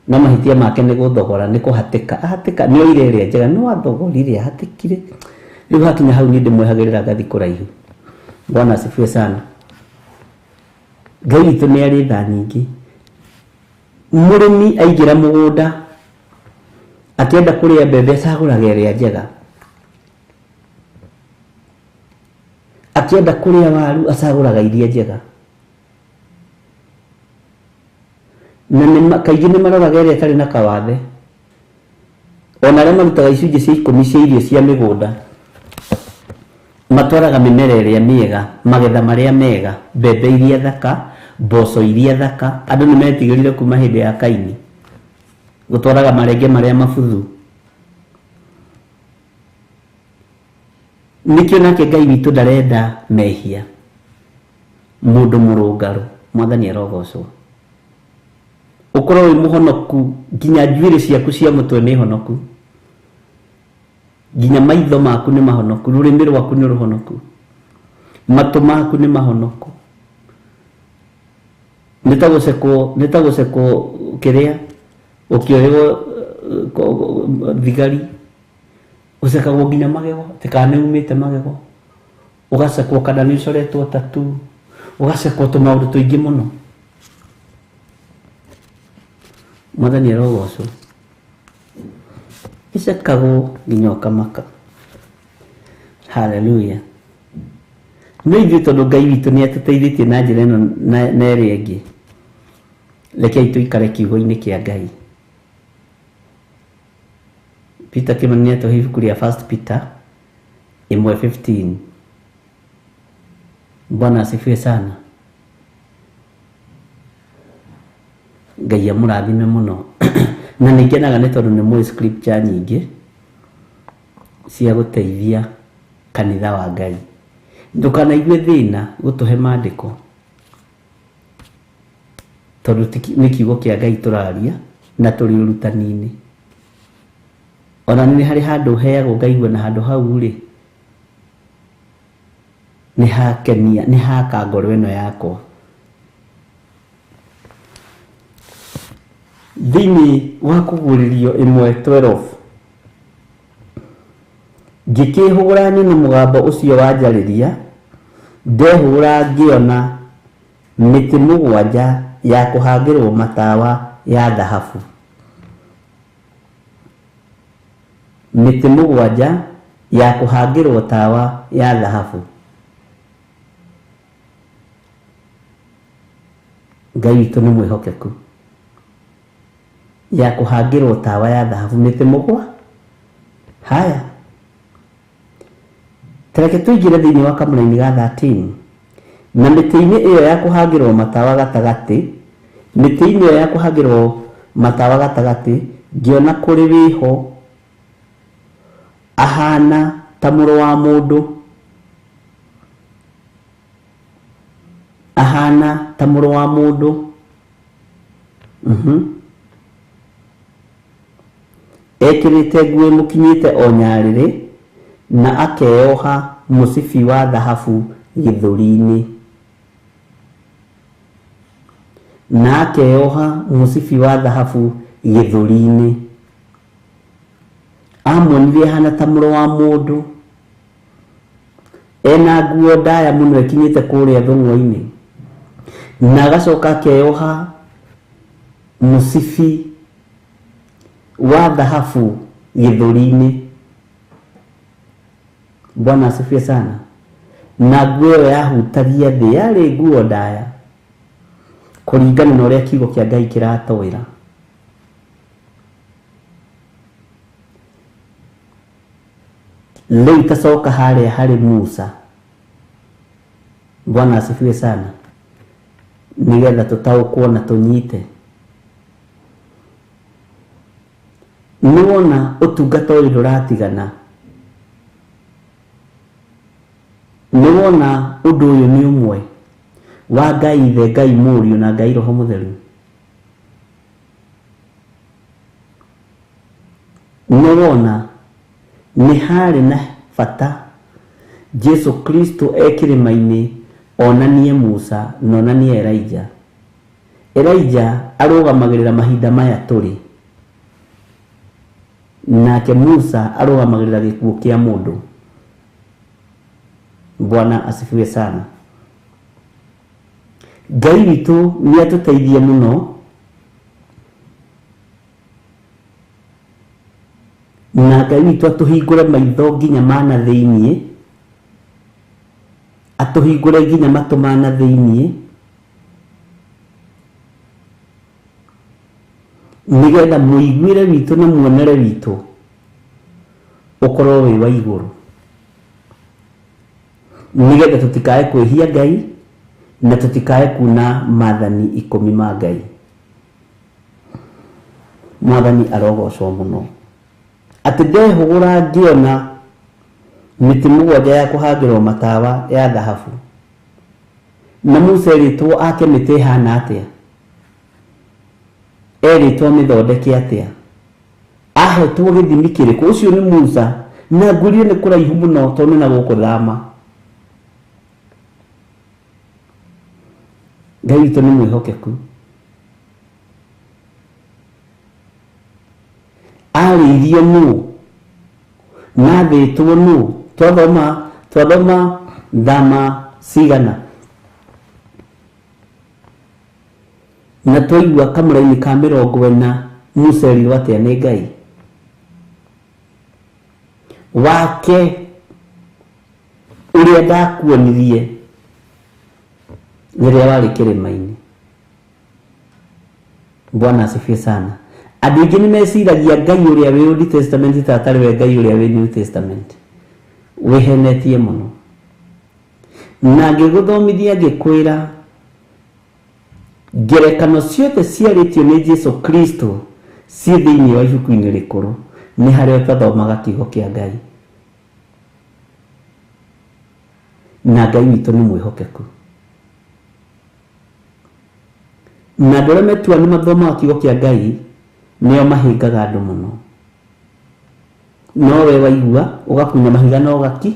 D: No mahĩtia make nĩ gũthogora, nĩ kũhatĩka. Ahatĩka, nĩ oire ĩrĩa njega, no athogorire, ahatĩkire. Rĩu hakinya hau niĩ ndĩmwehagĩrĩra ngathi kũraihu. Bwana asifiwe sana. Ngai witũ nĩ arĩ tha nyingĩ. Mũrĩmi aingĩra mũgũnda akĩenda kũrĩa mbembe acagũraga ĩrĩa njega. Akĩenda kũrĩa waru acagũraga iria njega. Na kaingĩ nĩ maroraga ĩrĩa ĩtarĩ na kawathe. Ona arĩa marutaga icunjĩ cia 10 cia irio cia mĩgũnda matwaraga mĩmera ĩrĩa mĩega, magetha marĩa mega, mbembe iria thaka, mboco iria thaka. Andũ nĩ metigĩrire kuma hĩndĩ ya Kaini gũtwaraga marenge marĩa mabuthu. Nĩkĩo nake Ngai witũ ndarenda mehia, mũndũ mũrũngarũ. Mwathani arogocwo. Ũkorwo wĩ mũhonoku nginya njuĩrĩ ciaku cia mũtwe nĩ honoku, nginya maitho maku nĩ mahonoku, rũrĩmĩ rwaku nĩ rũhonoku, matũ maku nĩ mahonoku. Nĩ ta gũcekwo kĩrĩa ũkĩoywo thigari, ũcekagwo nginya magego, atĩ kana nĩ umĩte magego, ũgacekwo kana nĩ ũcoretwo tattoo, ũgacekwo tũmaũndũ tũingĩ mũno. Mwathani arogocwo. Icekagwo nginya ũkamaka. Hallelujah. No ithuĩ tondũ Ngai witũ nĩ atũteithĩtie na njĩra ĩno na ĩrĩa ĩngĩ, rekei tũikare kiugo-inĩ kĩa Ngai. Peter Kimani nĩ atũhe ibuku rĩa First Peter 1:15. Bwana asifiwe sana. Ngai amũrathime mũno. Na nĩ ngenaga nĩ tondũ nĩ mũĩ scripture nyingĩ cia gũteithia kanitha wa Ngai. Ndũkanaigue thĩna gũtũhe maandĩko, tondũ nĩ kiugo kĩa Ngai tũraria na tũrĩ ũrutani-inĩ. Ona nĩ harĩ handũ heagwo ngaigua na handũ hau rĩ nĩ hakenia, nĩ haka ngoro ĩno yakwa. Thĩinĩ wa kũguũrĩrio 1:12, ngĩkĩhũgũra nyone mũgambo ũcio wanjarĩria, ndehũgũra ngĩona mĩtĩ 7 ya kũhangĩrwo matawa ya thahabu. Mĩtĩ 7 ya kũhangĩrwo tawa ya thahabu. Ngai witũ nĩ mwĩhokeku. Ya kũhangĩrwo tawa ya thahabu, mĩtĩ 7. Haya, tareke tũingĩre thĩinĩ wa kamũraini ga 13. Na mĩtĩ-inĩ ĩyo ya kũhangĩrwo matawa gatagatĩ, mĩtĩ-inĩ ĩyo ya kũhangĩrwo matawa gatagatĩ, ngĩona kũrĩ wĩho ahana ta mũrũ wa mũndũ, ahana ta mũrũ wa mũndũ. Ekĩrĩte nguo ĩmũkinyĩte o nyarĩrĩ na akeoha mũcibi wa thahabu gĩthũri-inĩ. Na akeoha mũcibi wa thahabu gĩthũri-inĩ. Amuonire ahana ta mũrũ wa mũndũ, ena nguo ndaya mũno ĩkinyĩte kũrĩa thũng'wa-inĩ, na agacoka akeoha mũcibi wa thahabu gĩthũri-inĩ. Bwana asifiwe sana. Na nguo ĩyo yahutagia thĩ, yarĩ nguo ndaya kũringana na ũrĩa kiugo kĩa Ngai kĩratwĩra. Rĩu tacoka harĩa harĩ Musa. Bwana asifiwe sana. Nĩgetha tũtaũkwo na tũnyite. Nĩwona ũtungata ũyũ ndũratigana. Nĩwona ũndũ ũyũ nĩ ũmwe wa Ngai Ithe, Ngai Mũriũ na Ngai Roho Mũtheru. Nĩwona nĩ harĩ na bata Jesu Kristo e kĩrĩma-inĩ onanie Musa na onanie Elijah. Elijah arũgamagĩrĩra mahinda maya tũrĩ, nake Musa arũgamagĩrĩra gĩkuũ kĩa mũndũ. Bwana asifiwe sana. Ngai witũ nĩ atũteithie mũno na Ngai witũ atũhingũre maitho nginya ma na thĩiniĩ, atũhingũre nginya matũ ma na thĩiniĩ, nĩgetha mũiguĩre witũ na muonere witũ ũkorwo wĩ wa igũrũ, nĩgetha tũtikae kwĩhia Ngai na tũtikae kuna maathani 10 ma Ngai. Mwathani arogocwo mũno. Atĩ ndehũgũra ngĩona mĩtĩ 7 ya kũhangĩrwo matawa ya thahabu, na Musa erĩtwo ake mĩtĩ ĩhana atĩa, erĩtwo amĩthondeke atĩa, ahetwo gĩthimi kĩrĩkũ. Ũcio nĩ Musa, na ngwĩrire nĩ kũraihu mũno tondũ nĩ na gũkũ thama. Ngai witũ nĩ mwĩhokeku. Arĩirio nũ na athĩtwo nũ? Twathoma thama cigana na twaigua kamũraini ka 40 Musa erirwo atĩa nĩ Ngai wake ũrĩa ndakuonirie rĩrĩa warĩ kĩrĩma-inĩ. Bwana asifiwe sana. Andũ aingĩ nĩ meciragia Ngai ũrĩa wĩ Old Testament ta atarĩ we Ngai ũrĩa wĩ New Testament. Wĩhenetie mũno. Na ngĩgũthomithia ngĩkwĩra ngerekano ciothe ciarĩtio nĩ Jesu Kristo ciĩ thĩinĩ wa ibuku-inĩ rĩkũrũ, nĩ harĩa ũtathomaga kiugo kĩa Ngai. Na Ngai witũ nĩ mwĩhokeku. Na andũ arĩa metua nĩ mathomaga kiugo kĩa Ngai nĩo mahĩngaga andũ mũno. No we waigua ũgakunya mahiga na ũgaki.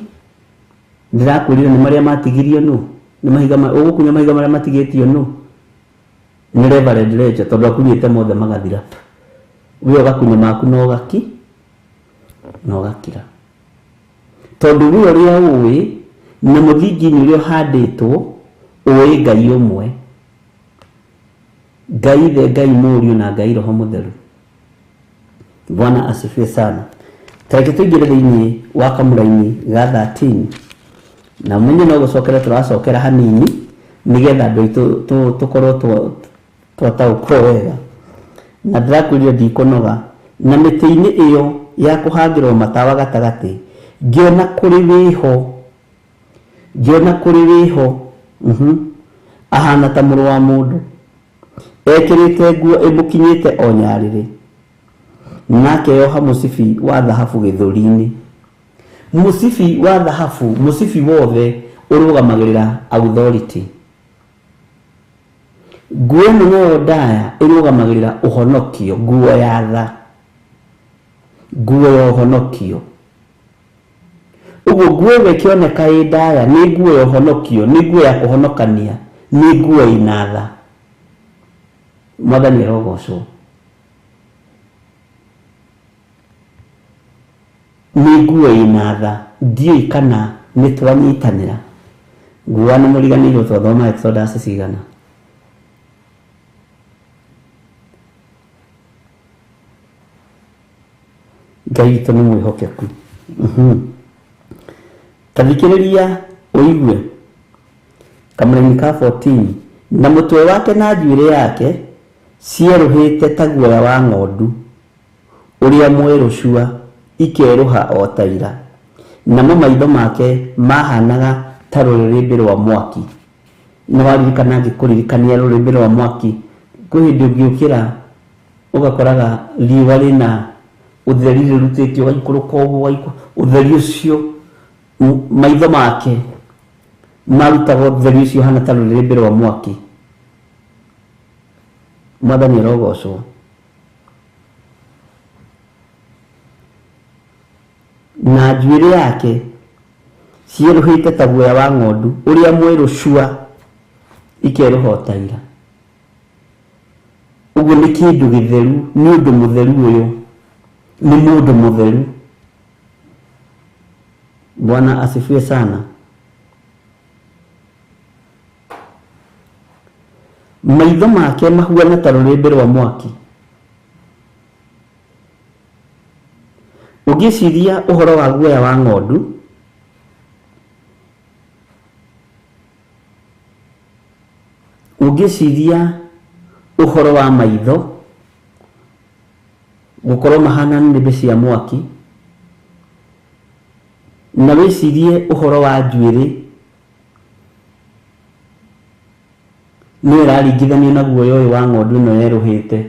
D: Ndĩrakwĩrire nĩ marĩa matigirio nũ, nĩ mahiga ũgũkunya mahiga marĩa matigĩtio nũ, nĩ Reverend Lecha, tondũ akunyĩte mothe magathira. We ũgakunya maku na ũgaki na ũgakira, tondũ we ũrĩa ũĩ na mũthingi-inĩ ũrĩa ũhandĩtwo ũĩ Ngai ũmwe, Ngai Ithe, Ngai Mũriũ na Ngai Roho Mũtheru. Bwana asifiwe sana. Tareke tũingĩre thĩinĩ wa kamũraini ga 13 na ũmenye no gũcokera tũracokera hanini nĩgetha andũ aitũ tũkorwo twataũkwo wega. Na ndĩrakwĩrire ndikũnoga. Na mĩtĩ-inĩ ĩyo ya kũhangĩrwo matawa gatagatĩ ngĩona kũrĩ wĩho, ahana ta mũrũ wa mũndũ, ekĩrĩte nguo ĩmũkinyĩte o nyarĩrĩ, nake yoha mũcibi wa thahabu gĩthũri-inĩ. Mũcibi wa thahabu, mũcibi wothe ũrũgamagĩrĩra authority. Nguo ĩno nayo ndaya ĩrũgamagĩrĩra ũhonokio, nguo ya tha, nguo ya ũhonokio. Ũguo nguo ĩyo ĩkĩoneka ĩ ndaya nĩ nguo ya ũhonokio, nĩ nguo ya kũhonokania, nĩ nguo ĩna tha. Mwathani arogocwo. Nĩ nguo ĩna tha. Ndiũĩ kana nĩ twanyitanĩra. Nguo nĩ mũriganĩirwo twathoma Exodus cigana. Ngai witũ nĩ mwĩhokeku. Ta thikĩrĩria ũigue kamũraini ka 14. Na mũtwe wake na njuĩrĩ yake cierũhĩte ta guoya wa ng'ondu ũrĩa mwerũ cua, ikerũha o ta ira. Namo maitho make mahanaga ta rũrĩrĩmbĩ rwa mwaki, Nĩ waririkana ngĩkũririkania rũrĩrĩmbĩ rwa mwaki, kwĩ hĩndĩ ũngĩũkĩra ũgakoraga riũa rĩna ũtheri rĩrutĩtio ũgaikũrũka ũguo, ũtheri ũcio maitho make marutaga ũtheri ũcio ũhana ta rũrĩrĩmbĩ rwa mwaki. Mwathani arogocwo. Na njuĩrĩ yake cierũhĩte ta guoya wa ng'ondu ũrĩa mwerũ cua, ikerũha o ta ira. Ũguo nĩ kĩndũ gĩtheru, nĩ ũndũ mũtheru ũyũ, nĩ mũndũ mũtheru. Bwana asifiwe sana. Maitho make mahuana ta rũrĩrĩmbĩ rwa mwaki. Ũngĩciria ũhoro wa guoya wa ng'ondu, ũngĩciria ũhoro wa maitho gũkorwo mahana nĩnĩmbĩ cia mwaki, na wĩcirie ũhoro wa njuĩrĩ nĩyo ĩraringithanio na guoya ũyũ wa ng'ondu ĩno yerũhĩte,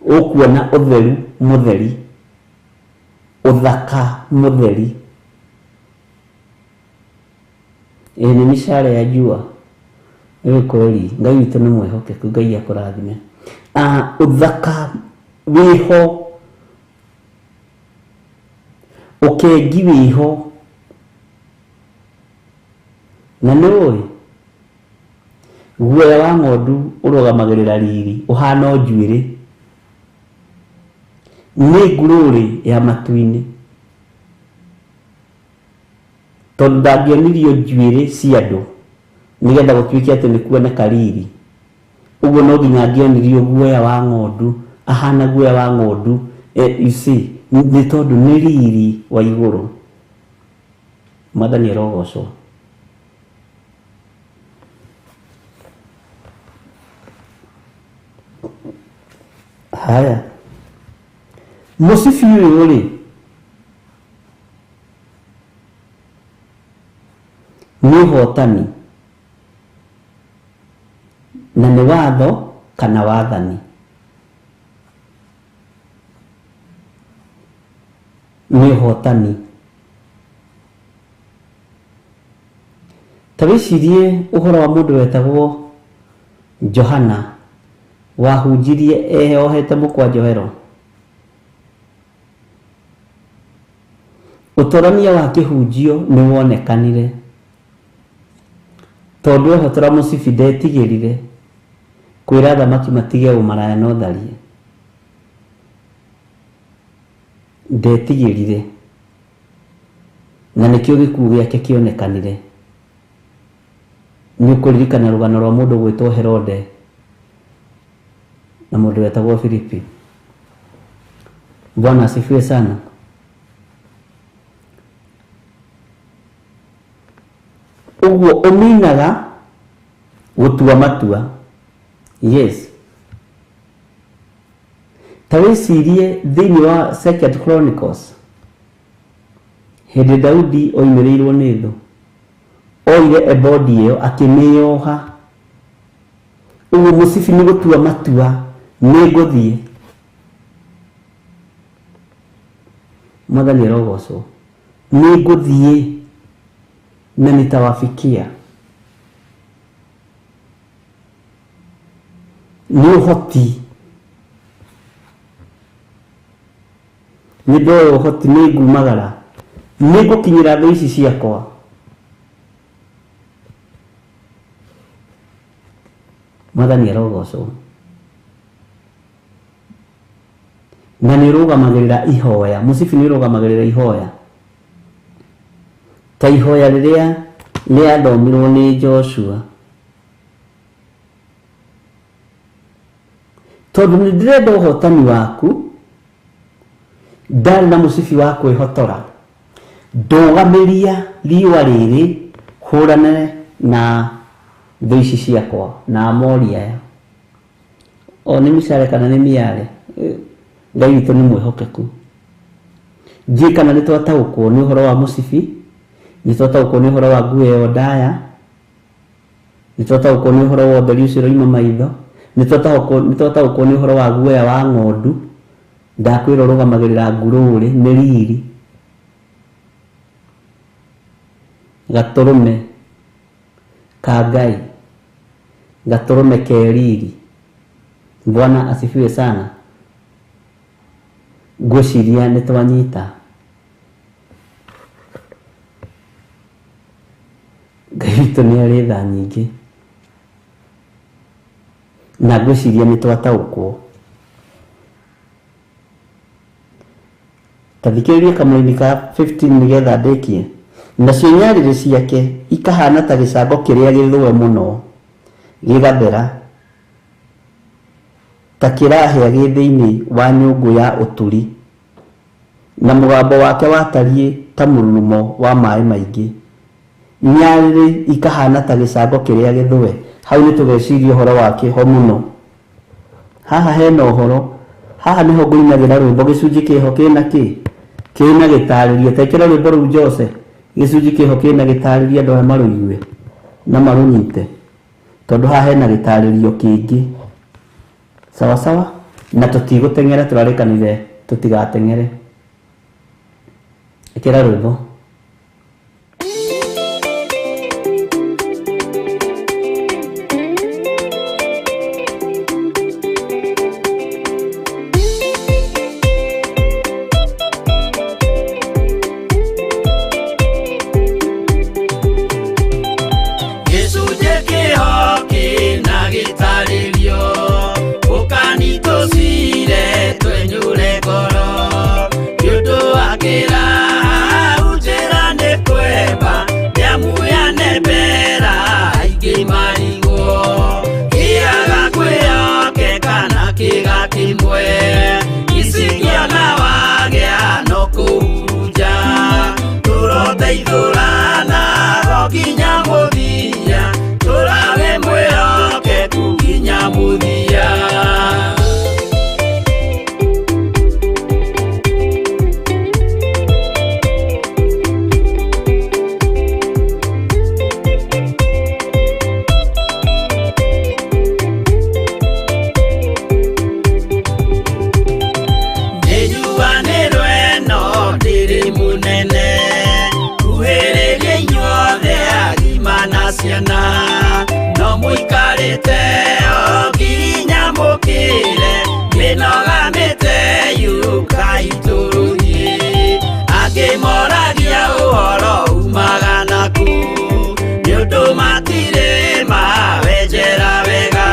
D: ũkuona ũtheru mũtheri, ũthaka mũtheri. Ĩĩ nĩ mishale ya jua. Ĩĩ kweli Ngai witũ nĩ mwĩhokeku, Ngai akũrathime. Ũthaka wĩho, ũkengi wĩho, na nĩ ũĩ guoya wa ng'ondu ũrũgamagĩrĩra riri, ũhana o njuĩrĩ, nĩ ngurũrĩ ya matu-inĩ, tondũ ndangĩonirio njuĩrĩ cia andũ nĩgetha gũtuĩke atĩ nĩ kuoneka riri. Ũguo no nginya angĩonirio guoya wa ng'ondu, ahana guoya wa ng'ondu, you see, nĩ tondũ nĩ riri wa igũrũ. Mwathani arogocwo. Haya, mũcibi ũyũ rĩ nĩ ũhotani na nĩ watho kana wathani. Nĩ ũhotani. Ta wĩcirie ũhoro wa mũndũ wetagwo Johana wahunjirie eyohete mũkwa njohero. Ũtorania wa kĩhunjio nĩ wonekanire tondũ ehotora mũcibi ndetigĩrire kwĩra athamaki matige ũmaraya na ũtharia. Ndetigĩrire, na nĩkĩo gĩkuũ gĩake kĩonekanire. Nĩ ũkũririkana rũgano rwa mũndũ gwĩtwo Herode na mũndũ wetagwo Filipi. Bwana asifiwe sana. Ũguo ũminaga gũtua matua. Yes. Ta wĩcirie thĩinĩ wa Second Chronicles, hĩndĩ Daudi oimĩrĩirwo nĩ thũ, oire ebodi ĩyo akĩmĩoha. Ũguo mũcibi nĩ gũtua matua, nĩ ngũthiĩ. Mwathani arogocwo. Nĩ ngũthiĩ na nitawafikia. Nĩ ũhoti, nĩ ndoya ũhoti, nĩ ngumagara, nĩ ngũkinyĩra thũ ici ciakwa. Mwathani arogocwo. Na nĩ ũrũgamagĩrĩra ihoya, mũcibi nĩ ũrũgamagĩrĩra ihoya, ta ihoya rĩrĩa rĩathomirwo nĩ Joshua. Tondũ nĩ ndĩrenda ũhotani waku, ndarĩ na mũcibi wa kwĩhotora, ndũgamĩria riũa rĩrĩ hũrane na thũ ici ciakwa na Amori aya. O nĩ mĩcare kana nĩ mĩare, Ngai witũ nĩ mwĩhokeku. Ndiũĩ kana nĩ twataũkwo nĩ ũhoro wa mũcibi, nĩ twataũkwo nĩ ũhoro wa nguo ĩyo ndaya, Nĩ twataũkwo nĩ ũhoro wa ũtheri ũcio ũroima maitho. Nĩ twataũkwo nĩ ũhoro wa guoya wa ng'ondu. Ndakwĩra ũrũgamagĩrĩra ngurũrĩ, nĩ riri. Gatũrũme ka Ngai, gatũrũme ke riri. Bwana asifiwe sana. Ngwĩciria nĩ twanyita. Ngai witũ nĩ arĩ tha nyingĩ, na ngwĩciria nĩ twataũkwo. Ta thikĩrĩria kamũraini ka 15 nĩgetha ndĩkie. Nacio nyarĩrĩ ciake ikahana ta gĩcango kĩrĩa gĩthũe mũno gĩgathera, ta kĩrahĩa gĩ thĩinĩ wa nyũngũ ya ũturi, na mũgambo wake watariĩ ta mũrurumo wa maĩ maingĩ. Nyarĩrĩ ikahana ta gĩcango kĩrĩa gĩthũe. Hau nĩ tũgeciria ũhoro wa kĩho mũno. Haha hena ũhoro, haha nĩho ngũinagĩra rwĩmbo gĩcunjĩ kĩho kĩna kĩ kĩna gĩtarĩrio. Ta ĩkĩra rwĩmbo rũu Jose, gĩcunjĩ kĩho kĩna gĩtarĩrio andũ aya marũigue na marũnyite, tondũ haha hena gĩtarĩrio kĩngĩ. Sawa sawa, na tũtigũteng'era, tũrarĩkanire tũtigateng'ere. Ĩkĩra rwĩmbo.
B: Gĩcunjĩ kĩho kĩna gĩtarĩrio, ũkani tũcire twenyũre ngoro. Nĩ ũndũ wa kĩraha njĩra nĩ kwemba, nĩamu yanembera aingĩ marigwo. Kĩaga kwĩhokeka na kĩga kĩmwe, icikĩona wagĩa no kũhurunja. Tũroteithũrana o nginya mũthia, tũrawe mwĩhokeku nginya mũthia. Nĩnjuanĩrwo ĩno ndĩrĩ mũnene, kuhĩrĩria inyuothe agima na ciana. No mũikarĩte o nginya mũkĩre, mĩnoga mĩte yũkai tũrũthiĩ. Angĩ moragia ũhoro umaga naku, nĩ ũndũ matirĩ mawenjera wega.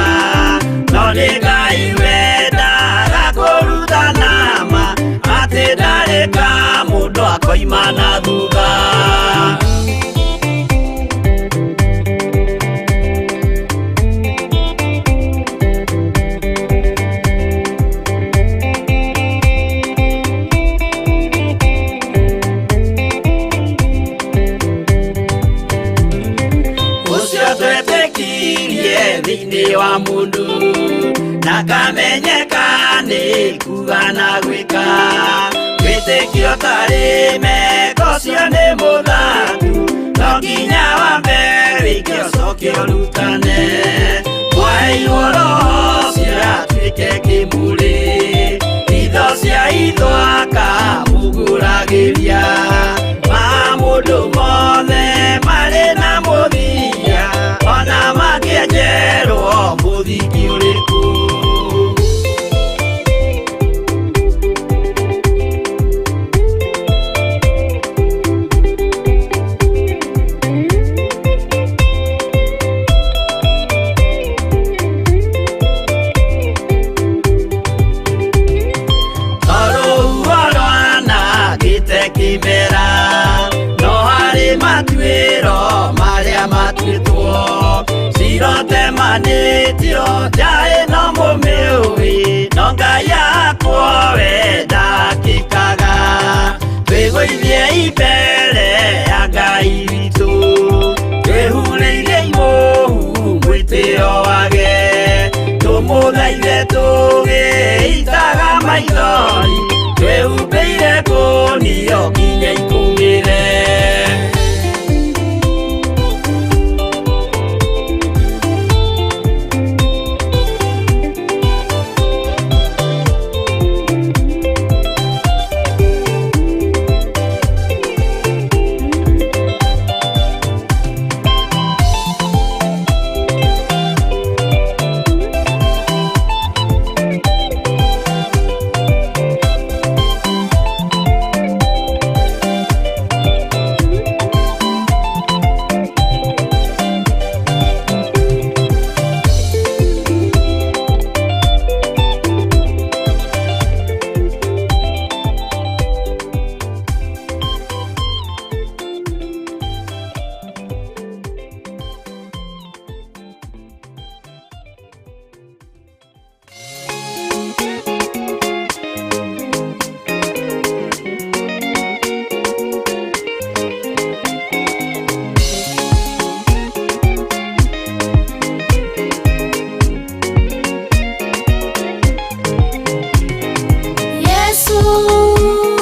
B: No nĩ Ngai wendaga kũrutana ma, atĩ ndarĩ ka mũndũ akoima na thutha. Ũcio twetĩkirie thĩinĩ wa mũndũ, ndakamenyeka nĩ kuga na gwĩka. Wĩtĩkio ũtarĩ meko ũcio nĩ mũthatu, no nginya wambe wĩke ũcoke ũrutane. Mwaheirwo roho ũcio atuĩke kĩmũrĩ, itho cia itho akamũgũragĩria. Maũndũ mothe marĩ na mũthia, ona mangĩenjerwo mũthingi ũrĩkũ. Tondũ rwanangĩte kĩmera, no harĩ matuĩro marĩa matuĩtwo. Cirotemanĩtio nja ĩno mũmĩũĩ, no Ngai akwo we ndakĩkaga. Twĩgũithie mbere ya Ngai witũ, twĩhurĩire imũhu mwĩtĩo wage. Tũmũthaithe tũgĩitaga maithori, twĩhumbĩire ngũnio nginya ikũmĩre.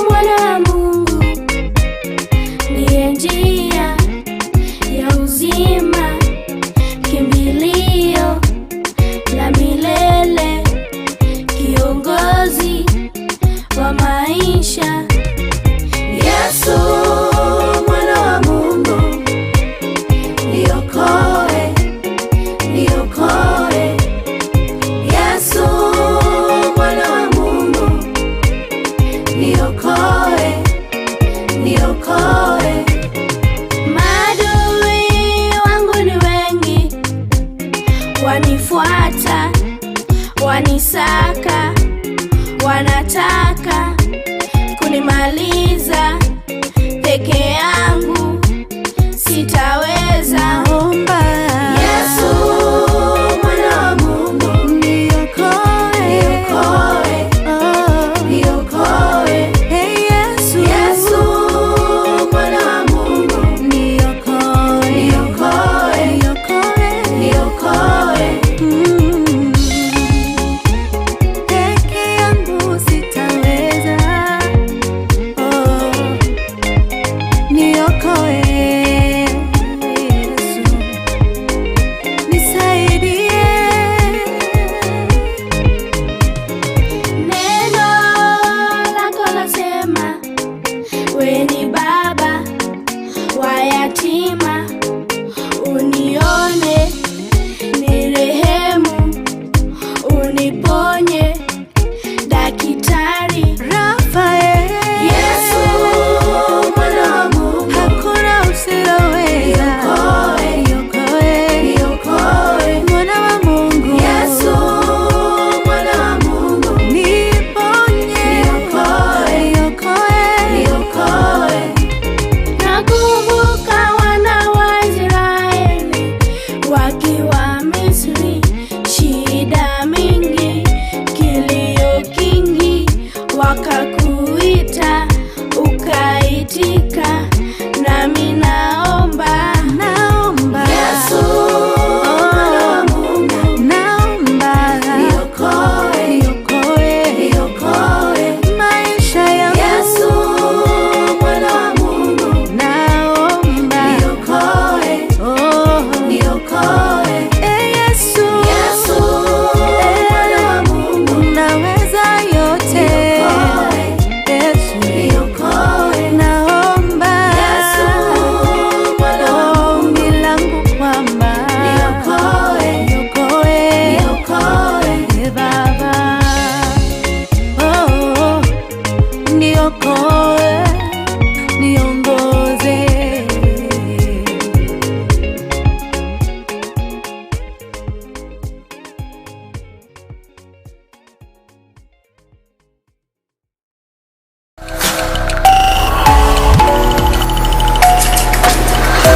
F: mwana wa Mungu ndiye njia ya uzima, kimbilio la milele, kiongozi wa maisha.
G: Yesu mwana wa Mungu, niokoe, niokoe. Yesu mwana wa Mungu, niokoe, niokoe.
F: Maadui wangu ni wengi, wanifuata, wanisaka, wanataka kunimaliza.